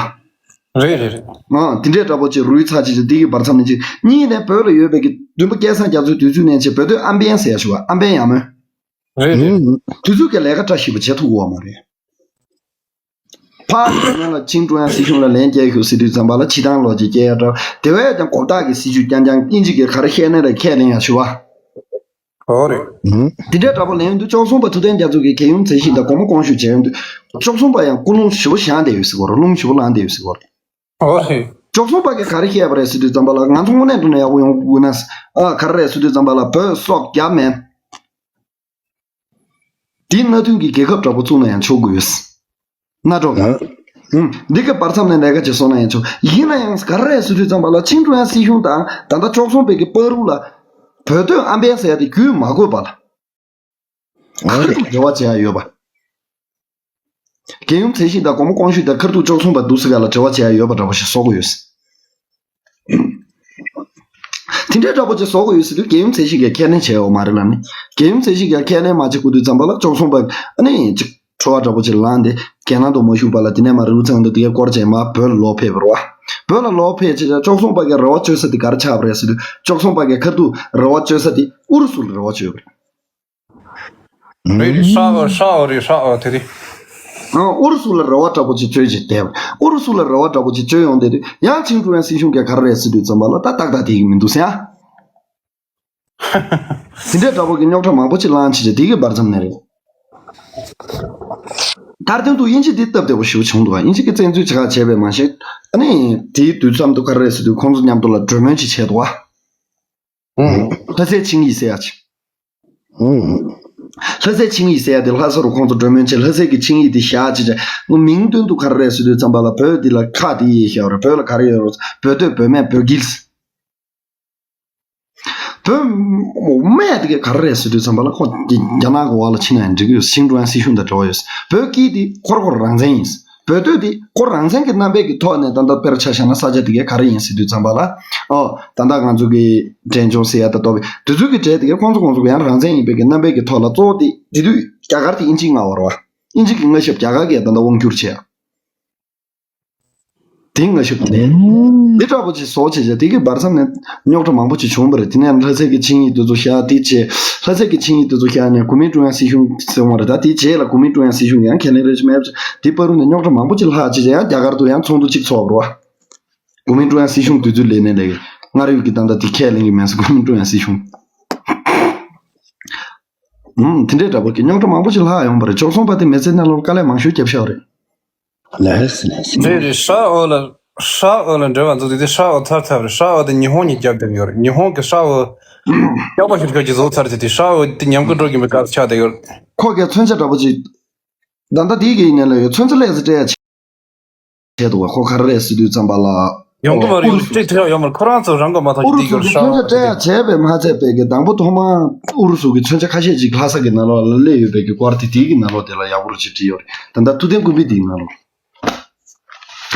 བ། རེད་རེད་རེད། ཨ་དེ་འདྲས་འདྲ་པོ་ཅིག་རུལ་ཚར་བྱས་རྗེས་དེ་གི་བར་མཚམས་ནས་ཅིག་གཉིས་ནས་བོད་ལ་ཡོད་པའི་གི་བདུན་པ་སྐལ་བཟང་རྒྱ་མཚོའི་དུས་ཚོད་ནས་ཅིག་བོད་དོན་ཨམ་བན་ཟེར་ཡ་ཞུ་བ་ཨམ་བན་ཡ་མོན། རེད་རེད། དུས་ཚོད་ཀྱི་ལས་ཀ་བཀྲ་ཤིས་པ་བྱེད་ཐུབ་ཀྱི་ཡོད་མ་རེད། ཕར་རྒྱ་ནག་ལ་ཆིང་ཀྲུང་ཡན་སྲིད་གཞུང་ལ་ལན་བསྐྱལ་ཞུ་ཟེར་དུས་ཙམ་པ་ལ་ཕྱི་ཐང་ལོག་ཅིག་བསྐྱལ་ཡ་འདྲ་དེ་བས་ཀྱང་གོ་བརྡ་གི་སྲིད་ཇུས་རྐྱང་རྐྱང་དབྱིན་ཇི་གིས་ག་རེ་བཤད་ནའི་ལ་ཁས་ལེན་ཡ་ཞུ་བ། ཨོ་རེད། དེ་འདྲའི་འདྲ་པོ་ལེན་དུས་བཅུ་གསུམ་པ་ཐུབ་བསྟན་རྒྱ་མཚོ་གིས་རྒྱལ་ཡུམ་ཚེ་ཞིང་དང་གོང་མ་ཀོང་ཞུས་བྱས་ཡོང་དུས་བཅུ་གསུམ་པ་ཡང་ཀུན་སློང་ཞེ་པོ་བཞག་བསྡད་ཡོད་ཟེར་གོ་རེད། རླུང་ཞེ་པོ་ལངས་བསྡད་ཡོད་ཟེར་གོ་རེད། ཨོ་རེད། བཅུ་གསུམ་པ་གིས་ག་རེ་བཤད་པ་རེད་ཟེར་དུས་ཙམ་པ་ལ་ང་ཚོ་དངོས་གནས་དྲང་གནས་ཡག་པོ་ཡོང་དགོས་ན་ཨ་ག་རེ་རེད་ཟེར་དུས་ཙམ་པ་ལ་བོད་སོག་རྒྱ་མེན། དེའི་མནའ་མཐུན་གྱི་རྒྱལ་ཁབ་འདྲ་པོ་བཙུགས་ན་ཡང་ཆོག་གི་ཡོད། མནའ་གྲོགས་ཨ། ཨུམ། འདི་གི་བར་མཚམས་ནས་ལས་ཀ་ཅིག་བཟོ་ན་ཡང་ཆོག་ཡིན་ན་ཡང་ག་རེ་རེད་ཟེར་དུས་ཙམ་པ་ལ་ཆིང་ཀྲུང་ཡན་སྲིད་གཞུང་དང་ད་ལྟ་བཅུ་གསུམ་པའི་གི་བར་དུ་ལ་བོད་དོན་ཨམ་བན་ཟེར་ཡ་དེ་བརྒྱུད་མ་དགོས་པ་ལ། ག་རེ་འདུག་འབྲེལ་བ་བྱེད་ཡ་ཡོད་པ། རྒྱལ་ཡུམ་ཚེ་ཞིང་དང་གོང་མ་ཀོང་ཞུས་དང་ཁ་ཐུག་བཅུ་གསུམ་པ་འདུག་སེ་ག་ལ་འབྲེལ་བ་བྱེད་ཡ་ཡོད་པ་འདྲ་པོ་ཞིག་བཟོ་དགོས་ཡོད། དེ་འདྲའི་འདྲ་པོ་ཅིག་བཟོ་དགོས་ཡོད་ཟེར་དུས་རྒྱལ་ཡུམ་ཚེ་ཞིང་གིས་ཁས་ལེན་བྱས་ཡོད་མ་རེད་ལབ་ནས། རྒྱལ་ཡུམ་ཚེ་ཞིང་གིས་ཁས་ལེན་མ་བྱེད་དགོས་དུས་ཙམ་པ་ལ་བཅུ་གསུམ་པ་ཨ་ནི་ཅིག་ཁྲོ་བ་འདྲ་པོ་ཅིག་ལངས་ཏེ་རྒྱལ་ནང་དུ་མ་བཞུགས་པ་ལ་དེ་ནས་མར་རུ་ཚང་དུ་དེ་གའི་སྐོར་བྱས་མར་བོད་ལ་ལོག་ཕེབས་པ་རེད་བ། བོད་ལ་ལོག་ཕེབས་བྱས་བཅུ་གསུམ་པ་གིས་རེ་བ་བཅོལ་ས་དེ་ག་རེ་ཆགས་པ་རེད་ཟེར་དུས་བཅུ་གསུམ་པ་གིས་ཁ་ཐུག་རེ་བ་བཅོལ་ས་དེ་ཨུ་རུ་སུ་ལ་རེ་བ་བཅོལ་བ་རེད། རེད་རེད། ཧྲ་ཧྲ་རེད་ཧྲ་དེ་རེད། ཨུ་རུ་སུ་ལ་རེ་བ་འདྲ་པོ་ཅིག་བཅོལ་བྱས་བསྡད་པ་རེད། ཨུ་རུ་སུ་ལ་རེ་བ་འདྲ་པོ་ཅིག་བཅོལ་ཡོང་བསྡད་དུས་ཡང་ཆིང་ཀྲུང་ཡན་སྲིད་གཞུང་གིས་ག་རེ་རེད་ཟེར་དུས་ཙམ་པ་ལ་ད་ཏག་ཏག་དེ་གི་མི་འདུག་ཟེར་ཡ། དེ་འདྲའི་འདྲ་པོ་གི་རྙོག་དྲ་མང་པོ་ཅིག་ལངས་བྱས་བྱས་དེ་གི་བར་མཚམས་ནས་རེད། མཐར་དོན་དུ་དབྱིན་ཇི་འདི་སྟབས་བདེ་པོ་ཞེ་པོ་བྱུང་འདུག་དབྱིན་ཇི་གི་བཙན་འཛུལ་བྱེད་ཁག་བྱས་པས་མ་ཤེས། ཨ་ནི་དེའི་དུས་མཚམས་དུ་ག་རེ་རེད་ཟེར་དུས་ཁོང་ཚོ་མཉམ་དུ་ལ་གྲོས་མོལ་ཅིག་བྱས་འདུག་བ། ལྷ་སའི་ཆིངས་ཡིག་ཟེར་ཡ་ཅིག་ལྷ་སའི་ཆིངས་ཡིག་ཟེར་ཡ་དེ་ལྷ་ས་རུ་ཁོང་ཚོ་གྲོས་མོལ་བྱས། ལྷ་སའི་གི་ཆིངས་ཡིག་དེ་བཞག་ཅིག་བྱས། མིང་དོན་དུ་ག་རེ་རེད་ཟེར་དུས་ཙམ་པ་ལ་བོད་འདི་ལ་ཁག་དེ་ཡིས་བཞག་རེད། བོད་ལ་ག་རེ་ཡོད་རེད། བོད་སྟོད་བོད་སྨད་བོད་དཀྱིལ། བོད་སྨད་དེ་ག་ག་རེ་རེད་ཟེར་དུས་ཙམ་པ་ལ་ཁོ་རྒྱ་རྒྱ་ནག་གི་འོག་ལ་ཕྱིན་ན་ཡང་འགྲིག་གི་ཡོད། ཆིང་ཀྲུང་དབྱང་སྲིད་གཞུང་དང་འབྲེལ་བ་ཡོད། བོད་དཀྱིལ་དེ་ཁོ་རང་ཁོ་རང་རང་བཙན་ཡིན། བོད་སྟོད་དེ་ཁོ་རང་བཙན་གྱི་རྣམ་པའི་གི་ཐོག་ནས་ད་ལྟ་དཔེར་ཆ་བཞག་ན་ས་ཆ་དེ་ག་ག་རེ་ཡིན་ཟེར་དུས་ཙམ་པ་ལ། ཨོ། ད་ལྟ་ང་ཚོ་གི་འབྲས་ལྗོངས་ཟེར་ཡ་ད་གཏོགས་པའི་དེ་ཚོའི་གི་གྲས་དེ་ག་ཁོང་ཚོ་ཁོང་ཚོ་གི་ཡང་རང་བཙན་ཡིན་པའི་གི་རྣམ་པའི་གི་ཐོག་ལ་གཙོ་བོ་དེ་དེ་དུས་རྒྱ་གར་དེ་དབྱིན་ཇིས་མངགས་པ་རེད་བ། དབྱིན་ཇི་གི་མངའ་ཞབས་རྒྱ་གར་གྱིས་ད་ལྟ་དབང་བསྒྱུར་བྱས། དེ་མངའ་ཞབས་དེ་འདི་འདྲ་པོ་ཅིག་བཟོ་བྱས་བྱས་དེ་གི་བར་མཚམས་ནས་རྙོག་དྲ་མང་པོ་ཅིག་བྱུང་བ་རེད། དེ་ནས་ལྷ་སའི་གི་ཆིངས་ཡིག་དེ་ཚོ་བཞག་དེ་བྱས། ལྷ་སའི་གི་ཆིངས་ཡིག་དེ་ཚོ་བཞག་ནས་གོ་མིན་ཀྲུང་དབྱང་སྲིད་གཞུང་ཟེར་བ་རེད། ད་དེ་རྗེས་ལ་གོ་མིན་ཀྲུང་དབྱང་སྲིད་གཞུང་ཡང་ཁས་ལེན་རེ་ཞིག་མེད་པ་བྱས། དེ་བར་དུ་ནས་རྙོག་དྲ་མང་པོ་ཅིག་ལྷག་བྱས་བྱས་ཡང་རྒྱ་གར་དུ་ཡང་ཚོགས་འདུ་ཅིག་ཚོགས་པ་རེད་བ། གོ་མིན་ཀྲུང་དབྱང་སྲིད་གཞུང་དེ་ཚོའི་ལས་སྣེ་ལས་སྔར་ཡོད་ཀྱི་ད་ལྟ་དེ་ཁས་ལེན་གྱི་མེད་ཟེར། གོ་མིན་ཀྲུང་དབྱང་སྲིད་གཞུང་ཨུམ་དེ་འདྲའི་འདྲ་པོ་གི་རྙོག་དྲ་མང་པོ་ཅིག་ལྷག་ཡོང་བ་རེད། བཅུ་གསུམ་པ་དེ་མི་ཚེ་ནང་ལོགས་དཀའ་ལས་མང་ཤོས་བརྒྱབ་ཤག་རེད། ལགས་སོ་ལགས་སོ། རེད་རེད། ཧྲ་ཨོ་ལ་ཧྲ་ཨོ་ལ་འབྲེལ་བ་འཛུགས་དུས་དེ་ཧྲ་ཨོ་ཚར་ཚར་རེད། ཧྲ་ཨོ་དེ་ཉི་ཧོང་གཉིས་རྒྱབ་རྒྱབ་ཡོད་རེད། ཉི་ཧོང་གི་ཧྲ་ཨོ་ཡག་པོ་ཞིག་ཁྱོད་ཀྱིས་བཟོ་ཚར་ཚེ་དེ་ཧྲ་ཨོ་དེ་ཉམས་རྒུད་འགྲོ་གི་མེད་ག་ཚོད་ཆགས་བསྡད་ཡོད་རེད། ཁོ་གའི་མཚོན་ཆ་འདྲ་པོ་ཅིག་ད་ལྟ་དེའི་གི་ཡིན་ནའི་ལ་ཡོད། མཚོན་ཆ་ལས་ཟེར་སྤྲད་ཡ་བྱས་འདུག་བ། ཁོ་ག་རེ་རེད་ཟེར་དུས་ཙམ་པ་ལ། ཡོང་གི་མ་རེད། ཨུ་རུ་སུ་སྤྲད་ཐུབ་ཡ་ཡོད་མ་རེད། ཁོ་རང་ཚོ་རང་གི་མ་ཐག་ཨུ་རུ་སུ་གི་མཚོན་ཆ་སྤྲད་ཡ་བྱས་པས་མ་ཚད་པའི་གི་དང་པོ་ཐོག་མ་ཨུ་རུ་སུ་གི་མཚོན་ཆ་ཁ་ཤས་ཅིག་ལྷ་ས་གི་ནང་ལོགས་ལ་སླེབས་ཡོད་པའི་གི་སྐོར་དེ་དེའི་གི་ནང་ལོགས་དེ་ལ་ཡག་པོ་རུ་ཅིག་བྲིས་ཡོད་རེད། ད་ལྟ་ཐུབ་བསྟན་ཀུན་འཕེལ་དེའི་ནང་ལོགས།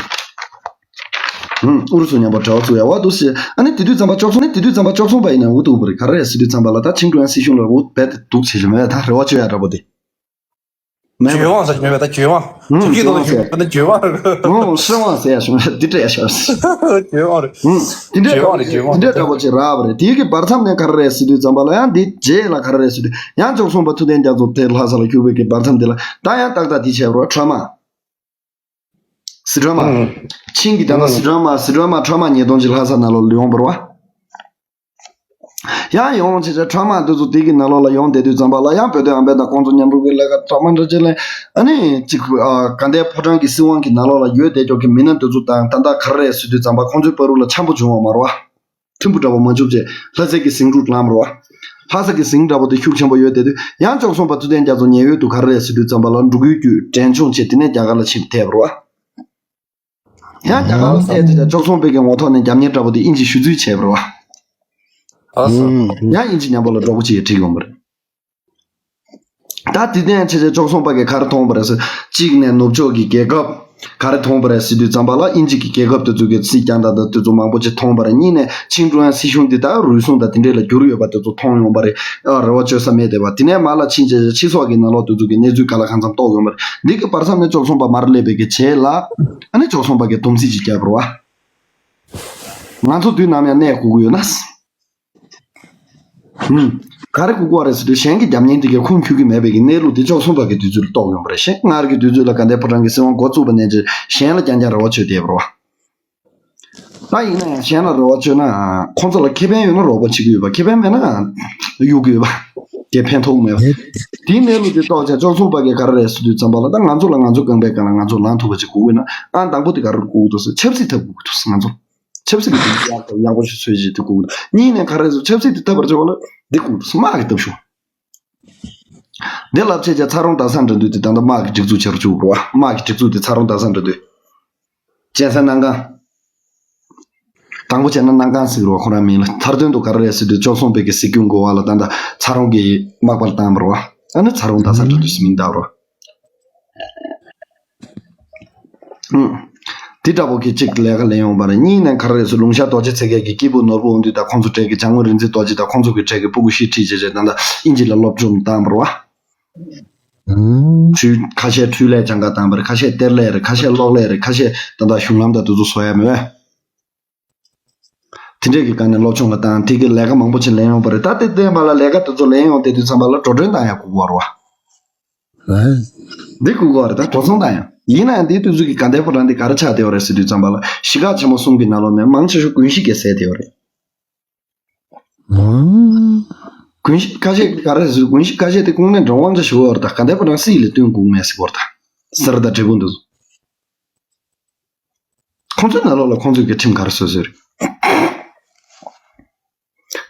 ཧུམ། ཨུ་རུ་སུ་མཉམ་པོ་འབྲེལ་བ་བཙུགས་ཡ་བ་འདུག་ཟེར། ཨ་ནི་དེ་དུས་ཙམ་པ་བཅུ་གསུམ། ཨ་ནི་དེ་དུས་ཙམ་པ་བཅུ་གསུམ་པ་ཡིན་ན་འུ་ཐུག་པ་རེད། ག་རེ་རེད་ཟེར་དུས་ཙམ་པ་ལ་ད་ཆིང་ཀྲུང་དབྱང་སྲིད་གཞུང་ལ་འུ་རྦད་དེ་འདུག་བྱེད་བཞིན་མེད། ད་རེ་བ་བཅོལ་ཡ་འདྲ་པོ་དེ། མེད་པ། འགྱོད་དབང་ཟེར་གྱི་མེད་པ། ད་འགྱོད་དབང་། ཨང་། ཁྱེད་ཀྱིས་འགྱོད་དབང་ཟེར། ད་འགྱོད་དབང་རེད། ཨང་། སྲིད་དབང་ཟེར་ཡ་བྱུང་། འདི་སྤྲད་ཡ་བྱུང་། འགྱོད་དབང་རེད། ཨང་། འདི་འདྲའི་འགྱོད་དབང་རེད། འདྲ་པོ་འགྱོད་དབང་འདི་འདྲའི་འདྲ་པོ་ཅིག་རག་པ་རེད། དེའི་གི་བར་མཚམས་ནས་ག་རེ་རེད་ཟེར་དུས་ཙམ་པ་ལ་ཡང་འདི་རྗེས་ལ་ག་རེ་རེད་ཟེར་དུས་ཡང་བཅུ་གསུམ་པ་ཐུབ་བསྟན་རྒྱ་མཚོ་དེ་ལྷ་ས་ལ་བསྐྱོད་པའི་གི་བར་མཚམས་འདི་ལ་ད་ཡང་ཏག་ཏག་འདི་བྱས་པ་རེད། ཁྲོས་མ། སི་ཁྲོན་མ། ཨང་། ཆིང་གི་ད་ལྟ། ཨང་། སི་ཁྲོན་མ། སི་ཁྲོན་མ་ཁྲོས་མ་ཉིས་སྟོང་ཅིག་ལྷ་ས་ནང་ལོགས་ཡོང་བ་རེད་བ། ཡང་ཡོང་བྱས་བྱས་ཁྲོས་མ་འདི་ཚོ་དེ་གི་ནང་ལོགས་ལ་ཡོང་བསྡད་དུས་ཙམ་པ་ལ་ཡང་བོད་དོན་ཨམ་བན་དང་ཁོང་ཚོ་མཉམ་རུབ་ཀྱི་ལས་ཀ་འདྲ་མི་འདྲ་བྱས་ལས། ཨ་ནི་གཅིག་ཨ། དགའ་ལྡན་ཕོ་བྲང་གི་སྲིད་དབང་གི་ནང་ལོགས་ལ་ཡོད་བསྡད་ཀྱོག་གི་མི་སྣ་འདི་ཚོ་དང་ད་ལྟ་ག་རེ་རེད་ཟེར་དུས་ཙམ་པ་ཁོང་ཚོའི་བར་དུ་ལ་འཆམ་པོ་བྱུང་བ་མ་རེད་བ། མཐུན་པོ་འདྲ་པོ་མ་བྱུང་བྱས་ལྷ་སའི་གི་ཟིང་འཁྲུག་ལངས་པ་རེད་བ། ལྷ་ས་གི་ཟིང་འདྲ་པོ་དེ་ཤུགས་ཆེན་པོ་ཡོད་བསྡད་དུས་ཡང་བཅུ་གསུམ་པ་ཐུབ་བསྟན་རྒྱ་མཚོ་ཉེ་བའི་དུས་ག་རེ་རེད་ཟེར་དུས་ཙམ་པ་ལ་འབྲུག་ཡུལ་བརྒྱུད་འབྲས་ལྗོངས་བྱས་དེ་ནས་རྒྱ་གར་ལ་ཕྱིན་ཐེབས་པ་རེད་བ། ཡང་རྒྱ་གར་ལ་ཐེབས་དུས་བཅུ་གསུམ་པའི་གི་ངོ་ཐོག་ནས་རྒྱབ་གཉེར་འདྲ་པོ་དེ་དབྱིན་ཇིས་ཞུ་རྩིས་བྱས་པ་རེད་བ། ཨ་ས། ཡང་དབྱིན་ཇི་མཉམ་པོ་ལ་གྲོགས་པོ་བྱེད་ཡས་ཁྲིད་ཡོང་བ་རེད། ད་དེ་ནས་བྱས་བྱས་བཅུ་གསུམ་པ་གིས་ག་རེ་མཐོང་བ་རེད་ཟེར། གཅིག་ནས་ནུབ་ཕྱོགས་ཀྱི་རྒྱལ་ཁབ་ག་རེ་མཐོང་བ་རེད་ཟེར་དུས་ཙམ་པ་ལ་དབྱིན་ཇི་གི་རྒྱལ་ཁབ་དེ་ཚོ་གི་སྲིད་བསྐྱངས་དང་དེ་ཚོ་མང་པོ་ཅིག་མཐོང་བ་རེད། གཉིས་ནས་ཆིང་ཀྲུང་དབྱང་སྲིད་གཞུང་འདི་ད་རུལ་སུངས་དང་དེ་འདྲས་ལ་གྱུར་ཡོད་པ་དེ་ཚོ་མཐོང་ཡོང་བ་རེད། ཨ། རེ་བ་བཅོལ་ས་མེད་བསྡད་པ། དེ་ནས་མར་ལ་ཕྱིན་བྱས་བྱས་སྤྱི་ཚོགས་ཀྱི་ནང་ལོགས་དེ་ཚོ་གི་གནས་ཚུལ་ག་ལ་གང་འཚམ་རྟོགས་ཡོང་བ་རེད། འདི་གི་བར་མཚམས་ནས་བཅུ་གསུམ་པ་མར་སླེབས་པའི་གི་རྗེས་ལ་ཨ་ནི་བཅུ་གསུམ་པ་གིས་སྡོམ་རྩིས་ཅིག་བརྒྱབ་པ་རེད་བ། ང་ཚོ་དུས་ནམ་ཡང་གནས་དགོས་ཀྱི་ཡོད་ན། ཧུམ། ག་རེ་དགོས་ཀྱི་རེད་ཟེར་དུས་གཞན་གྱི་རྒྱབ་གཉེར་དེ་གའི་ཁུངས་འཁྱོལ་གྱི་མེད་པའི་གི་གནས་ལུགས་དེ་བཅུ་གསུམ་པ་གི་དུས་ཚོད་ལ་རྟོགས་ཡོང་བ་རེད། གཞན་སྔར་གྱི་དུས་ཚོད་ལ་དགའ་ལྡན་ཕོ་བྲང་གི་སྲིད་དབང་འགོ་བཙུགས་པ་ནས་ཅིག་གཞན་ལ་རྐྱང་རྐྱང་རེ་བ་བཅོལ་བསྡད་པ་རེད་བ། ད་ཡིན་ན་ཡང་གཞན་ལ་རེ་བ་བཅོལ་ན་ཁོང་ཚོ་ལ་ཁེ་ཕན་ཡོད་ན་རོགས་པ་བྱེད་ཀྱི་ཡོད་པ། ཁེ་ཕན་མེད་ན་གཡུག་གི་ཡོད་པ། དེ་ཕན་ཐོགས་མེད་པ། དེའི་གནས་ལུགས་དེ་རྟོགས་བྱས་བཅུ་གསུམ་པ་གི་ག་རེ་རེད་ཟེར་དུས་ཙམ་པ་ལ་ད་ང་ཚོ་ལ་ང་ཚོ་རྐང་པའི་སྒང་ལ་ང་ཚོ་ལངས་ཐུབ་པ་ཅིག་དགོས་ཀྱི་ཡོད་ན། ཨང་། དང་པོ་དེ་ག་རེ་དགོས་ཀྱི་འདུག་ཟེར། ཆབ་སྲིད་ཐབས་དགོས་ཀྱི་འདུག་ཟེར། ང་ཚོ་ཆབ་སྲིད་ཀྱི་དེ་ཡག་ཡག་པོ་ཞིག་འཚོལ་བྱེད་དེ་དགོས་ཀྱི་འདུག་གཉིས་ནས་ག་རེ་ཟེར། ཆབ་སྲིད་དེ་ཐབས་པར་བྱེད་པ་ལ་འདི་དགོས་ཀྱི་འདུག་ཟེར། དམག་གི་སྟོབས་ཤུགས། འདི་ལབ་བྱས་ཀྱང་ཚ་རོང་རྡ་ས་འགྲོ་དུས་དེ་ད་ལྟ་དམག་གི་སྒྲིག་འཛུགས་བྱེད་རུ་བཅུག་པ་རེད་བ། དམག་གི་སྒྲིག་འཛུགས་དེ་ཚ་རོང་རྡ་ས་འགྲོ་དུས། གཅན་གཟན་སྣ་དགའ། དང་པོ་བྱས་ན་སྣ་དགའ་ཟེར་གི་རེད་བ། ཁོ་རང་མིང་ལ། མཐར་དོན་དུ་ག་རེ་རེད་ཟེར་དུས་བཅུ་གསུམ་པའི་གི་སྲིད་སྐྱོང་གོ་བ་ལ་ད་ལྟ་ཚ་རོང་གི་དམག་པར་བཏང་བ་རེད་བ། ཨ་ནི་ཚ་རོང་རྡ་ས་འགྲོ་དུས་སུ་མིང་བཏགས་པ་རེད་བ། ཨུམ། འདི་འདྲ་པོ་གི་གཅིག་ལས་ཀ་ལེན་ཡོང་བ་རེད། གཉིས་ནས་ག་རེ་རེད་ཟེར། ལུང་ཤར་རྡོ་རྗེ་ཚེ་རྒྱལ་གྱི་སྐྱེས་བུ་ནོར་བུ་དབང་འདུས་དང་ཁོང་ཚོ་གྲས་ཀྱི་བྱང་ངོས་རིག་འཛིན་རྡོ་རྗེ་དང་ཁོང་ཚོ་གི་གྲས་ཀྱི་སྤུ་གུ་བཞི་ཁྲིད་བྱས་བྱས་ད་ལྟ་དབྱིན་ཇི་ལ་སློབ་སྦྱོང་བཏང་བ་རེད་བ། ཨུམ། འཕྲུལ། ཁ་ཤས་འཕྲུལ་ལས་སྦྱང་ག་བཏང་བ་རེད། ཁ་ཤས་གཏེར་ལས་རེད། ཁ་ཤས་གློག་ལས་རེད། ཁ་ཤས་ད་ལྟ་གཞུང་ལམ་དང་དེ་ཚོ་བཟོ་ཡ་མེད། དེ་འདྲས་ཀྱི་སྒང་ནས་སློབ་སྦྱོང་ལ་བཏང་། དེ་གི་ལས་ཀ་མང་པོ་ཅིག་ལེན་ཡོང་བ་རེད། ད་དེ་བསྟན་པ་ལ་ལས་ཀ་དེ་ཚོ་ལེན་ཡོང་དེ་དུས་ཙམ་པ་ལ་འགྲོ་གྲོན་བཏང་ཡ་དགོས་ཀྱི་ཡོད་རེད་བ། ཨེ། འདི་དགོས་ཀྱི་ཡོད་རེད། ད་འགྲོ་སོང་བཏང་ཡ། ཡིན་ན་ཡང་འདིའི་དུས་ཚོད་ཀྱི་དགའ་ལྡན་ཕོ་བྲང་འདི་ག་རེ་ཆགས་བསྡད་ཡོད་རེད་ཟེར་དུས་ཙམ་པ་ལ་གཞིས་ཀ་ཆེན་མོ་གསུམ་གྱི་ནང་ལོགས་ནས་མང་ཆེ་ཤོས་དགོན་གཞིས་ཀྱིས་བཟས་བསྡད་ཡོད་རེད། ཨང་། ཀུན་གཤིས་ཁ་ཤས་ཀྱིས་ག་རེ་ཟེར། ཀུན་གཤིས་ཁ་ཤས་དེ་ཁོང་ནས་འགྲོ་དབང་ཆ་ཞུ་བར་དང་ག་འདྲ་པ་རང་སྲིད་ལས་བཏོན་དགོས་མེད་ཟེར་བར་དང་། སེ་ར་དང་འབྲས་སྤུངས་འདུག་ཁོང་ཚོའི་ནང་ལོགས་ལ་ཁོང་ཚོའི་གི་ཁྲིམས་ག་རེ་བཟོ་བཟོས་རེད།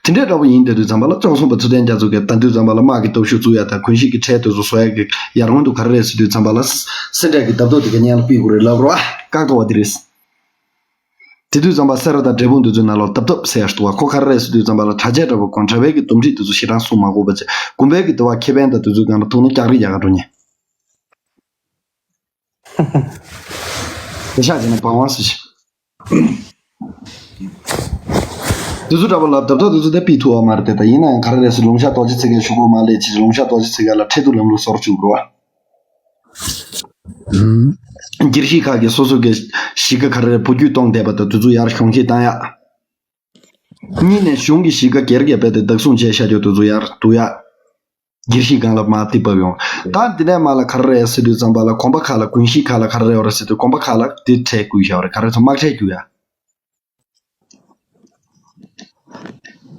དེ་འདྲའི་འདྲ་པོ་ཡིན་དེ་དུས་ཙམ་པ་ལ་བཅུ་གསུམ་པ་ཚུལ་ལྡན་རྒྱ་མཚོ་གིས་ད་དུས་ཙམ་པ་ལ་དམག་གི་སྟོབས་ཤུགས་བཙུགས་ཡ་དང་ཀུན་གཤིས་ཀྱི་ཁྲལ་དེ་ཚོ་བཟོ་ཡ་གི་ཡར་སྔོན་དུ་ག་རེ་རེད་ཟེར་དུས་ཙམ་པ་ལ་སེ་འབྲས་ཀྱི་འདབ་ཐོག་དེ་ག་སྔོན་ལ་ཕུད་དགོས་རེད་ལབ་རོགས་བཀག་ཐོག་བ་དེ་རེད། དེ་དུས་ཙམ་པ་སེ་ར་དང་འབྲས་སྤུངས་དེ་ཚོའི་ནང་ལོགས་འདབ་ཐོག་ཟེར་ཡ་ཞིག་འདུག་བ། ཁོ་ག་རེ་རེད་ཟེར་དུས་ཙམ་པ་ལ་དྲ་རྒྱ་འདྲ་པོ་གོང་དྲ་བའི་གི་འདུམ་འགྲིག་དེ་ཚོ་ཞེ་དྲག་གསུང་མ་དགོས་པ་བྱས། དགོན་པའི་གི་དེ་བ་ཁེ་ཕན་དང་དེ་ཚོའི་སྒང་ལ་ཐུག་ན་རྒྱག་རེས་རྒྱག་ག་འགྲོ་ཉེ། དེ་ཤག་བྱས་ན་བང་བང་ཟེར་ཞིག་དེ་ཚོ་འདྲ་པོ་ལ་འདབ་ཐོག་དེ་ཚོ་དེ་ཕུད་ཐུབ་པ་མ་རེད་དེ། ད་ཡིན་ན་ཡང་ག་རེ་རེད་ཟེར། ལུང་ཤར་རྡོ་རྗེ་ཚེ་རྒྱལ་ཞུ་དགོས་མ་ལས་ཅི། ལུང་ཤར་རྡོ་རྗེ་ཚེ་རྒྱལ་ལ་ཁྲལ་བསྡུ་ལམ་ལུགས་བཟོ་རུ་བཅུག་རོགས། སྒེར་གཞིས་ཁག་གིས་སོ་སོ་གི་གཞིས་ཀ་ག་རེ་རེད་བུ་རྒྱུད་གཏོང་བསྡད་པ་དང་དེ་ཚོ་ཡར་གཞོན་སྐྱེས་བཏང་ཡ། གཉིས་ནས་གཞུང་གི་གཞིས་ཀ་སྒེར་གྱི་རྦད་དེ་བདག་བཟུང་བྱས་བཞག་རྒྱུ་དེ་ཚོ་ཡར་བསྡུ་ཡ། སྒེར་གཞིས་སྒང་ལ་མར་ཏི་བབས་ཡོང་། ད་འདི་ནས་མར་ལ་ག་རེ་རེད་ཟེར་དུས་ཙམ་པ་ལ་དགོན་པ་ཁག་ལ་ཀུན་གཞིས་ཁག་ལ་ག་རེ་རེད་བ་རེད་ཟེར་དུས་དགོན་པ་ཁག་ལ་དེ་ཁྲལ་བསྐུར་བཞག་པ་རེད། ག་རེ་ཚོ་དམག་ཁྲལ་བསྐུར་ཡ།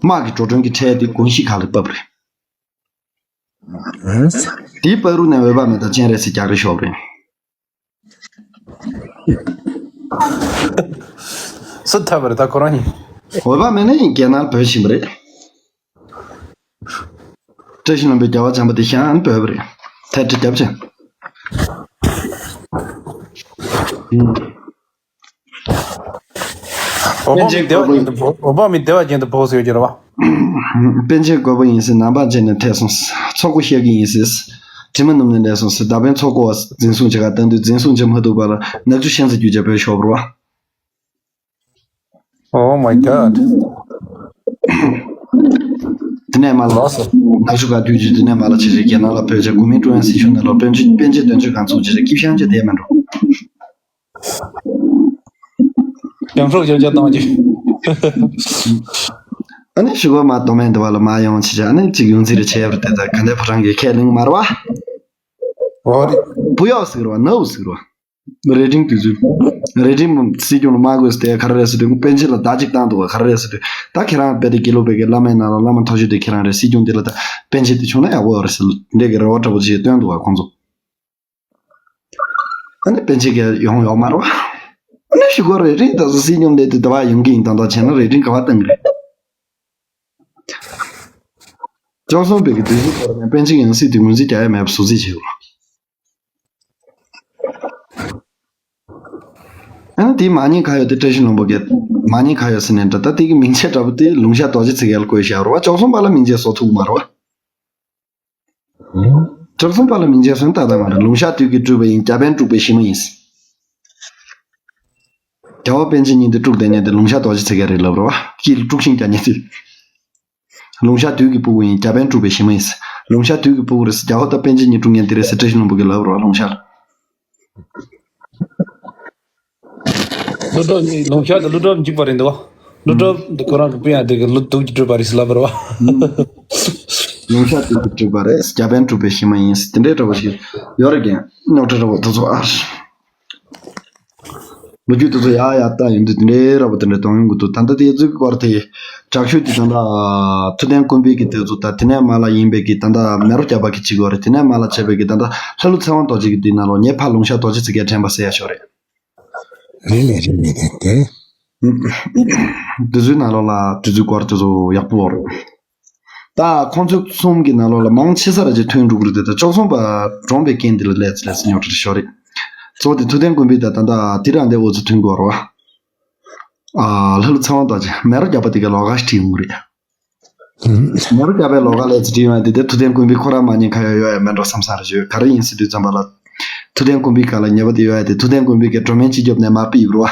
དམག་གི་འགྲོ་གྲོན་གྱི་ཁྲལ་དེ་དགོན་གཞིས་ཁག་ལ་བབས་རེད། དེའི་བར་དུ་ནས་འོས་འབབ་མེད་དང་སྤྱན་རས་གཟིགས་རྒྱག་རེས་ཤོར་རེད། སུ་ཐབས་རེད་ད་ཁོ་རང་ཡིན། འོས་འབབ་མེད་ན་ཡིན་རྒྱལ་ནང་བོད་ཕྱིན་པ་རེད། བཀྲ་ཤིས་ལྷུན་པོའི་རྒྱལ་བ་བྱམས་པ་དེ་ཤང་བོད་པ་རེད། ཐལ་ཁྲི་རྒྱབ་ཅིང་། འོ་པ་མི་བདེ་བ་ཅན་དུ་འོ་པ་མི་བདེ་བ་ཅན་དུ་བོགས་ཡོད་ཀྱི་རེད་བ། པཎ་ཆེན་རྒོད་པོ་ཡིན་ཟེར། ནང་པ་བྱས་ནས་ཐལ་སོང་ཟེར། ཚོགས་གུ་བཤད་ཀྱི་ཡིན་ཟེར། དྲི་མ་ནུབ་ནས་ལས་སོང་ཟེར། མདའ་དཔོན་ཚོགས་གུ་བ་འཛིན་བཟུང་བྱེད་ག་བཏང་དུས་འཛིན་བཟུང་བྱེད་མ་ཐུབ་པར་ནག་ཆུ་ཤན་ས་རྒྱུད་བྱས་བོད་ཤོར་བ་རེད་བ། Oh my god. དེ་ནས་མ་ལ་ལགས་སོ། ནག་ཆུ་ག་དུས་ཀྱི་དེ་ནས་མ་ལ་ཆེ་ཆེ་རྒྱལ་ནང་ལ་བོད་ཆེ་གོ་མིན་ཀྲུང་དབྱང་སྲིད་གཞུང་ནང་ལ་པཎ་ཆེན་པཎ་ཆེན་དོན་གཅོད་ཁང་ཚུགས་ཆེ་ཆེ་སྐྱིད་ཤང་ཆེ་དེ་མིན་འགྲོ། ཡང་སྲོག་ཅོག་ཅོག་བཏང་རྒྱུ། ཨ་ནི་ཞུ་གོ་མ་གཏོང་མེད་འདི་བ་ལ་མ་ཡོང་ཆེ་ཆེ་ཨ་ནི་ཅིག་ཡོང་རྩིས་རེ་བྱས་པར་དེ་ད་ག་འདྲ་ཕོ་རང་གི་ཁས་ལེན་མར་བ། ཨོ་རེད། བུ་ཡག་ཟིག་ར་བ་ནའུ་ཟིག་ར་བ། རེ་འབྲིང་དུས་ཚོད། རེ་འབྲིང་སྲིད་སྐྱོང་ལ་མ་དགོས་སྟེ་ག་རེ་རེད་ཟེར་དུས་པཎ་ཆེན་ལ་བརྡ་གཅིག་བཏང་འདུག་ག་ག་རེ་རེད་ཟེར་དུས་ད་ཁྱེད་རང་དཔེ་དེ་དགེ་ལུགས་པའི་གི་བླ་མའི་ནང་ལ་བླ་མ་མཐོ་ཤོས་དེ་ཁྱེད་རང་རེད། སྲིད་སྐྱོང་འདི་ལ་ད་པཎ་ཆེན་དེ་བྱུང་ན་ཡག་པོ་ཡོད་རེད་ཟེར་འདྲ་གི་རེ་བ་འདྲ་པོ་ཅིག་བཏོན་འདུག་ག་ཁོང་ཚོ། ཨ་ནི་པཎ་ཆེན་གྱི་ཡོང་ཡོག་མ་རེད་བ། ཨ་ནི་ཞུ་གོ་རེ་རེད་ད་གཟོད་སྲིད་སྐྱོང་ལས་དེ་ད་བ་ཡོང་གི་ཡིན་དང་དང་བྱས་ན་རེ་འབྲིང་ག་བ་བཏང་གི་རེད། བཅུ་གསུམ་པའི་གི་དུས་ཚོད་བར་ནས་པཎ་ཆེན་ཡང་སྲིད་དེ་ངོས་འཛིན་རྒྱག་ཡ་མེད་པ་བཟོ་རྩིས་བྱེད་དགོས། ཨ་ནི་དེའི་མ་ཉེས་ཁ་ཡོད་དེ་བཀྲ་ཤིས་ལྷུན་པོ་གི་མ་ཉེས་ཁ་ཡོད་ཟེར་ནས་འདྲ་ད་དེ་གི་མིང་ཆད་འདྲ་པོ་དེ་ལུང་ཤར་རྡོ་རྗེ་ཚེ་རྒྱལ་བཀོད་བཞག་རོ་བ། བཅུ་གསུམ་པ་ལ་མིང་ཆད་བཟོ་ཐུབ་མ་རོ་བ། བཅུ་གསུམ་པ་ལ་མིང་ཆད་སོན་ཏག་ཏག་མ་རེད། ལུང་ཤར་དུས་ཀྱི་སྤྲུལ་པ་ཡིན། རྒྱ་དཔོན་དཀྲུགས་པའི་གཞི་མ་ཡིན། རྒྱལ་བ་པཎ་ཆེན་ཉིད་དུ་དཀྲུགས་བསྡད་མཁན་དེ་ལུང་ཤར་རྡོ་རྗེ་ཚེ་རྒྱལ་རེད་ལབ་རོ་བ། དཀྱིལ་དཀྲུགས་ཤིང་རྒྱག་མཁན་དེ། ལུང་ཤར་དུས་ཀྱི་སྤུ་གུ་ཡིན། རྒྱ་དཔོན་དཀྲུགས་པའི་གཞི་མ་ཡིན། ལུང་ཤར་དུས་ཀྱི་སྤུ་གུ་རེད་ཟེར། རྒྱ་ཧོ་ད་པཎ་ཆེན་ཉིད་དཀྲུགས་མཁན་དེ་རེད་ཟེར་བཀྲ་ཤིས་ལྷུན་པོ་གིས་ལབ་རོ་ལུང་ཤར་ལ། ཀླུ་སྒྲུབ་ནི་ལུང་ཤར་དུ་ཀླུ་སྒྲུབ་འཇིགས་པ་རེད་འདུག་བ། ཀླུ་སྒྲུབ་འདི་ཁོ་རང་གི་སྤུན་ཡང་དེ་གི་ཀླུ་དུག་གི་སྤྲུལ་པ་རེད་ཟེར་ལབ་པ་རེད་བ། ལུང་ཤར་དུས་ཀྱི་སྤྲུལ་པ་རེད། རྒྱ་དཔོན་དཀྲུགས་པའི་གཞི་མ་ཡིན་ཟེར་དེ་འདྲའི་འདྲ་པོ་ཞིག་ཡོད་རེད་ཀྱང་རྙོག་དྲ་འདྲ་པོ་དེ་ཚོ་ཨ། ལོ་རྒྱུས་དེ་ཚོ་ཡག་ཡག་ལྟ་ཡོང་དུས་དེ་འདྲའི་ར་བ་དེ་འདྲའི་གཏོང་ཡོང་གི་འདུག་ད་ལྟ་དེ་ཚོའི་སྐོར་དེ་དྲག་ཤོས་དེ་ད་ལྟ་ཐུབ་བསྟན་ཀུན་འཕེལ་གྱི་དེ་ཚོ་ད་དེ་ནས་མ་ལ་ཡིན་པའི་གི་ད་ལྟ་མེ་རོ་རྒྱལ་པ་གི་གཅིག་ཡོད་རེད། དེ་ནས་མ་ལ་བྱས་པའི་གི་ད་ལྟ་ལྷ་ཀླུ་ཚེ་དབང་རྡོ་རྗེ་གི་དེ་ནང་ལོགས་ངས་ཕར་ལུང་ཤར་རྡོ་རྗེ་ཚེ་རྒྱལ་དྲན་པ་ཟེར་ཡ་ཞོ་རེད། རེད་ལས་རེད་ལས་རེད་དེ། དེ་ཚོའི་ནང་ལོགས་ལ་དེ་ཚོའི་སྐོར་དེ་ཚོ་ཡག་པོ་ཡོད་རེད། ད་ཁོང་ཚོ་གསུམ་གྱི་ནང་ལོགས་ལ་མང་ཆེ་ས་ར་ཅིག་ཐོན་འགྲོ་གི་རེད་དེ། ད་བཅུ་གསུམ་པ་གྲོངས་པའི་རྐྱེན་འདི་ལ་སླེབས་ཚེ་སླེབས་ཚེ་རྙོག་དྲ་ཞོ་རེད། གཙོ་བོ་དེ་ཐུབ་བསྟན་ཀུན་འཕེལ་དང་ད་ལྟ་དེ་རང་དེ་འོ་ཚོ་ཐོན་དགོས་རེད་བ། ཨ་ལྷ་ཀླུ་ཚེ་དབང་རྡོ་རྗེ་མེ་རོ་རྒྱལ་པ་དེ་ག་ལོགས་ཀ་ཞིག་བྲིས་ཡོང་གི་རེད། མེ་རོ་རྒྱལ་པའི་ལོགས་ཀ་ལས་ཚེ་བྲིས་ཡོང་ཡ་དེ་དེ་ཐུབ་བསྟན་ཀུན་འཕེལ་ཁོ་རང་མ་ཉེས་ཁ་ཡོད་ཡོད་ཡ་མེད་འགྲོ་བསམ་ས་རེད་ཞུ། ག་རེ་ཡིན་ཟེར་དུས་ཙམ་པ་ལ། ཐུབ་བསྟན་ཀུན་འཕེལ་ག་ལ་ཉེས་པ་དེ་ཡོད་ཡ་དེ་ཐུབ་བསྟན་ཀུན་འཕེལ་གྱི་སྒྲོལ་མའི་སྤྱི་ཁྱབ་ནས་མ་ཕུད་ཡོད་རེད་བ།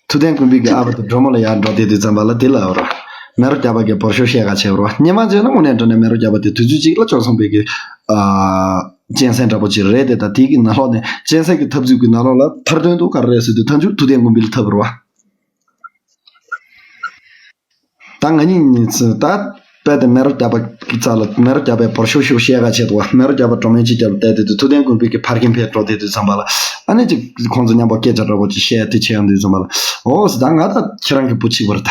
ཐུབ་བསྟན་ཀུན་འཕེལ་གྱི་ཨ་ཕ་དེ་སྒྲོལ་མ་ལ་ཡར་འགྲོ་དེ་དུས་ཙམ་པ་ལ་དེ་ལ་ཡོད་རེད། མེ་རོ་རྒྱལ་པ་གྱི་བོར་ཤོག་བཤད་ག་བྱས་རེད་བ། སྔོན་མ་བྱས་ན་དངོས་གནས་དྲང་གནས་མེ་རོ་རྒྱལ་པ་དེ་དུས་ཚོད་གཅིག་ལ་བཅུ་གསུམ་པའི་གི་ཨ་གཅན་གཟན་འདྲ་པོ་ཅིག་རེད་དེ། ད་དེ་གི་ནང་ལོགས་ནས་གཅན་གཟན་གྱི་འཐབ་རྩོད་ཀྱི་ནང་ལོགས་ལ་མཐར་དོན་དུ་ག་རེ་རེད་ཟེར་དུས་མཐའ་མཇུག་ཐུབ་བསྟན་ཀུན་འཕེལ་འཐབ་རེད་བ། ད་ང་གཉིས་ནི་ཚེ་ད་ དཔེ་དེ་མེ་རོ་རྒྱབ་པ་རྩ་ལ་མེ་རོ་རྒྱབ་པའི་བོར་ཤུག་ཤུག་བཤད་ག་བྱེད་དོ། མེ་རོ་རྒྱབ་པ་གྲོ་མེན་ཅིག་རྒྱབ་བསྡད་དེ་དུས་ཐུབ་བསྟན་ཀུན་དཔལ་གྱི་ཕར་གྱིན་ཕེབས་འགྲོ་དེ་དུས་ཙམ་པ་ལ། ཨ་ནི་ཅིག་ཁོང་ཚོ་མཉམ་པོ་སྐད་ཆ་འདྲ་པོ་ཅིག་བཤད་དེ་བྱེད་ཡོང་དུས་ཙམ་པ་ལ། འོ་ཟེར། ད་ང་ད་ཁྱེད་རང་གི་བུ་གཅིག་པ་རེད་ད།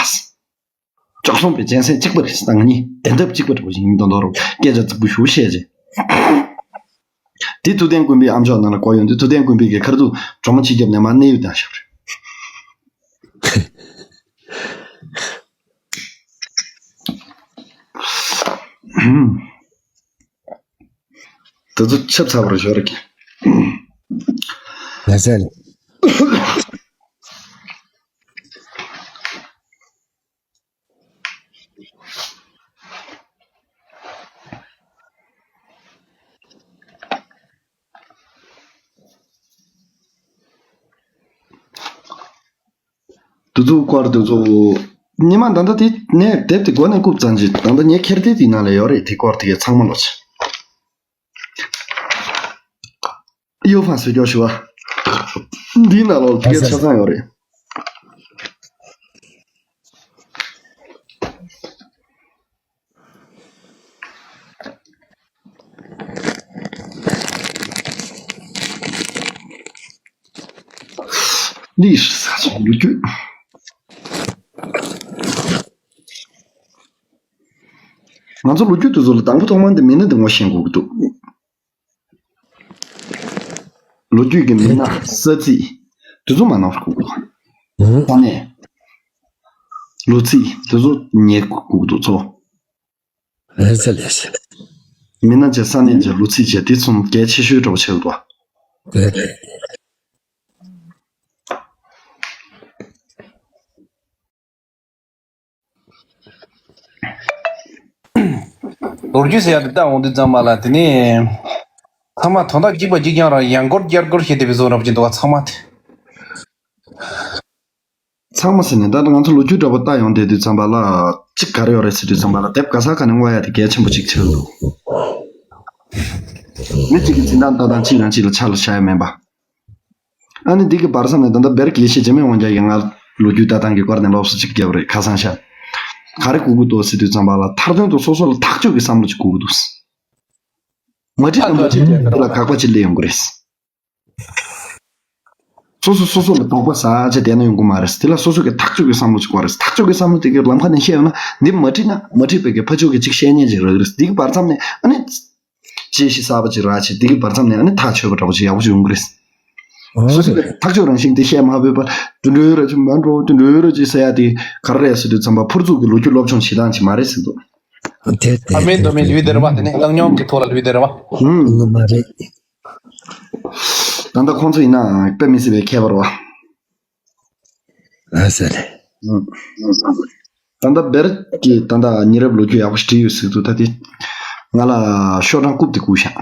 ཅོག་ཙེ་པའི་སྤྱན་གཟན་གཅིག་པ་རེད། ད་ང་གཉིས་དེ་འདབ་གཅིག་པ་འདྲ་པོ་ཞིག་ཡིན་མདོག་མདོག་རུ་སྐད་ཆ་རྫིག་པོ་ཞུ་བཤད་རྗེས། དེ་ཐུབ་བསྟན་ཀུན་དཔལ་ཨམ་ཅོག་ནང་ལ་བསྐོར་ཡོང་དུས་ཐུབ་བསྟན་ཀུན་དཔལ་གྱི་ཁར་དུ་གྲོ་མོ་ཆིག་རྒྱབ་ནས་མར་གནས་ཡུལ་དང་ཞབས་རེད། དེ་ཚོ་ཆབ་ཚ་བར་ཞོར་གྱི། ལ་ས་རེད། དུ་ཚོ་སྐོར་དུ་ཚོ། ཉི་མ་ད་ལྟ་དེ་ནས་དེབ་དེ་མགོ་ནས་རྐུབ་ཙམ་གྱིས་ད་ལྟ་ངས་ཁྱེར་དེ་དེ་ནང་ལ་ཡོད་རེད། དེ་སྐོར་དེ་གའི་ཚང་མ་ལོ་ཆེ། གཡོ་ཕང་བཟོས་ཀྱོག་ཞུ་བ། འདིའི་ནང་ལོགས་དེ་གའི་ཆ་ཚང་ཡོད་རེད། ལི་ཧྲི་ས་ཆུང་ལོ་རྒྱུས། ང་ཚོ་ལོ་རྒྱུས་དེ་ཚོ་ལ་དང་པོ་ཐོག་མར་འདི་མི་སྣ་འདི་ངོ་ཤེས་དགོས་ཀྱི་འདུག་ལོ་རྒྱུས་ཀྱི་མི་སྣ་ས་ཚིགས་དེ་ཚོ་མ་ནོར་དགོས་ཀྱི་འདུག་ས་གནས། ལོ་ཚིགས་དེ་ཚོ་ཉན་དགོས་ཀྱི་འདུག་ཚོ། ལགས་སོ་ལགས་སོ། མི་སྣ་བྱས་ས་གནས་བྱས་ལོ་ཚིགས་བྱས་དེ་གསུམ་གལ་ཆེ་ཤོས་འདྲ་པོ་ཆགས་འདུག་བ། ལགས། ལོ་རྒྱུས་ཟེར་ཡ་དེ་ལྟ་འོང་དུས་ཙམ་པ་ལ་དེ་ནས་ཚང་མ་དོན་དག་གཅིག་པ་གཅིག་རྐྱང་རང་ཡང་སྐོར་བསྐྱར་སྐོར་བྱས་དེ་བཟོ་འདྲ་པོ་ཅིག་འདུག་བ་ཚང་མ་དེ། ཚང་མ་ཟེར་ནས་ད་ང་ཚོ་ལོ་རྒྱུས་འདྲ་པོ་ལྟ་ཡོང་བསྡད་དུས་ཙམ་པ་ལ་གཅིག་ག་རེ་ཡོད་རེད་ཟེར་དུས་ཙམ་པ་ལ་དེབ་ག་ས་ག་ནས་བསྔོག་ཡ་དེ་གལ་ཆེན་པོ་གཅིག་ཆགས་འདུག་མི་གཅིག་གི་འཛིན་སྟངས་ལྟ་སྟངས་གཅིག་རང་གཅིག་ལ་ཆ་ལ་བཞག་ཡ་མིན་པ། ཨ་ནི་འདི་གི་བར་མཚམས་ནས་ད་ལྟ་བེར་དགེ་བཤེས་འཇིགས་མེད་དབང་རྒྱལ་གྱིས་ང་ལོ་རྒྱུས་ལྟ་སྟངས་ཀྱི་སྐོར་ནས་སློབ་གསོ་གཅིག་བརྒྱབ་རེད་ཁ་སང་ཤག་ག་རེ་དགོས་ཀྱི་འདུག་ཟེར་དུས་ཙམ་པ་ལ་མཐར་དོན་དུ་སོ་སོ་ལ་ཐག་གཅོད་ཀྱི་བསམ་བློ་ཅིག་དགོས་ཀྱི་འདུག་མ་འགྲིག་དང་མ་འགྲིག་དེ་ལ་དགག་པ་ཅིག་སླེབས་ཡོང་གི་རེད། སོ་སོ་སོ་སོ་ལ་དོགས་པ་ཟ་བྱས་བསྡད་ན་ཡོང་གི་མ་རེད། དེ་ལ་སོ་སོ་གི་ཐག་གཅོད་ཀྱི་བསམ་བློ་ཅིག་དགོས་རེད། ཐག་གཅོད་ཀྱི་བསམ་བློ་དེ་གའི་ལམ་ཁ་ནས་བཤད་ཡོང་ན་འདི་མ་འགྲིག་ན་མ་འགྲིག་པའི་གི་ཕར་ཕྱོགས་ཀྱི་ཅིག་བཤད་མཁན་ཅིག་རག་གི་རེད། འདི་གི་བར་མཚམས་ནས་ཨ་ནི་དཔྱད་གཞི་གསར་པ་ཅིག་རག་བྱས་འདི་གི་བར་མཚམས་ནས་ཨ་ནི་ཐག་ཆོད་པ་འདྲ་པོ་ཅིག་ཡག་པོ་ཅིག་ཡོང་གི་རེད། འོ་སོ་སོ་རེད། གི་ཐག་གཅོད་རང་བཞིན་དེ་བཤད་མ་ཕོད་པར་དུད་འགྲོའི་ར་ཅིག་མ་འགྲོ་དུད་འགྲོའི་ར་ཅིག་ཟེར་ཡ་དེ་ག་རེ་རེད་ཟེར་དུས་ཙམ་པ་ཕུར་ཚུགས་ཀྱི་ལོ་རྒྱུས་སློབ་སྦྱོང་བྱེད་སྟངས་ཅིག་མ་རེད་ཟེར་འདུག་དེ་དེ་ཨ་མེན་དེ་དོ་མེན་ལུས་དེ་རེད་བ། དེ་ནས་བཏང་སྙོམས་ཀྱི་ཐོག་ལ་ལུས་དེ་རེད་བ། ཧུམ། ངོ་མ་རེད། ད་ལྟ་ཁོང་ཚོ་ཡིན་ནའང་དཔེ་མི་སྲིད་པའི་མཁས་པ་རེད་བ། ལགས་སོ་རེད། ད་ལྟ་བེར་གྱིས་ད་ལྟ་ཉེ་རབས་ལོ་རྒྱུས་ཡག་པོ་ཞིག་བྲིས་ཡོད་ཟེར་འདུག་ད་དེ་ང་ལ་ཤོག་གྲངས་རྐུབ་དེ་བསྐུར་ཤག་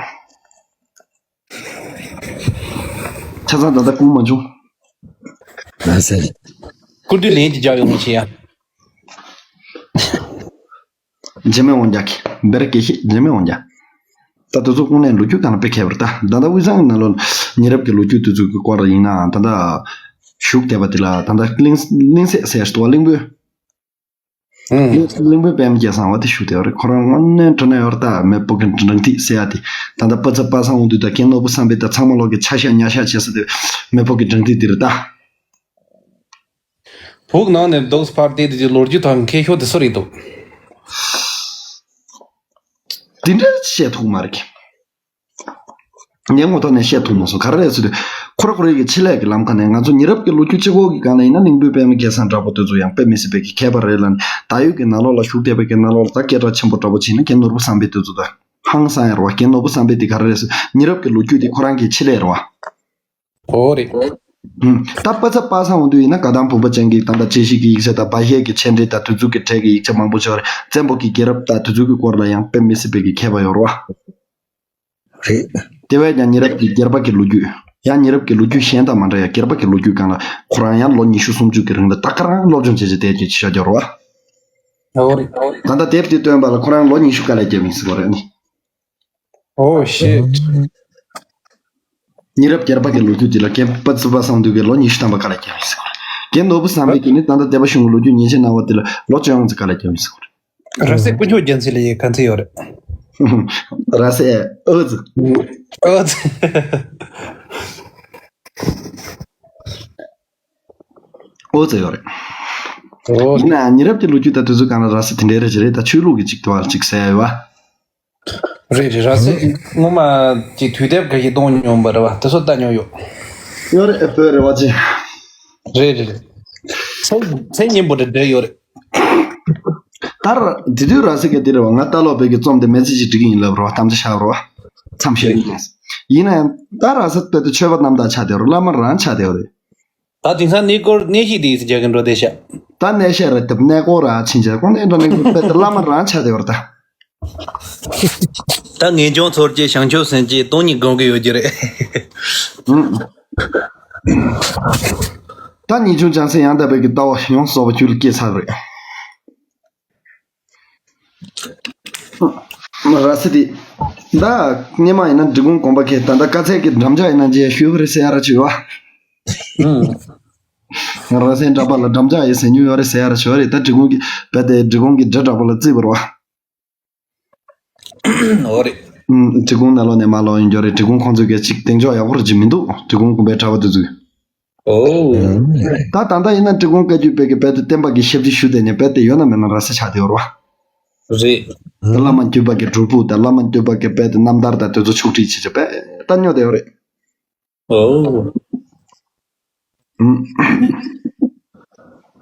ཆ་ཚང་ད་ལྟ་བསྐུར་མ་བྱུང་། ལགས་སོ་རེད། བསྐུར་དུས་ལན་གྱི་རྒྱག་ཡོང་བ་བྱེད་ཡ། འཇིགས་མེད་དབང་རྒྱལ་གྱི་བེར་དགེ་བཤེས་འཇིགས་མེད་དབང་རྒྱལ། ད་དེ་ཚོ་ཁོང་ནས་ལོ་རྒྱུས་སྒང་ལ་དཔེ་མཁས་པ་རེད། ད་ད་ལྟ་དབུས་གཙང་གི་ནང་ལོགས་ཉེ་རབས་ཀྱི་ལོ་རྒྱུས་དེ་ཚོ་གི་སྐོར་ལ་ཡིན་ནའང་ད་ལྟ་བཞུགས་བསྡད་པ་དེ་ལ་ད་ལྟ་གླིང་གླིང་སྲས་ཟེར་ཞིག་འདུག་བ། གླིང་བུ། ཨང་། གླིང་བུ་པདྨ་རྒྱལ་མཚན་བ་དེ་བཞུགས་བསྡད་པ་རེད། ཁོ་རང་དངོས་གནས་དྲང་གནས་ཡོད་རེད། ད་མེ་ཕོ་གི་འབྲང་ཐིག་ཟེར་ཡ་དེ་ད་ལྟ་པ་ཚབ་པ་སངས་འོང་དུས་ད་རྒན་ནོར་བུ་བསམ་འཕེལ་དང་ཚང་མ་ལོག་གི་ཆ་ཤས་ཉ་ཤས་བྱེད་ས་དེ་མེ་ཕོ་གི་འབྲང་ཐིག་དེ་རེད་ད། བོད་ནང་ནས་རྡོག་ཕར་བལྟས་དུས་ལོ་རྒྱུས་དང་མཁས་ཤོས་དེ་སུ་རེད་འདུག་དེ་འདྲ་བཤད་ཐུབ་མ་རེད། ངས་ངོ་ཐོག་ནས་བཤད་ཐུབ་མ་སོང་། ག་རེ་རེད་ཟེར་དུས་ཁོ་ར་ཁོ་རའི་གི་ཆེད་ལས་ཀྱི་ལམ་ཁ་ནས་ང་ཚོ་ཉེ་རབས་ཀྱི་ལོ་རྒྱུས་སྤྱི་ཁོག་གི་སྒང་ལ་ཡིན་ན་གླིང་བུ་པདྨ་རྒྱལ་མཚན་འདྲ་པོ་དེ་ཚོ་ཡང་དཔེ་མི་སྲིད་པའི་གི་མཁས་པ་རེད་ལ་ནི། ད་ཡོད་ཀྱི་ནང་ལོགས་ལ་བཞུགས་བསྡད་པའི་གི་ནང་ལོགས་ལ་ད་སྐད་གྲགས་ཆེན་པོ་འདྲ་པོ་བྱས་ན་རྒན་ནོར་བུ་བསམ་འཕེལ་དེ་ཚོ་ད་ཧང་སང་ཡ་རེད་བ། རྒན་ནོར་བུ་བསམ་འཕེལ་དེ་ག་རེ་རེད་ཟེར་ཉེ་རབས་ཀྱི་ལོ་རྒྱུས་དེ་ཁོ་རང་གི་ཆེད་ལས་རེད་བ། ཨོ་རེད། ད་པ་ཚབ་པ་སངས་འོང་དུས་ཡིན་ན་བཀའ་གདམས་བུམ་པ་ཅན་གྱི་ད་ལྟ་དཔྱད་ཞིབ་ཀྱི་ཡིག་ཆ་དང་བཱ་ཧེ་གི་མཆན་འགྲེལ་དང་དེ་ཚོ་གི་གྲས་ཀྱི་ཡིག་ཆ་མང་པོ་ཅིག་ཡོད་རེད། བཙན་པོ་གི་རྒྱལ་རབས་དང་དེ་ཚོ་གི་སྐོར་ལ་ཡང་དཔེ་མི་སྲིད་པའི་གི་མཁས་པ་ཡོད་རེད་བ། རེད། དེ་བས་ཀྱང་ཉེ་རབས་ཀྱི་སྒེར་པ་གི་ལོ་རྒྱུས། ཡང་ཉེ་རབས་ཀྱི་ལོ་རྒྱུས་གཞན་དང་མ་འདྲ་ཡ་སྒེར་པ་གི་ལོ་རྒྱུས་སྒང་ལ་ཁོ་རང་ཡང་ལོ་ཉི་ཤུ་སུམ་ཅུ་གི་རིང་ལ་ད་ག་རང་སློབ་སྦྱོང་བྱས་བྱས་བསྡད་ཀྱི་ཤོག་རྒྱུ་རེད་བ། ཨོ་རེད། ད་ལྟ་དེབ་དེ་བཏོན་པ་ལ་ཁོ་རང་ལོ་ཉི་ཤུ་དཀའ་ལས་བརྒྱབ་ཡིན་ཟེར་བ་རེད་ནི། ཨོ་ཤེ། ཉེ་རབས་སྒེར་པ་གི་ལོ་རྒྱུས་དེ་ལ་རྒན་པ་ཚུ་པ་སངས་དུས་ཀྱི་ལོ་ཉི་ཤུ་ཐམ་པ་དཀའ་ལས་བརྒྱབ་ཡིན་ཟེར་བ་རེད། རྒན་ནོར་བུ་བསམ་འཕེལ་གྱིས་ནི་ད་ལྟ་སྡེ་པ་གཞུང་གི་ལོ་རྒྱུས་ཉེས་ཆད་གནང་བ་དེ་ལ་ལོ་བཅོ་ལྔ་ཙམ་དཀའ་ལས་བརྒྱབ་ཡིན་ཟེར་བ་རེད། ར་སའི་དཀོན་མཆོག་རྒྱལ་མཚན་ལ་ཡི་ག་ཚོད་ཡོད་རེད། ར་སའི་ཨོ་ཙི། ཨོ་ཙི། ཨོ་ཙི་ཡོད་རེད། ཨོ། ཡིན་ནའང་ཉེ་རབས་ཀྱི་ལོ་རྒྱུས་དང་དུས་ཚོད་གང་ལ་ར་སའི་དེ་འདྲའི་རེད་ཅི་རེད། ད་ཆོས་ལུགས་ཀྱི་ཅིག་དུ་བ་ཅིག་ཟེར་ཡ་ཡོད་བ། རེད་རེད། ར་སའི་སྔོན་མ་ཀྱི་དུས་དེབ་འགའ་ཞིག་གཏོང་མྱོང་བ་རེད་བ། དེ་ཚོ་ལྟ་མྱོང་ཡོད། ཡོད་རེད། བོད་རེད་བ་ཅི། རེད་རེད་རེད། མཚན་མཚན་སྙན་པོ་རེད་འདྲ་ཡོད་རེད། ད་ར་དེ་དུས་ར་སའི་ག་དེ་རེད་བ། ང་ལྟ་ལོག་པའི་གི་རྩོམ་དེ་མེ་ཚིག་ཅིག་འབྲི་གི་ཡིན་ལབ་རེད་བ། དམ་བཅའ་བཞག་རེད་བ། མཚམས་བཞག་གི་ཡིན། ཡིན་ནའང་ད་ར་སའི་དཔེ་དེ་ཆོས་པ་རྣམ་དག་ཆགས་བསྡད་རེད། བླ་མ་རང་ཆགས་བསྡད་རེད། ད་དེང་སང་གནས་སྐོར་གནས་གཤིས་དེ་རྒྱ་གི་འགྲོ་བསྡད་ཤག་ད་གནས་བཤད་རེད་དེ། གནས་སྐོར་ར་ཕྱིན་བྱས་ཁོང་ནས་འགྲོ་ནས་དཔེ་དེ་བླ་མ་རང་ཆགས་བསྡད་རེད་ད། ད་ངེས་འབྱུང་ཚོར་གྱི་བྱང་ཆུབ་སེམས་ཀྱི་སྟོང་ཉིད་སྒོམ་གྱི་ཡོད་ཀྱི་རེད། ཨང་། ད་ངེས་འབྱུང་བྱང་སེམས་ཡང་དག་པའི་གི་ལྟ་བ་ཡོངས་རྫོགས་པ་རྒྱུད་ལ་སྐྱེས་ཚར་རེད། ར་སའི་དེ། ད་སྔོན་མ་ཡིན་ན་འབྲི་གུང་དགོན་པ་ཁའི་ད་ལྟ་དཀའ་ཚེགས་ཀྱི་འགྲམ་ལྕག་ཡིན་ན་རྗེས་ཞུས་པ་རེད་ཟེར་ཡ་ར་བྱོས་བ། ར་སའི་འགྲམ་པ་ལ་འགྲམ་ལྕག་ཡོད་ཟེར་མྱོང་ཡོད་རེད་ཟེར་ཡ་ར་བྱོས་རེད། ད་འབྲི་གུང་གི་བལ་དེ་འབྲི་གུང་གི་འབྲི་འདྲ་པོ་ལ་བརྩིས་པ་རེད་བ། འོ་རེད། ཨུམ། འབྲི་གུང་ནང་ལོགས་ནས་མར་ལོག་ཡོང་རྒྱུ་རེད། འབྲི་གུང་ཁོང་ཚོས་གལ་ཅིག་གདེང་འཇོག་ཡག་པོ་རེ་ཅིག་མི་འདུག་འབྲི་གུང་དགོན་པའི་གྲྭ་པ་དེ་ཚོས། ཨོ། ད་ད་ལྟ་ཡིན་ན་འབྲི་གུང་བཀའ་བརྒྱུད་པའི་གི་བལ་དེ་བསྟན་པ་གི་ཞབས་ཕྱི་ཞུ་བསྡད་ནས་བལ་དེ་ཡོད་ན་མེད་ན་ར་སའི་ཆགས་བསྡད་ཡོད་རེད་བ། རེད། བླ་མ་བརྒྱུད་པ་གི་སྒྲུབ་ཕུག་དང་བླ་མ་བརྒྱུད་པ་གི་བལ་དེ་རྣམ་ཐར་དང་དེ་ཚོ་ཕྱོགས་སྒྲིག་བྱེད་བྱེད་བལ་ད་ཉོ་བསྡད་ཡོད་རེད། ཨོ། ཨུམ།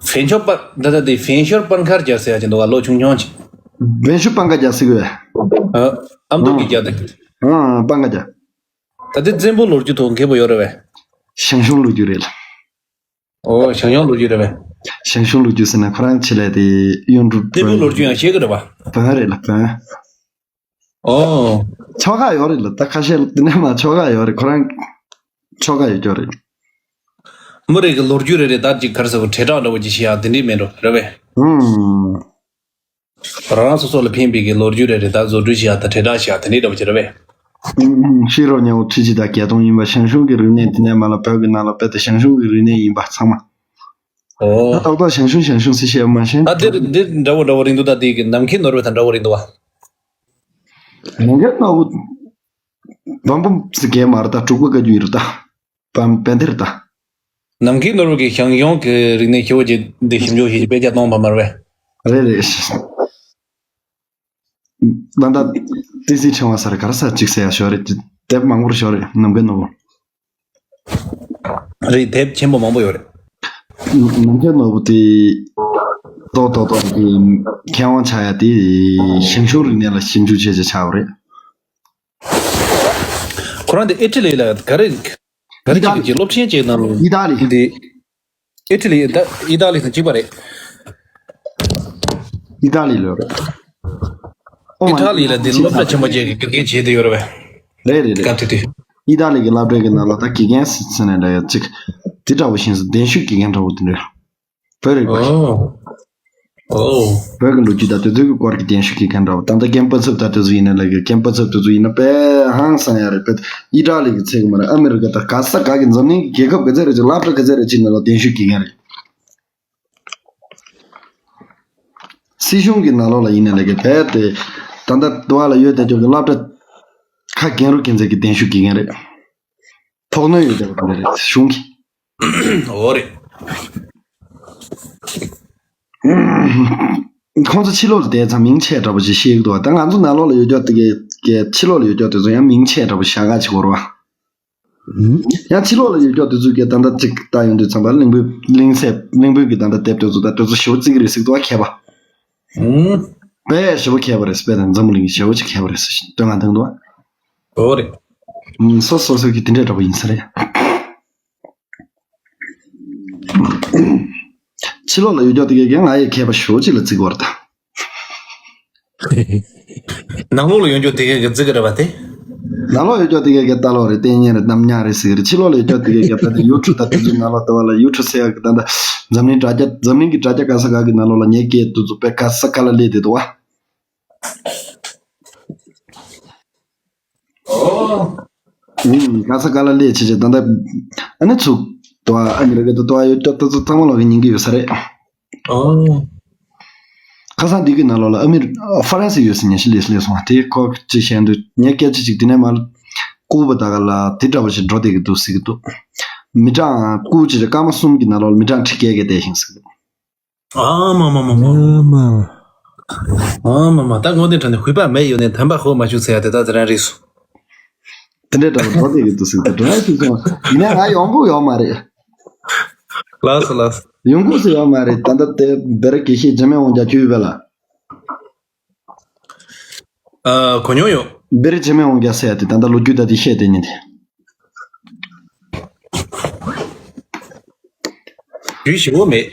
བན་ཤོར་པ་ད་ལྟ་དེ་བན་ཤོར་པང་ཁར་རྒྱག་ཟེར་ཡ་ཅིག་འདུག་ག་ལོ་ཆུང་ཆུང་ཅིག་བན་ཤོར་པང་ཁ་རྒྱག་ཟེར་གི་བས། ཨ། ཨ་མདོ་གི་རྒྱག་དེ། ཨ། པང་ཁ་རྒྱག་ད་ལྟ་བཙན་པོ་ལོ་རྒྱུས་ཐོག་མཁས་པོ་ཡོད་རེད་བས། ཞང་ཞུང་ལོ་རྒྱུས་རེད་ལ། ཨོ། ཞང་ཞུང་ལོ་རྒྱུས་རེད་བས། ཞང་ཞུང་ལོ་རྒྱུས་ཟེར་ན་ཁོ་རང་ཆེད་ལས་དེ་གཡུ་འབྲུག་བཙན་པོའི་ལོ་རྒྱུས་ཡང་ཤེས་གི་རེད་བ། བོན་རེད་ལ་བོན། ཨོ། ཆོལ་ཁ་ཡོད་རེད་ལ། ད་ཁ་ཤས་དེ་ནས་མ་ཆོལ་ཁ་ཡོད་རེད། ཁོ་རང་ཆོལ་ཁ་ཡོད་ཀྱོ་རེད། མི་རེ་གི་ལོ་རྒྱུས་རེ་རེ་ད་ཅིག་ག་རེ་ཟེར་བ། དྲིལ་བསྒྲགས་འདྲ་བོ་ཅིག་བྱེད་ཡ་དེ་འདྲས་མེད་འགྲོ་རེད་བས། ཨུམ། རང་རང་སོ་སོ་ལ་ཕན་པའི་གི་ལོ་རྒྱུས་རེ་རེ་ད་བཟོ་སྐྲུན་བྱེད་ཡ་ད་དྲིལ་བསྒྲགས་བྱེད་ཡ་དེ་འདྲས་འདྲ་བོ་ཅིག་རེད་བས། ཨུམ། ཤེས་རབ་སྙིང་པོ་ཁྲི་གཅིག་དང་བརྒྱད་སྟོང་ཡིན་པ། ཞང་ཞུང་གི་རིག་གནས་དེ་ནས་མ་ལ་བོད་ཀྱི་ནང་ལ་བོད་དེ་ཞང་ཞུང་གི་རིག་གནས་ཡིན་པ་ཚང་མ། ཨོ། ད་ཏག་ཏག་ཞང་ཞུང་ཞང་ཞུང་ཟེར་བཤད་པ་མ་ཤེས། ད་འདིར་འདིར་འདྲ་བོ་འདྲ་བོ་རིང་འདུག་ད་དེ་གི་ནམ་མཁའི་ནོར་བུ་དང་འདྲ་བོ་རིང་འདུག་བ། ནམ་མཁའི་ནོར་བུ། བམ་པོ་ཟེར་མཁན་མ་རེད་ད། འབྲུག་པ་བཀའ་བརྒྱུད་ཡིན་རེད་ད། བམ་བན་དེ་རེད་ད། ནམ་མཁའི་ནོར་བུ་གི་ཞང་ཞུང་གི་རིག་གནས་ཞེ་པོ་ཅིག་འདི་ཞིབ་འཇུག་བྱེད་ཀྱི་དཔེ་ཆ་གཏོང་བ་མ་རེད་བས། རེད་རེད། ད་ལྟ་ཏི་སི་ཕྲེང་བ་ཟེར་ག་རེ་ཟེར་ཅིག་ཟེར་ཡ་ཞོ་རེད། དེབ་མང་པོ་རེ་ཞོ་རེད། ནམ་མཁའི་ནོར་བུ། རེད། དེབ་ཆེན་པོ་མང་པོ་ཡོད་རེད། ནམ་མཁའི་ནོར་བུ་དེ་ཏོག་ཏོག་ཏོག་གི་མཁས་དབང་ཆགས་ཡ་དེ་ཞང་ཞུང་རིག་གནས་ལ་ཞིབ་འཇུག་བྱས་བྱས་ཆགས་པ་རེད། ཁོ་རང་དེ་ཨི་ཊ་ལི་ལ་ག་རེ་ག་རེ་ཨི་ཊ་ཅིག་ལི། གི་སློབ་ཆེན་ཅིག་ནང་ལ། ཨི་ཊ་ལི། དེ་ཨི་ཊ་ལི་ད་ཨི་ཊ་ལི་དང་གཅིག་པ་རེད། ཨི་ཊ་ལི་ལོ་རེད། ཨི་ཊ་ལི་ལ་དེ་སློབ་གྲྭ་ཆེན་པོ་ཅིག་གི་དགེ་རྒན་བྱས་ཏེ་ཡོད་རེད་བས། རེད་རེད་རེད། སྐབས་དེ་དུས། ཨི་ཊ་ལི་གི་སློབ་གྲྭའི་གི་ནང་ལ་ད་དགེ་རྒན་ཟེར་ནས་ལ་ཡ་ཅིག་དེ་འདྲ་བོ་ཞིག་གདན་ཞུ་དགེ་རྒན་འདྲ་བོ་དེ་འདྲ། བོད་རིག་པ། ཨོ། ཨོ། བོད་ཀྱི་ལོ་རྒྱུས་དང་དེ་ཚོའི་གི་སྐོར་གྱི་གདན་ཞུ་གི་མཁན་འདྲ་བོ། ད་ལྟ་རྒན་པོ་ཚབ་དང་དེ་ཚོ་ཡིན་ན་ལ་གི་རྒན་པོ་ཚབ་དེ་ཚོ་ཡིན་ན་དཔེ་ཧང་སང་ཡ་རེད། དཔེ་ཨི་ཊ་ལི་གི་ཚད་གི་མ་རེད། ཨ་མི་རི་ཀ་དང་ག་ས་ག་གི་འཛམ་གླིང་གི་རྒྱལ་ཁབ་ག་ཚད་རེད་ཅིག་སློབ་གྲྭ་ག་ཚད་རེད་ཅིག་ནང་ལ་གདན་ཞུ་གི་མཁན་རེད། སྲིད་གཞུང་གི་ནང་ལོགས་ལ་ཡིན་ན་ལ་གི་དཔེ་དེ་ད་ལྟ་དུ་བ་ལ་ཡོད་དེ་ཅོག་གི་སློབ་གྲྭ་ཁག་རྒན་རུ་རྒན་ཚད་ཀྱི་གདན་ཞུ་གི་མཁན་རེད། ཐོག་ནོན་ཡོད་བསྡད་པ་དེ་རེད་གཞུང་གི། འོ་རེད། ཁོང་ཚོ་ཕྱི་ལོགས་ལ་བསྡད་ཙང་མིང་ཆད་འདྲ་པོ་ཞིག་ཤེས་ཀྱི་འདུག་བ། ད་ང་ཚོ་ནང་ལོགས་ལ་ཡོད་ཀྱོག་དེ་གའི་གའི་ཕྱི་ལོགས་ལ་ཡོད་ཀྱོག་དེ་ཚོ་ཡང་མིང་ཆད་འདྲ་པོ་བཞག་ག་ཅིག་བོར་བ། ཡང་ཕྱི་ལོགས་ལ་ཡོད་ཀྱོག་དེ་ཚོ་གའི་ད་ལྟ་ཅིག་ལྟ་ཡོང་དུས་ཙམ་པ་གླིང་བུ་གླིང་ཚས་གླིང་བུ་གི་ད་ལྟ་དེབ་དེ་ཚོ་ད་དེ་ཚོ་ཞེ་པོ་བརྩི་གི་རེད་ཟེར་གྱི་འདུག་བ། མཁས་པ། དཔེ་ཞེ་པོ་མཁས་པ་རེད། དཔེ་དང་འཛམ་བུ་གླིང་གི་ཞེ་པོ་ཅིག་མཁས་པ་རེད་ཟེར་བསྟོད་བསྔགས་བཏང་འདུག་བ། འོ་རེད། སོ་སོ་སོ་གི་དེ་འདྲས་འདྲ་པོ་ཡིན་ས་རེད། ཕྱི་ལོགས་ལ་ཡོད་ཀྱོག་དེ་གའི་གའི་ང་ཡི་མཁས་པ་ཞེ་པོ་ཅིག་ལ་བརྩི་གི་ཡོད་རེད་ད། ནང་ལོགས་ལ་ཡོད་ཀྱོག་དེ་གའི་གའི་བརྩི་གི་རེད་པ་དེ། ནང་ལོགས་ཡོད་ཀྱོག་དེ་གའི་གའི་ལྟ་ལོག་རེད། ལྟས་ངན་རེད། གཏམ་ཉག་རེད་ཟེར་གི་རེད། ཕྱི་ལོགས་ལ་ཡོད་ཀྱོག་དེ་གའི་གའི་ད་ལྟ་ཡུ་ཊུབ་ད་དེ་ཚོའི་ནང་ལོགས་ལྟ་བ་ལ་ཡུ་ཊུབ་ཟེར་ཡག་གི་ད་ལྟ་འཛམ་གླིང་དྲ་རྒྱ་འཛམ་གླིང་གི་དྲ་རྒྱ་ག་ས་ག་གི་ནང་ལོགས་ལ་ངའི་སྐད་དེ་ཚོ་དཔེ་ག་ས་ག་ལ་སླེབས་བསྡད་འདུག་བ། ཨོ། ཨུམ། ག་ས་ག་ལ་སླེབས་བྱས་བྱས་ད་ལྟ་ཨ་ནི་ཚུགས་དུ་བ། ཨ་མི་རི་ཀ་དུ་དུ་བ་ཡོད་ཀྱོག་དེ་ཚོ་ཚང་མ་ལོག་གི་ཉན་གི་ཡོད་ས་རེད། ཨོ། ཁ་སང་འདི་གི་ནང་ལོགས་ལ་ཨ་མི་ཧྥ་རན་སི་ཡོད་ཟེར་ཉན་ཤི་ལས་སླེབས་སོང་བ། དེ་ཁོ་ཅིག་བཤད་འདུག་ངས་སྐད་ཆ་ཅིག་དེ་ནས་མར་ལྐུགས་པ་ད་ག་ལ་དེ་འདྲ་བ་ཞིག་འགྲོ་བསྡད་ཀྱི་འདུག་ཟེར་གྱི་འདུག་མི་གྲངས་ལྐུགས་ཅིག་རེད། སྐར་མ་གསུམ་གྱི་ནང་ལོགས་ལ་མི་གྲངས་ཁྲི་བརྒྱད་བརྒལ་བསྡད་ཤིང་ཟེར་གྱི་འདུག་ཨ་མ་མ་མ་མ། ཨ་མ་མ། ཨ་མ་མ། ད་དངོས་གནས་དྲང་གནས་ཧུད་པ་མེད་ཡོད་ནས་དམ་པ་ཧོ་མ་བྱུང་ཟེར་ཡ་དེ་ད་དེ་རང་རེད་སོ། དེ་འདྲའི་འདྲ་བ་འགྲོ་བསྡད་ཀྱི་འདུག་ཟེར་གྱི་འདུག་དྲང་ཡ་ཅིག་སོང་། ཡིན་ན་ང་ཡོང་གི་ཡོད་མ་རེད། ལགས་སོ་ལགས་སོ། ཡོང་གི་ཡོད་མ་རེད། ད་ལྟ་དེ་བེ་རི་དགེ་བཤེས་འཇིགས་མེད་དབང་རྒྱལ་ཁྱོད་ཡོད་པས་ལ། ཨ། གོ་མྱོང་ཡོད། བེ་རི་འཇིགས་མེད་དབང་རྒྱལ་ཟེར་ཡ་དེ་ད་ལྟ་ལོ་རྒྱུས་ད་དེ་བཤད་དེ་ཉིན་དེ། རྒྱུས་ཞེ་པོ་མེད།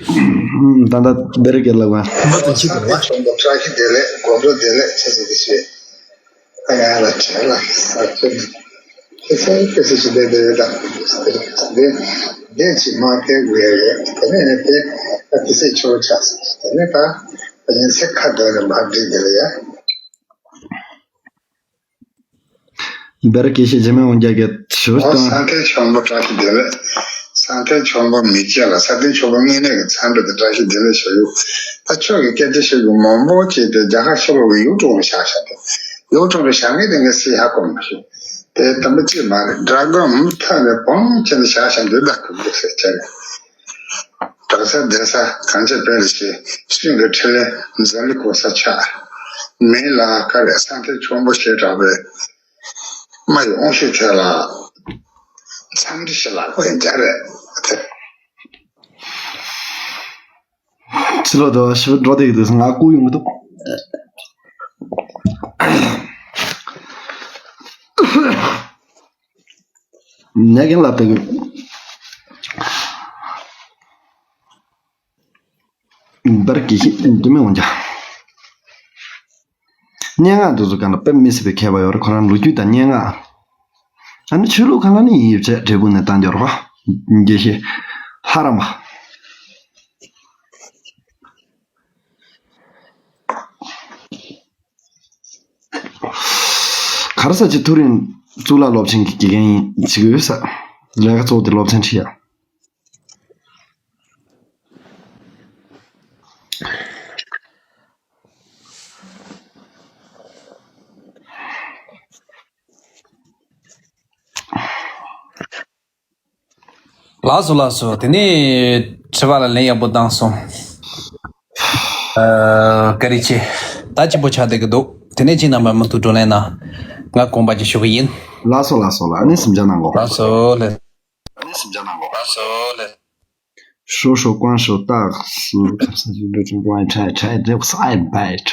ད་ལྟ་བེ་རི་གེ་ལ་བ། ཁོ་མ་དང་ཅི་དང་བ། ཆོམ་པོ་བཀྲ་ཤིས་བདེ་ལེགས། དགོང་དྲོ་བདེ་ལེགས། ཆེ་ཆེ་དེ་ཞེས། ཨ་ཡ་ལ་བྲེལ་ལ་ས་ཆེ་ནི། ཁེ་སེ་ཁེ་སེ་ཞིག་བསྡད་བསྡད་ཡོད་དམ། བསྡད་བསྡད་ཅིག་མ་བསྡད་དགོས་ཡ་རེད། དེ་ནས་དེ་ཨ་དེ་སེ་ཆོག་ཆགས་སོང་། དེ་ནས་ད་ཡིན་ཚད་ཁ་འདོན་ནས་མར་བསྒྲིགས་བསྡད་ལ་ཡ། བེ་རི་དགེ་བཤེས་འཇིགས་མེད་དབང་རྒྱལ་གྱིས་ཞུ་ཨོ་དང་། ས་མཐའི་འཆམ་པོ་བཀྲ་ཤིས་བདེ་ལེགས། ས་མཐའི་འཆམ་པོ་མི་སྐྱེ་ལ། ས་མཐའི་འཆམ་པོ་དངོས་གནས་ཀྱི་འཚམས་འདྲི་དང་བཀྲ་ཤིས་བདེ་ལེགས་ཞུ་ཡུག་ད་ཁྱོད་ཀྱི་སྐད་ཆ་ཤོད་རྒྱུ་མང་པོ་བྱས་ཏེ་རྒྱ་གར་ཤོར་བའི་ཡུག་ཀྲུང་ལ་བཞག་བཞག་སྟེ། ཡུག་ཀྲུང་ལ་བཞག་ངེས་དེ་ངས་སྲིད་ཧ་གོ་མ་ཤེས། དེ་དམ་པ་ཅིག་མ་རེད། དགྲ་སྒོ་མུ་མཐའ་ནས་བོང་བྱས་ནས་བཞག་བཞག་འདི་ལ་གོ་མི་འདུག་ཟེར་བྱས་ནས། དགྲ་ས་སྡེ་ས་གང་བྱེད་དཔོན་རེ་ཞེས། སུན་གྱི་ཁྲི་ལས་འཛམ་གླིང་གོ་ས་ཆགས། མིང་ལ་ཀ་རེ་ས་མཐའི་འཆམ་པོ་ཞེས་གྲགས་པའི། རྨ་ཡི་དབང་ཕྱུག་ཁྱོད་ལ། འཚམས་འདྲི་ཞུ་ལགས་པའི་རྒྱ་རེད། ཕྱི་ལོགས་དུ་ཞིབ་འགྲོ་བསྡད་ཀྱི་འདུག་ང་སྐུ་ཡོང་གི་འདུག་ནས་རྒན་ལབ་བསྡད་ཀྱི། བར་གྱི་ཤི་འདི་མི་འོང་ཀྱང་། སྙན་ངག་འདི་ཚོ་གང་ལ་དཔེ་མི་སྲིད་པའི་མཁས་པ་ཡོད་རེད། ཁོ་རང་ལོ་རྒྱུས་དང་སྙན་ངག་ཨ་ནི་ཆོས་ལུགས་གང་ལ་ནི་ཡིན་ཡིབ་བྱས་འབྲས་བུ་ནས་བཏང་འགྱུར་བ། དགེ་བཤེས་ལྷ་རམས་པ། ག་རེ་ཟེར་གྱི་མཐོ་རིམ་གཙུག་ལག་སློབ་ཆེན་གྱི་དགེ་རྒན་ཡིན་བྱེད་ཀྱི་ཡོད་ས། ལས་ཀ་གཙོ་བོ་དེ་སློབ་ཚན་ཁྲིད་ཡ། ལགས་སོ་ལགས་སོ། དེ་ནས་དྲི་བ་ལ་ལན་ཡག་པོ་བཏང་སོང་། ཨ། བཀའ་དྲིན་ཆེ། ད་སྐྱིད་པོ་ཆགས་བསྡད་ཀྱི་འདུག་དེ་ནས་ཁྱེད་རྣམ་པ་མུ་མཐུད་བགྲོ་གླེང་གནང་། ང་དགོངས་པ་ཅིག་ཞུ་གི་ཡིན། ལགས་སོ་ལགས་སོ་ལགས། ཨ་ནི་གཟིམ་འཇག་གནང་གོ། ལགས་སོ་ལགས། ཨ་ནི་གཟིམ་འཇག་གནང་གོ། ལགས་སོ་ལགས། ཧྲོ་ཧྲོ་ཀོང་ཧྲོ་ཏག་སུ་ཁར་ས་ཞུ་འགྲོ་ཅུང་ཀོང་ཨེ་ཁྲ་ཨེ་ཁྲ་ཨེ་འདྲེ་ས་ཨེ་བེད།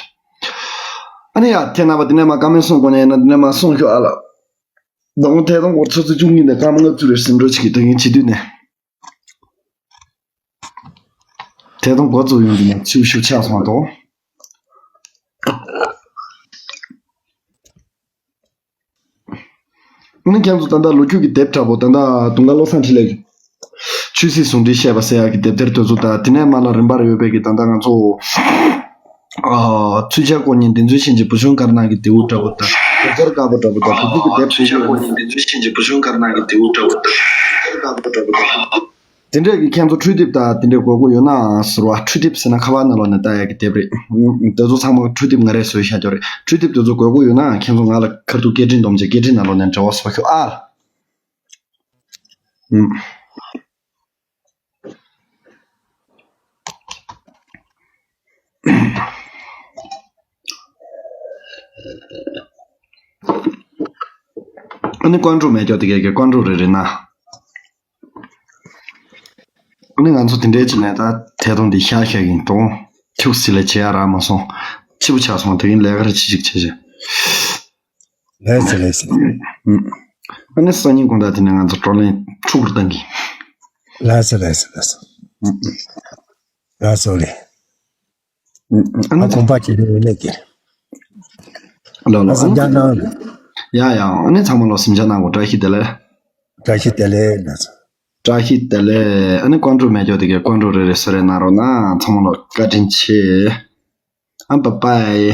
ཨ་ནི་ཡ་ཁྱེད་རྣམ་པ་དེ་ནས་མ་བཀའ་མོལ་གསུང་དགོས་ནས་ན་དེ་ནས་མ་གསུང་ཤོག་ཨ་ལ། ད་དུང་ཐད་གཏོང་སྐོར་ཆུ་ཚོད་བཅུ་གཉིས་ནས་སྐར་མ་ལྔ་བཅུ་རེ་ཟིན་འགྲོ་བྱེད་ཀྱི་ད་གིན་བྱེད་དུས་ནས། ཐད་གཏོང་འགོ་བཙུགས་ཡོང་དུས་ནས་ཆུ་ཤུགས་ཆག་སོང་བ་དང་། ཨ་ནི་ཁྱེད་ཚོ་ད་ལྟ་ལོ་རྒྱུས་ཀྱི་དེབ་འདྲ་པོ་ད་ལྟ་དུང་དཀར་བློ་བཟང་འཕྲིན་ལས་ཀྱི་ཆོས་སྲིད་ཟུང་འབྲེལ་བཤད་པ་ཟེར་ཡག་གི་དེབ་ཐེར་དེ་ཚོ་དང་དེ་ནས་མ་ལ་རིམ་པར་ཡོད་པའི་གི་ད་ལྟ་ང་ཚོ་ཨ། ཚུལ་འཆལ་དཀོན་གཉེར་བདེན་རྫུན་ཤན་འབྱེད་བུ་ཆུང་དཀར་ནག་གི་རྡེའུ་འདྲ་པོ་དང་རྒྱལ་དར་དཀར་པོ་འདྲ་པོ་དང་བུ་ཕྲུག་གི་དེབ་ཚུལ་འཆལ་དཀོན་གཉེར་བདེན་རྫུན་ཤན་འབྱེད་བུ་ཆུང་དཀར་ནག་གི་རྡེའུ་འདྲ་པོ་དང་རྒྱལ་དར་དཀར་པོ་འདྲ་པོ་དང་། དེ་འདྲས་ཀྱི་ཁྱེད་ཚོ་འཕྲུལ་དེབ་དང་དེ་འདྲས་དགོས་མཁོ་ཡོད་ན་ཟེར་བ། འཕྲུལ་དེབ་ཟེར་ན་ཁ་པར་ནང་ལོགས་ནས་ལྟ་ཡག་གི་དེབ་རེད། དེ་ཚོ་ཚང་མ་འཕྲུལ་དེབ་ང་རས་བཟོས་བཞག་ཀྱོག་རེད། འཕྲུལ་དེབ་དེ་ཚོ་དགོས་མཁོ་ཡོད་ན་ཁྱེད་ཚོ་ང་ལ་ཁ་ཐུག་སྐད་འཕྲིན་སྡོམ་བྱས་སྐད་འཕྲིན་ནང་ལོགས་ནས་འབྲེལ་བ་བཟོ་ཤོག་ཨ། ཨ་ནི་ཀོན་ཀྲུག་མེད་ཀྱོག་དེ་གས་ཀྱི་ཀོན་ཀྲུག་རེ་རེ་ན། ཨ་ནི་ང་ཚོ་དེ་འདྲའི་ཅིག་ནས་ད་ཐད་གཏོང་འདི་ཤག་ཤག་ཡིན་དང་། ཁྱུག་སི་ལས་བྱེད་ཡ་རག་མ་སོང་། འཕྱི་པོ་ཆགས་སོང་། དེ་གིན་ལས་ཀ་རེ་ཅི་ཅིག་བྱེད་བྱེད། ལགས་སོ་ལགས་སོ། ཨ་ནི་སང་ཉིན་དགོང་དག་དེ་ནས་ང་ཚོ་བགྲོ་གླེང་ཕྲུ་གུར་བཏང་གི། ལགས་སོ་ལགས་སོ་ལགས་སོ། ལགས་སོ་ལགས། ཨ་ནི་ཨ་དགོངས་པ་ཅི་རེད་ལེགས་ཀྱི། ལོ་ལོ། ཨ་སེམས་ཅག་གནང་། ཡ་ཡ། ཨ་ནི་ཚང་མ་ལོ་སེམས་ཅག་གནང་གོ། བཀྲ་ཤིས་བདེ་ལེགས། བཀྲ་ཤིས་བདེ་ལེགས་ལགས་སོ། བཀྲ་ཤིས་བདེ་ལེགས། ཨ་ནི་ཀོན་ཀྲུག་མེད་ཀྱོག་དེ་གས་ཀོན་ཀྲུག་རེ་རེ་བཟོ་རེ་གནང་རོགས་གནང་། ཚང་མ་ལོ་བཀའ་དྲིན་ཆེ། ཨ་བྷའི་བྷའི།